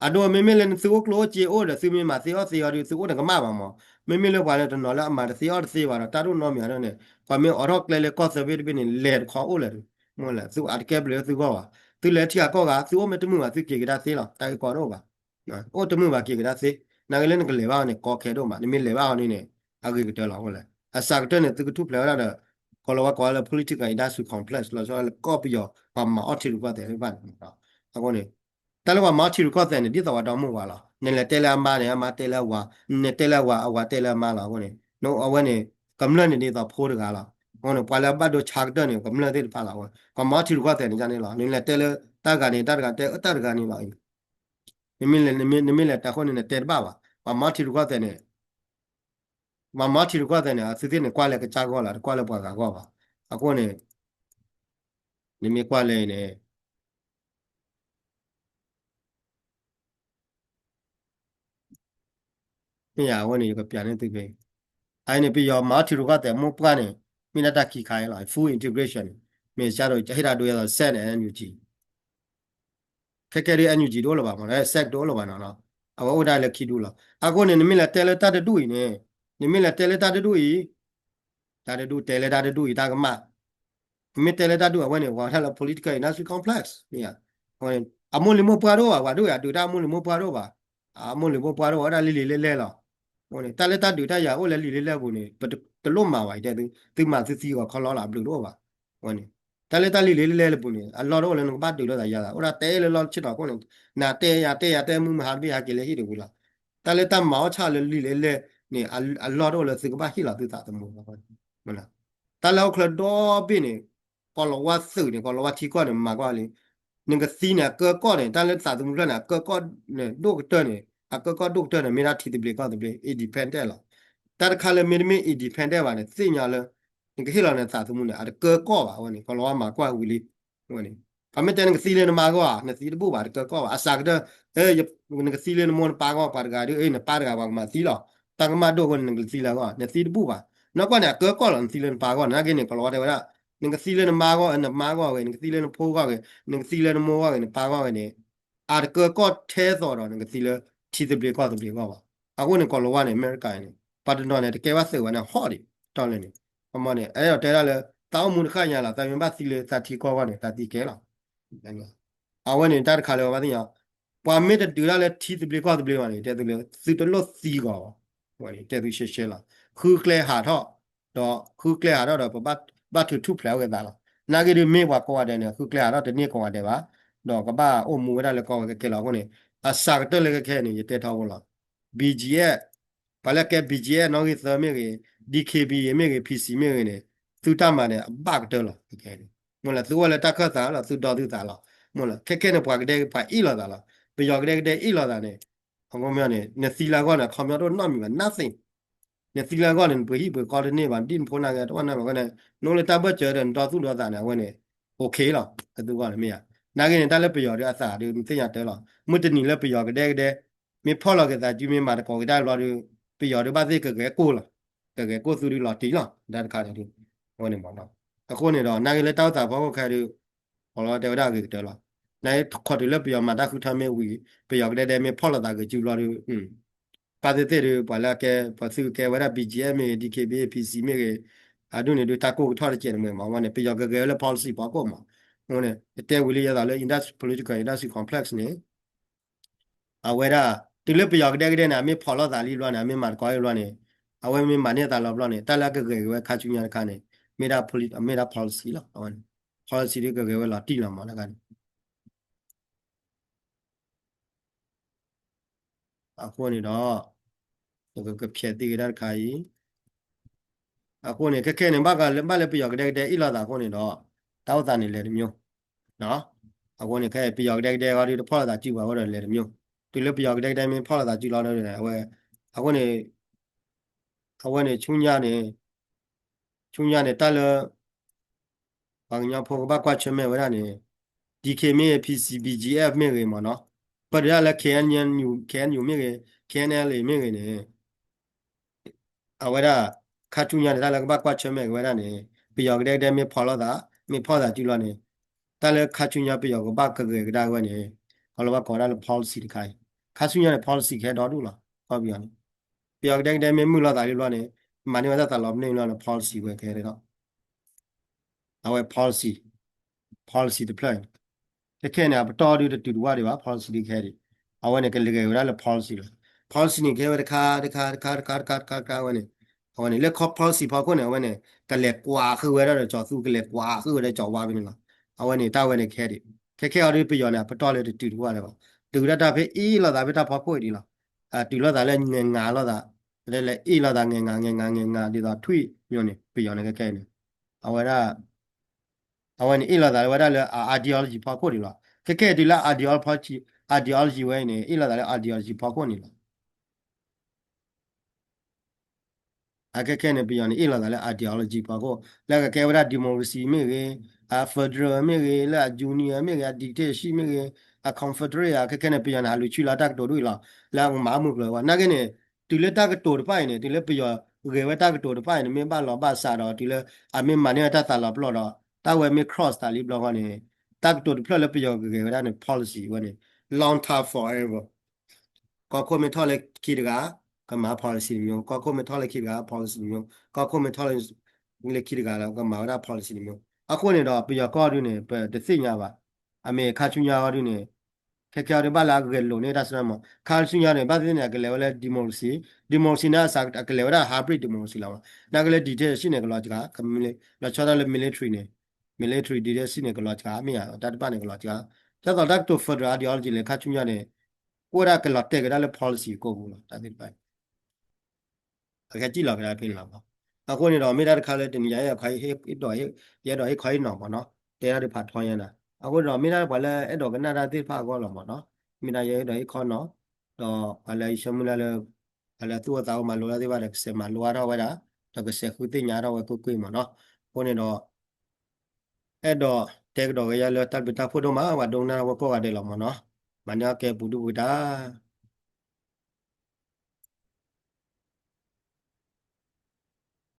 အဒိမ့မ့ၢ်လၢနသုအိၣ်ကျိၣ်အိၣ်စ့အိၣ်ဒီး သုမ့ၢ်မၤသ့အီၣ်သ့အီၤဒီး သုအိၣ်န့ၣ်ကမၣ်ဘၣ်မး, မ့မ့ၢ်လၢပှၤလၢတနီၤလၢအမၤတသ့အီၣ်တသ့ဘၣ်ဒီး တၢ်ဒိၣ်နီတမံၤအဒိန့ၣ် ပှၤမ့ၢ်အိးထီၣ်ကျဲလၢကီၢ်သၢဘ့ၣ်တဘ့ၣ်န့ၣ် လဲၤတခီအိၣ်လၢၤ, မ့ၢ်လဲၣ် သုအတကဲဘျုးလၢသုဂီၢ်ဘၣ်, သုလဲၤထံဂၤကီၢ်ဂၤ သုအိၣ်မ့ၢ်တမုာ်ဘၣ် သုက့ၤကဒါသ့လီၤ တၢ်ဂ့ၢ်ကီတအိၣ်ဘၣ် အိၣ်တမုာ်ဘၣ်က့ၤကဒါသ့, နာ်က့လၢနကလဲၤဘၣ်အီၤန့ၣ် ကီခဲဒိၣ်မး နမ့ၢ်လဲၤဘၣ်အီၤန့ၣ်န့ၣ် အဂ့ၤကတၢၢ်လီၤလဲၣ်. အစှၤကတၢၢ်န့ၣ် သုကထူၣ်ဖျဲးဝဲဒၣ်ဒီး ကီၤလၤဝါကိးလၢ political industry complex လီၤဆီဒၣ်လၢကီၢ်ပယီၤ ပှၤမၤအီၣ်ထံရူၢ်ကီၢ်သဲးသ့ၣ်တဖၣ်န့ၣ်လီၤ. အဃိန့ၣ် တၢ်လၢပှၤမၤအီၣ်ထံရူၢ်ကီၢ်သဲးန့ၣ် ဒ်သိးပှၤဒီမုၢ်ဝၤလီၤ. နလဲၤတဲလၢအမါန့ၣ် အမါတဲလၢအဝၤ, နတဲလၢအဝၤ အဝၤတဲလၢအမါလီၤ. အဃိန့ၣ် အဝဲန့ၣ် ကမျၢၢ်န့ၣ်ဒ်သိးဖိတဂၤလီၤ. အဃိန့ၣ် ပှၤလၢအဘၣ်ဒိဆါကတၢၢ်န့ၣ် ကမျၢၢ်သ့ၣ်တဖၣ်လီၤ. ပှၤမၤအီၣ်ထံရူၢ်ကီၢ်သဲးန့ၣ် ဒ်န့ၣ်လီၤ. နလဲၤတဲလၢတၢ်တဂၤန့ၣ် တၢ်တဂၤတဲ အၢ တၢ်တဂၤန့ၣ်လီၤ. နမ့ၢ်လဲၤ နမ့ၢ်လဲၤတၢ်အဃိန့ၣ် နတဲတဘၣ်ဘၣ်. ပှၤမၤအီၣ်ထံရူၢ်ကီၢ်သဲးန့ၣ် ပှၤမၤအီၣ်ထံရူၢ်ကီၢ်သဲးန့ၣ် အသုသ့ၣ်န့ၣ် ကွၢ်လၢကစၢ်ဂီၢ်လီၤ, တကွၢ်လၢပှၤဂၤဂီၢ်ဘၣ်. အဃိန့ၣ် နမ့ၢ်ကွၢ်လၢအံၤန့ၣ် မ့ၢ်ယၤအဝဲန့ၣ် ယကပျးန့ၢ်သုဖဲ အအံၤန့ၣ် ပယီၤမၤအီၣ်ထံရူၢ်ကီၢ်သဲးမိၢ်ပှၢ်န့ၣ် မ့ၢ်ဒၣ်တၢ်ခံခါအံၤလီၤ. Full integration န့ၣ် မ့ၢ်စးဒီးဟ့ၣ်တၢ်ဒိယဲသိး စဲၣ် န့ၣ် NUG ခဲကဲဒ် NUG တအိၣ်လၢၤဘၣ်မး စဲၣ် တအိၣ်လၢၤဘၣ်နီၤ. အဝဲအိၣ်ဒၣ်လၢခံဒူလီၤ. အဃိန့ၣ် နမ့ၢ်လဲၤတဲလၢတၢ်တဒူၣ်အံၤန့ၣ် နမ့ၢ်လဲၤတဲလၢတၢ်တဒူၣ်အံၤ တၢ်တဒူၣ်တဲလၢတၢ်တဒူၣ်အံၤ တၢ်ကမၣ် နမ့ၢ်တဲလၢတၢ်ဒူၣ်အဝဲန့ၣ် ပှၤတၢ်လၢ political industry complex မ့ၢ်ဧါ. အမိၢ်လံၤမိၢ်ပှၢ်တအိၣ်ဘၣ်, ပှၤဒိၣ်ယၤဒုးတၢ်အမိၢ်လံၤမိၢ်ပှၢ်တအိၣ်ဘၣ်. အမိၢ်လံၤမိၢ်ပှၢ်တအိၣ်ဘၣ်, ဝဲဒၣ်လံလံလဲလဲလီၤ. တၢ်လၢတၢ်ဒုးတၢ်ယၤအိၣ်လၢလံလံလဲလဲပူၤန့ၣ် ပတလိၣ်မၤဘၣ် ယတဲသု, သုမၤသုသံဂီၤခီလီၤလၢအဘျုးတအိၣ်ဘၣ်. တၢ်လၢတၢ်လံလံလဲလဲပူၤန့ၣ် အလီၢ်တအိၣ်လၢနကဘၣ်ဒုးလိာ်သးယၤသး, အိၣ်ဒၣ်တဲလၢလီၢ်ဆ့ၣ်နီၤခိၣ်န့ၣ် နတဲယၤတဲယၤတဲမုၢ်မဟါတဘ့ၣ်ဟဲက့ၤလၢဟံၣ်တဝံၤလီၤ. တၢ်လၢတၢ်မၤအီၣ်ဆၣ်လၢလံလံလဲလဲ န့ၣ် အလီၢ်တအိၣ်လၢသုကဘၣ်ဟ့ၣ်လီၤသုသးသမူလီၤ. တၢ်လၢဟီၣ်ခိၣ်ချၢဒီဘ့ၣ်န့ၣ် ကီၤလၤဝါသုးန့ၣ် ကီၤလၤဝါထံကီၢ်န့ၣ် မၤကွၢ်လံ, နကသံန့ၣ် အကၢကီၢ်န့ၣ် တၢ်လၢသးသမူဖျၢၣ်န့ၣ် အကၢကီၢ်န့ၣ် ဒိၣ်ကတၢၢ်န့ၣ် အကၢကီၢ်ဒိၣ်ကတၢၢ်န့ၣ် မ့ၢ်ဒၣ်ထံသဘျ့ကီၢ်သဘျ့ independent လီၤ. တၢ်တခါလၢမ့တမ့ၢ် independent ဘၣ်န့ၣ် သ့ၣ်ညါလၢ နကဟ့ၣ်လီၤနသးသမူန့ၣ် အတကၢကီၢ်ဘၣ်ဝဲန့ၣ် ကီၤလၤဝါမၤကွၢ်ဝံၤလံ ဝဲန့ၣ် ပှၤမ့ၢ်တဲနကသံလၢနမါဂီၢ်ဧါ နသံတဘူၣ်ဘၣ် တကၢကီၢ်ဘၣ် အစှၤကတၢၢ် နကသံလၢနမိၢ်နပၢ်ဂီၢ် ပှၤတဂၤဒီး နပၢ်တဂၤပှၤကမၤသံလီၤ. တၢ်ကမၣ်ဒိၣ်အဃိန့ၣ် နကသံလၢအဂီၢ် နသံတဘူၣ်ဘၣ်. နီၢ်ကွၢ်န့ၣ် အကၢကီၢ်လီၤ နသံလၢနပၢ်ဂီၢ် နာ်က့န့ၣ် ကီၤလၤဝါတဲဝဲဒၣ် နကသံလၢနမါဂီၢ် နမါဂီၢ်ဂ့ၤ နကသံလၢနဖိဂီၢ်ဂ့ၤ နကသံလၢနမိၢ်ဂီၢ်ဂ့ၤ နပၢ်ဂီၢ်ဂ့ၤန့ၣ် အတကၢကီၢ်ထဲသိးဒီး နကသံလၢထံသဘျ့ကီၢ်သဘျ့အဂီၢ်ဘၣ်. အဃိန့ၣ် ကီၤလၤဝါန့ၣ် အမဲရကၤန့ၣ် ပှၤတနီၤန့ၣ် တကဲဘၣ်သုးဝဲန့ၣ် ဟီၣ်ဒံး တီၢ်လၢန့ၣ် ပမ့ၢ်န့ၣ် အဲၣ်ဒိးတဲဒၣ်လၢ သးအိၣ်မူတဃၣ်ညါလီၤ သးမ့ၢ်ဘၣ်သံလၢသးထံကီၢ်ဂီၢ်န့ၣ် သးသံကဲလီၤ. အဝဲန့ၣ် တၢ်တခါလၢပဘၣ်သ့ၣ်ညါ ပှၤမ့ၢ်တတုၤဒၣ်လၢထံသဘျ့ကီၢ်သဘျ့ဘၣ်န့ၣ် တဲသုလၢ သုတလိၣ်သံဂီၤဘၣ်. ဝဲန့ၣ် တဲသုရှဲရှဲလီၤ. ဃုကျဲဟးထီၣ် ဒီးဃုကျဲဟးထီၣ်ဒီး ပဘၣ်ထုးထူၣ်ဖျဲးအီၣ်က့ၤသးလီၤ. နာ်က့ဒုးမ့ၢ်ပှၤကိးဂၤဒဲးန့ၣ် ဃုကျဲဟးထီၣ်တန့ၢ်ကိးဂၤဒဲးဘၣ်, ဒီးကဘၣ်အိၣ်မူဝဲဒၣ်လၢကီၢ်ဝဲကဲကဲလီၤ. အဃိန့ၣ် အစှၤကတၢၢ်လၢခဲခဲအံၤန့ၣ် ယတဲထီဘိလီၤ. BGF ပှၤလၢကဲ BGF နီၣ်ဂံၢ်သၢမ့ၢ်ဂ့ၤ, DKBA မ့ၢ်ဂ့ၤ, PC မ့ၢ်ဂ့ၤန့ၣ် သုတၢ်မၤန့ၣ် အဘၣ်ကတၢၢ်လီၤ. မ့ၢ်လၢသုအိၣ်လၢတၢ်ခၢၣ်သးလီၤ သုဒီသုသးလီၤ. မ့ၢ်လၢခဲခဲန့ၣ် ပှၤကဒဲပှၤအ့ၣ်လိာ်သးလီၤ. ပယီၤကဒဲကဒဲအ့ၣ်လိာ်သးန့ၣ် အခီပညီန့ၣ် နသံလၢအဂီၢ်န့ၣ် အခီပညီတအိၣ်နီတမံၤဘၣ် nothing. နသံလၢအဂီၢ်န့ၣ် နပှ့ၤဟံၣ်ပှ့ၤဃီတန့ၢ်ဘၣ် ဒ်နဖိနာ်က့ တဝၣ်နာ်ဘၣ်န့ၣ် နအိၣ်လၢတၢ်ဘၢၣ်စၢၤဒီး နဒီသူၣ်ဒီသးန့ၣ် အဝဲန့ၣ် okay လီၤ. အသုဂီၢ်န့ၣ်မ့ၢ်ဧါ. နာ်က့န့ၣ် တၢ်လၢပယီၤဒီးအသးဒီး နသ့ၣ်ညါတၢ်လီၤ. မုၢ်တနံၤလၢပယီၤကဒဲကဒဲ မ့ၢ်ဖီၣ်လီၤက့ၤသးစု မ့ၢ်မၤသကိးက့ၤတၢ်ဘျီဒီး ပယီၤဒီးဘၣ်သ့ၣ်ကဂဲၤကိၢ်လီၤ. ကဂဲၤကိၢ်သုဒုးလီၤတံၢ်လီၤ တၢ်တခါန့ၣ်ဒုး အဝဲန့ၣ်မ့ၢ်နီၤ. အဃိန့ၣ်ဒီး နာ်က့လၢတၢ်အိၣ်သးဖီခိၣ်ခဲဒုး ကီၤလၤဝါတဲဝဲဒၣ်အဂ့ၤကတၢၢ်လီၤ. နာ်က့ခီတုၤလၢပယီၤမၤတၢ်ဃုထၢမ့ၢ်ဝံၤ ပယီၤကဒဲဒဲမ့ၢ်ဖီၣ်လိာ်သးက့ၤစုဘျီဒီး ဘၣ်သ့ၣ်သ့ၣ်ဒီး ပှၤလၢအကဲ ပှၤသုးကဲဝဲဒၣ် BGF မ့ၢ်ဂ့ၤ DKBA PC မ့ၢ်ဂ့ၤ အဒိၣ်န့ၣ်ဒုးတၢ်ကိၢ်ကထီၣ်တကဲးန့ၣ်မ့ၢ်မ့ၢ်ဝဲန့ၣ် ပယီၤကဂဲၤဝဲလၢ policy ဖီခိၣ်မး. အဃိန့ၣ် ယတဲဝံၤလံယသးလၢ industry political industry complex န့ၣ် အဝဲဒၣ် တုၤလၢပယီၤကဒဲကဒဲန့ၣ် အမ့ၢ်ဖီၣ်လိာ်သးလံဘျီန့ၣ် အမ့ၢ်မၤသကိးလံဘျီန့ၣ် အဝဲမ့ၢ်မၤန့ၢ်သးလီၤဘျီန့ၣ် တၢ်လၢအကဂဲၤက့ၤဝဲခါဆူညါတခါန့ၣ် မ့ၢ်ဒၣ် polit မ့ၢ်ဒၣ် policy လီၤ. အဝဲန့ၣ် policy ဒုးကဂဲၤဝဲလီၤတံၢ်လီၤမးတခါန့ၣ် အဃိန့ၣ်ဒီး ပကကဖျဲးသ့ၣ်ဂ့ၤတၢ်တခါအံၤ အဃိန့ၣ် ခဲခဲန့ၣ် ဘၣ်ကလၢ ဘၣ်လၢပယီၤကဒဲကဒဲအ့ၣ်လိာ်သးအဃိန့ၣ်ဒီး တၢ်အိၣ်သးန့ၣ်လဲၤတမျိုး အဃိန့ၣ် ခဲအံၤ ပယီၤကဒဲကဒဲအဂီၢ်ဒုးတဖီၣ်လိာ်သးစုဘၣ်အဃိဒီးလဲၤတမျိုး တုၤလၢပယီၤကဒဲကဒဲမ့ၢ်ဖီၣ်လိာ်သးစုလီၤဒီး အဝဲ အဃိန့ၣ် အဝဲန့ၣ် ဆူညါန့ၣ် ဆူညါန့ၣ် တၢ်လၢ ပှၤကညီဖိကဘၣ်ကွၢ်ဆၢၣ်မဲာ်ဝဲဒၣ်န့ၣ် DK မ့ၢ်ဂ့ၤ PC BGF မ့ၢ်ဂ့ၤမ့ၢ်နီၤ ပၢၢ်ဒုးဒၣ်လၢ KNU KNU မ့ၢ်ဂ့ၤ KNLA မ့ၢ်ဂ့ၤန့ၣ် အဝဲဒၣ် ခါဆူညါန့ၣ် တၢ်လၢကဘၣ်ကွၢ်ဆၢၣ်မဲာ်က့ၤဝဲဒၣ်န့ၣ် ပယီၤကဒဲကဒဲမ့ၢ်ဖီၣ်လိာ်သး မ့ၢ်ဖီၣ်သးစုလီၤန့ၣ် တၢ်လၢခါဆူညါပယီၤကဘၣ်ကဂဲၤကဒါက့ၤဝဲန့ၣ် ကီၤလၤဝါကိးဝဲဒၣ်လၢ policy တခါအံၤ ခါဆူညါန့ၣ် policy ကဟဲဒီဒူၣ်လီၤ ကီၢ်ပယီၤန့ၣ် ပယီၤကဒဲကဒဲမ့ၢ်မုာ်လိာ်သးလံဘျီန့ၣ် မၤန့ၢ်ဝဲတၢ်သးလီၤပန့ၢ်လီၤန့ၣ် policy ဝဲကဟဲဒီး အဝဲ policy policy တဖျၢၣ်န့ၣ် ခဲခဲန့ၣ် အပတီၢ်ဒုးတတုၤတဝၢ်ဒံးဘၣ် policy ဒုးကဟဲဒံး အဝဲန့ၣ်ကလဲၤဂဲၤဝဲဒၣ်လၢ policy လီၤ policy န့ၣ် ကဟဲဝဲတခါ တခါ တခါ တခါ တခါ တခါ တခါ ဝဲန့ၣ် အဝဲန့ၣ် လၢ policy ဖီခိၣ်န့ၣ် အဝဲန့ၣ် ကလဲၤကွၢ်ဃုာ်ဝဲဒၣ်ဒီးကၠီၤသူ ကလဲၤကွၢ်ဃုာ်ဝဲဒၣ်ကၠီၤဝါဖဲန့ၣ်လီၤ အဝဲန့ၣ် တၢ်ဝဲန့ၣ်ကဟဲဒံး ခဲခဲအံၤဒုးပယီၤန့ၣ် အပတီၢ်လၢတတုၤတဝၢ်ဒံးဘၣ် တုၤဝဲဒၣ်တၢ်ဖဲအ့ၣ်လိာ်သးဖဲတၢ်ဖီခိၣ်အံၤဒံးလီၤ တုၤလိာ်သးလၢငဲၤငၤလိာ်သး လၢအ့ၣ်လိာ်သးငဲၤငၤ ငဲၤငၤ ငဲၤငၤ ဒ်သိးထွံၣ်မ့ၢ်န့ၣ် ပယီၤန့ၣ်ခဲခဲအံၤန့ၣ် အဝဲဒၣ် အဝဲန့ၣ်အ့ၣ်လိာ်သးလၢဝဲဒၣ်လၢအ ideology ဖီခိၣ်န့ၣ်လီၤ. ခဲခဲအံၤတုၤလၢ ideology ideology ဝဲအံၤန့ၣ် အ့ၣ်လိာ်သးလၢ ideology ဖီခိၣ်န့ၣ်လီၤ. အခဲခဲန့ၣ် ပယီၤန့ၣ် အ့ၣ်လိာ်သးလၢ ideology ဖီခိၣ် လၢကကဲဝဲဒၣ် democracy မ့ၢ်ဂ့ၤ, အ federal မ့ၢ်ဂ့ၤ, လၢအ union မ့ၢ်ဂ့ၤ, အ dictatorship မ့ၢ်ဂ့ၤ, အ confederate အခဲခဲန့ၣ် ပယီၤန့ၣ် ဟးလူၤဆူလၢတၢ်ကတိၤဒ်အံၤလီၤ. လၢအမၤမုၢ်ကျိၤဝဲ နာ်က့န့ၣ် တုၤလၢတၢ်ကတိၤတဖၣ်အံၤန့ၣ် တုၤလၢပယီၤဂဲၤဝဲတၢ်ကတိၤတဖၣ်အံၤန့ၣ် မ့ၢ်ဘၣ်လီၤဘၣ်စးဒီး တုၤလၢအမ့ၢ်မၤန့ၢ်ဝဲတၢ်သးလီၤပလိာ်ဒီး တၢ်ဝဲမ့ၢ် cross သးလံဘျီဃီန့ၣ် တၢ်ကတိၤတဖျၢၣ်လၢပယီၤကဂဲၤဝဲဒၣ်န့ၣ် policy ဝဲန့ၣ် long time forever ကီၢ်ခိၣ်မ့ၢ်ထီၣ်လၢခံတဂၤ ကမၤ policy တမျိုး, ကီၢ်ခိၣ်မ့ၢ်ထီၣ်လၢခံတဂၤ policy တမျိုး, ကီၢ်ခိၣ်မ့ၢ်ထီၣ်လၢ လၢခံတဂၤလၢကမၤဝဲဒၣ် policy တမျိုး. အဃိန့ၣ်ဒီး ပယီၤကီၢ်ဒုန့ၣ် ပတသ့ၣ်ညါဘၣ်. အမ့ၢ်ခါဆူညါအီၤဒုန့ၣ် ခဲခဲအီၤဒုဘၣ်လၢအဂဲၤလိာ်န့ၢ်တၢ်စၢမး. ခါဆူညါန့ၣ် ဘၣ်သ့ၣ်သ့ၣ်န့ၣ် အကလဲၤဝဲလၢ democracy, democracy န့ၣ်အစးအကလဲၤဝဲဒၣ် hybrid democracy လီၤ. နာ်က့လၢ dictatorship န့ၣ် ကလီၤစှၤ, လီၤဆီဒၣ်လၢ military န့ၣ်, military dictatorship န့ၣ် ကလီၤစှၤ, မ့ၢ်ဧါ, တၢ်တဖၣ်န့ၣ် ကလီၤစှၤ. ဒ်သိးတၢ်ကတိၤ federal ideology လဲၤခါဆူညါန့ၣ် ကအိၣ်ဒၣ်ကလီၤတဲာ်ကဒါလၢ policy ကိးပူၤလီၤ. တၢ်သ့ၣ်တဖၣ် အကဲစံၣ်လီၤကဒါဖဲန့ၣ်လီၤမး. အဃိန့ၣ်ဒီး မ့ၢ်တၢ်တခါလၢတနံၤညါ ယအဲၣ်ဒိးဟ့ၣ်ခီဟ့ၣ်နီၤမးနီၤ, တဲတၢ်သ့ၣ်တဖၣ်ထီညါနၤ. အဃိန့ၣ်ဒီး မ့ၢ်တၢ်ပှၤလၢအဲၣ်ဒိးကနၣ်တၢ်သ့ၣ်တဖၣ်အဂီၢ်လီၤမးနီၤ, မ့ၢ်ဒၣ်ယအဲၣ်ဒိးဟ့ၣ်ခီနီၤ, ဒီးပှၤလၢယဆၢမုၢ်လၢ်လၢ ပှၤလၢသူၣ်အိၣ်သးအိၣ်မၤလိတၢ်သ့ၣ်တဖၣ်ဒီး ကစဲးမၤလိအါထီၣ်ဝဲဒၣ်, ဒီးကစဲးဃုသ့ၣ်ညါထီၣ်ဝဲကွ့ၢ်ကွ့ၢ်မးနီၤ. အဃိန့ၣ်ဒီး အဲၣ်ဒိးတဲကဒီးက့ၤယၤလၢတၢ်ဘျုးတၢ်ဖှိၣ်ဒိၣ်မး ပှၤဒိကနၣ်ဝဲကိးဂၤဒဲးလီၤမးနီၤ. မၤန့ၢ်အီၣ်ကဲပူၤဒုၣ်ပူၤတၢ်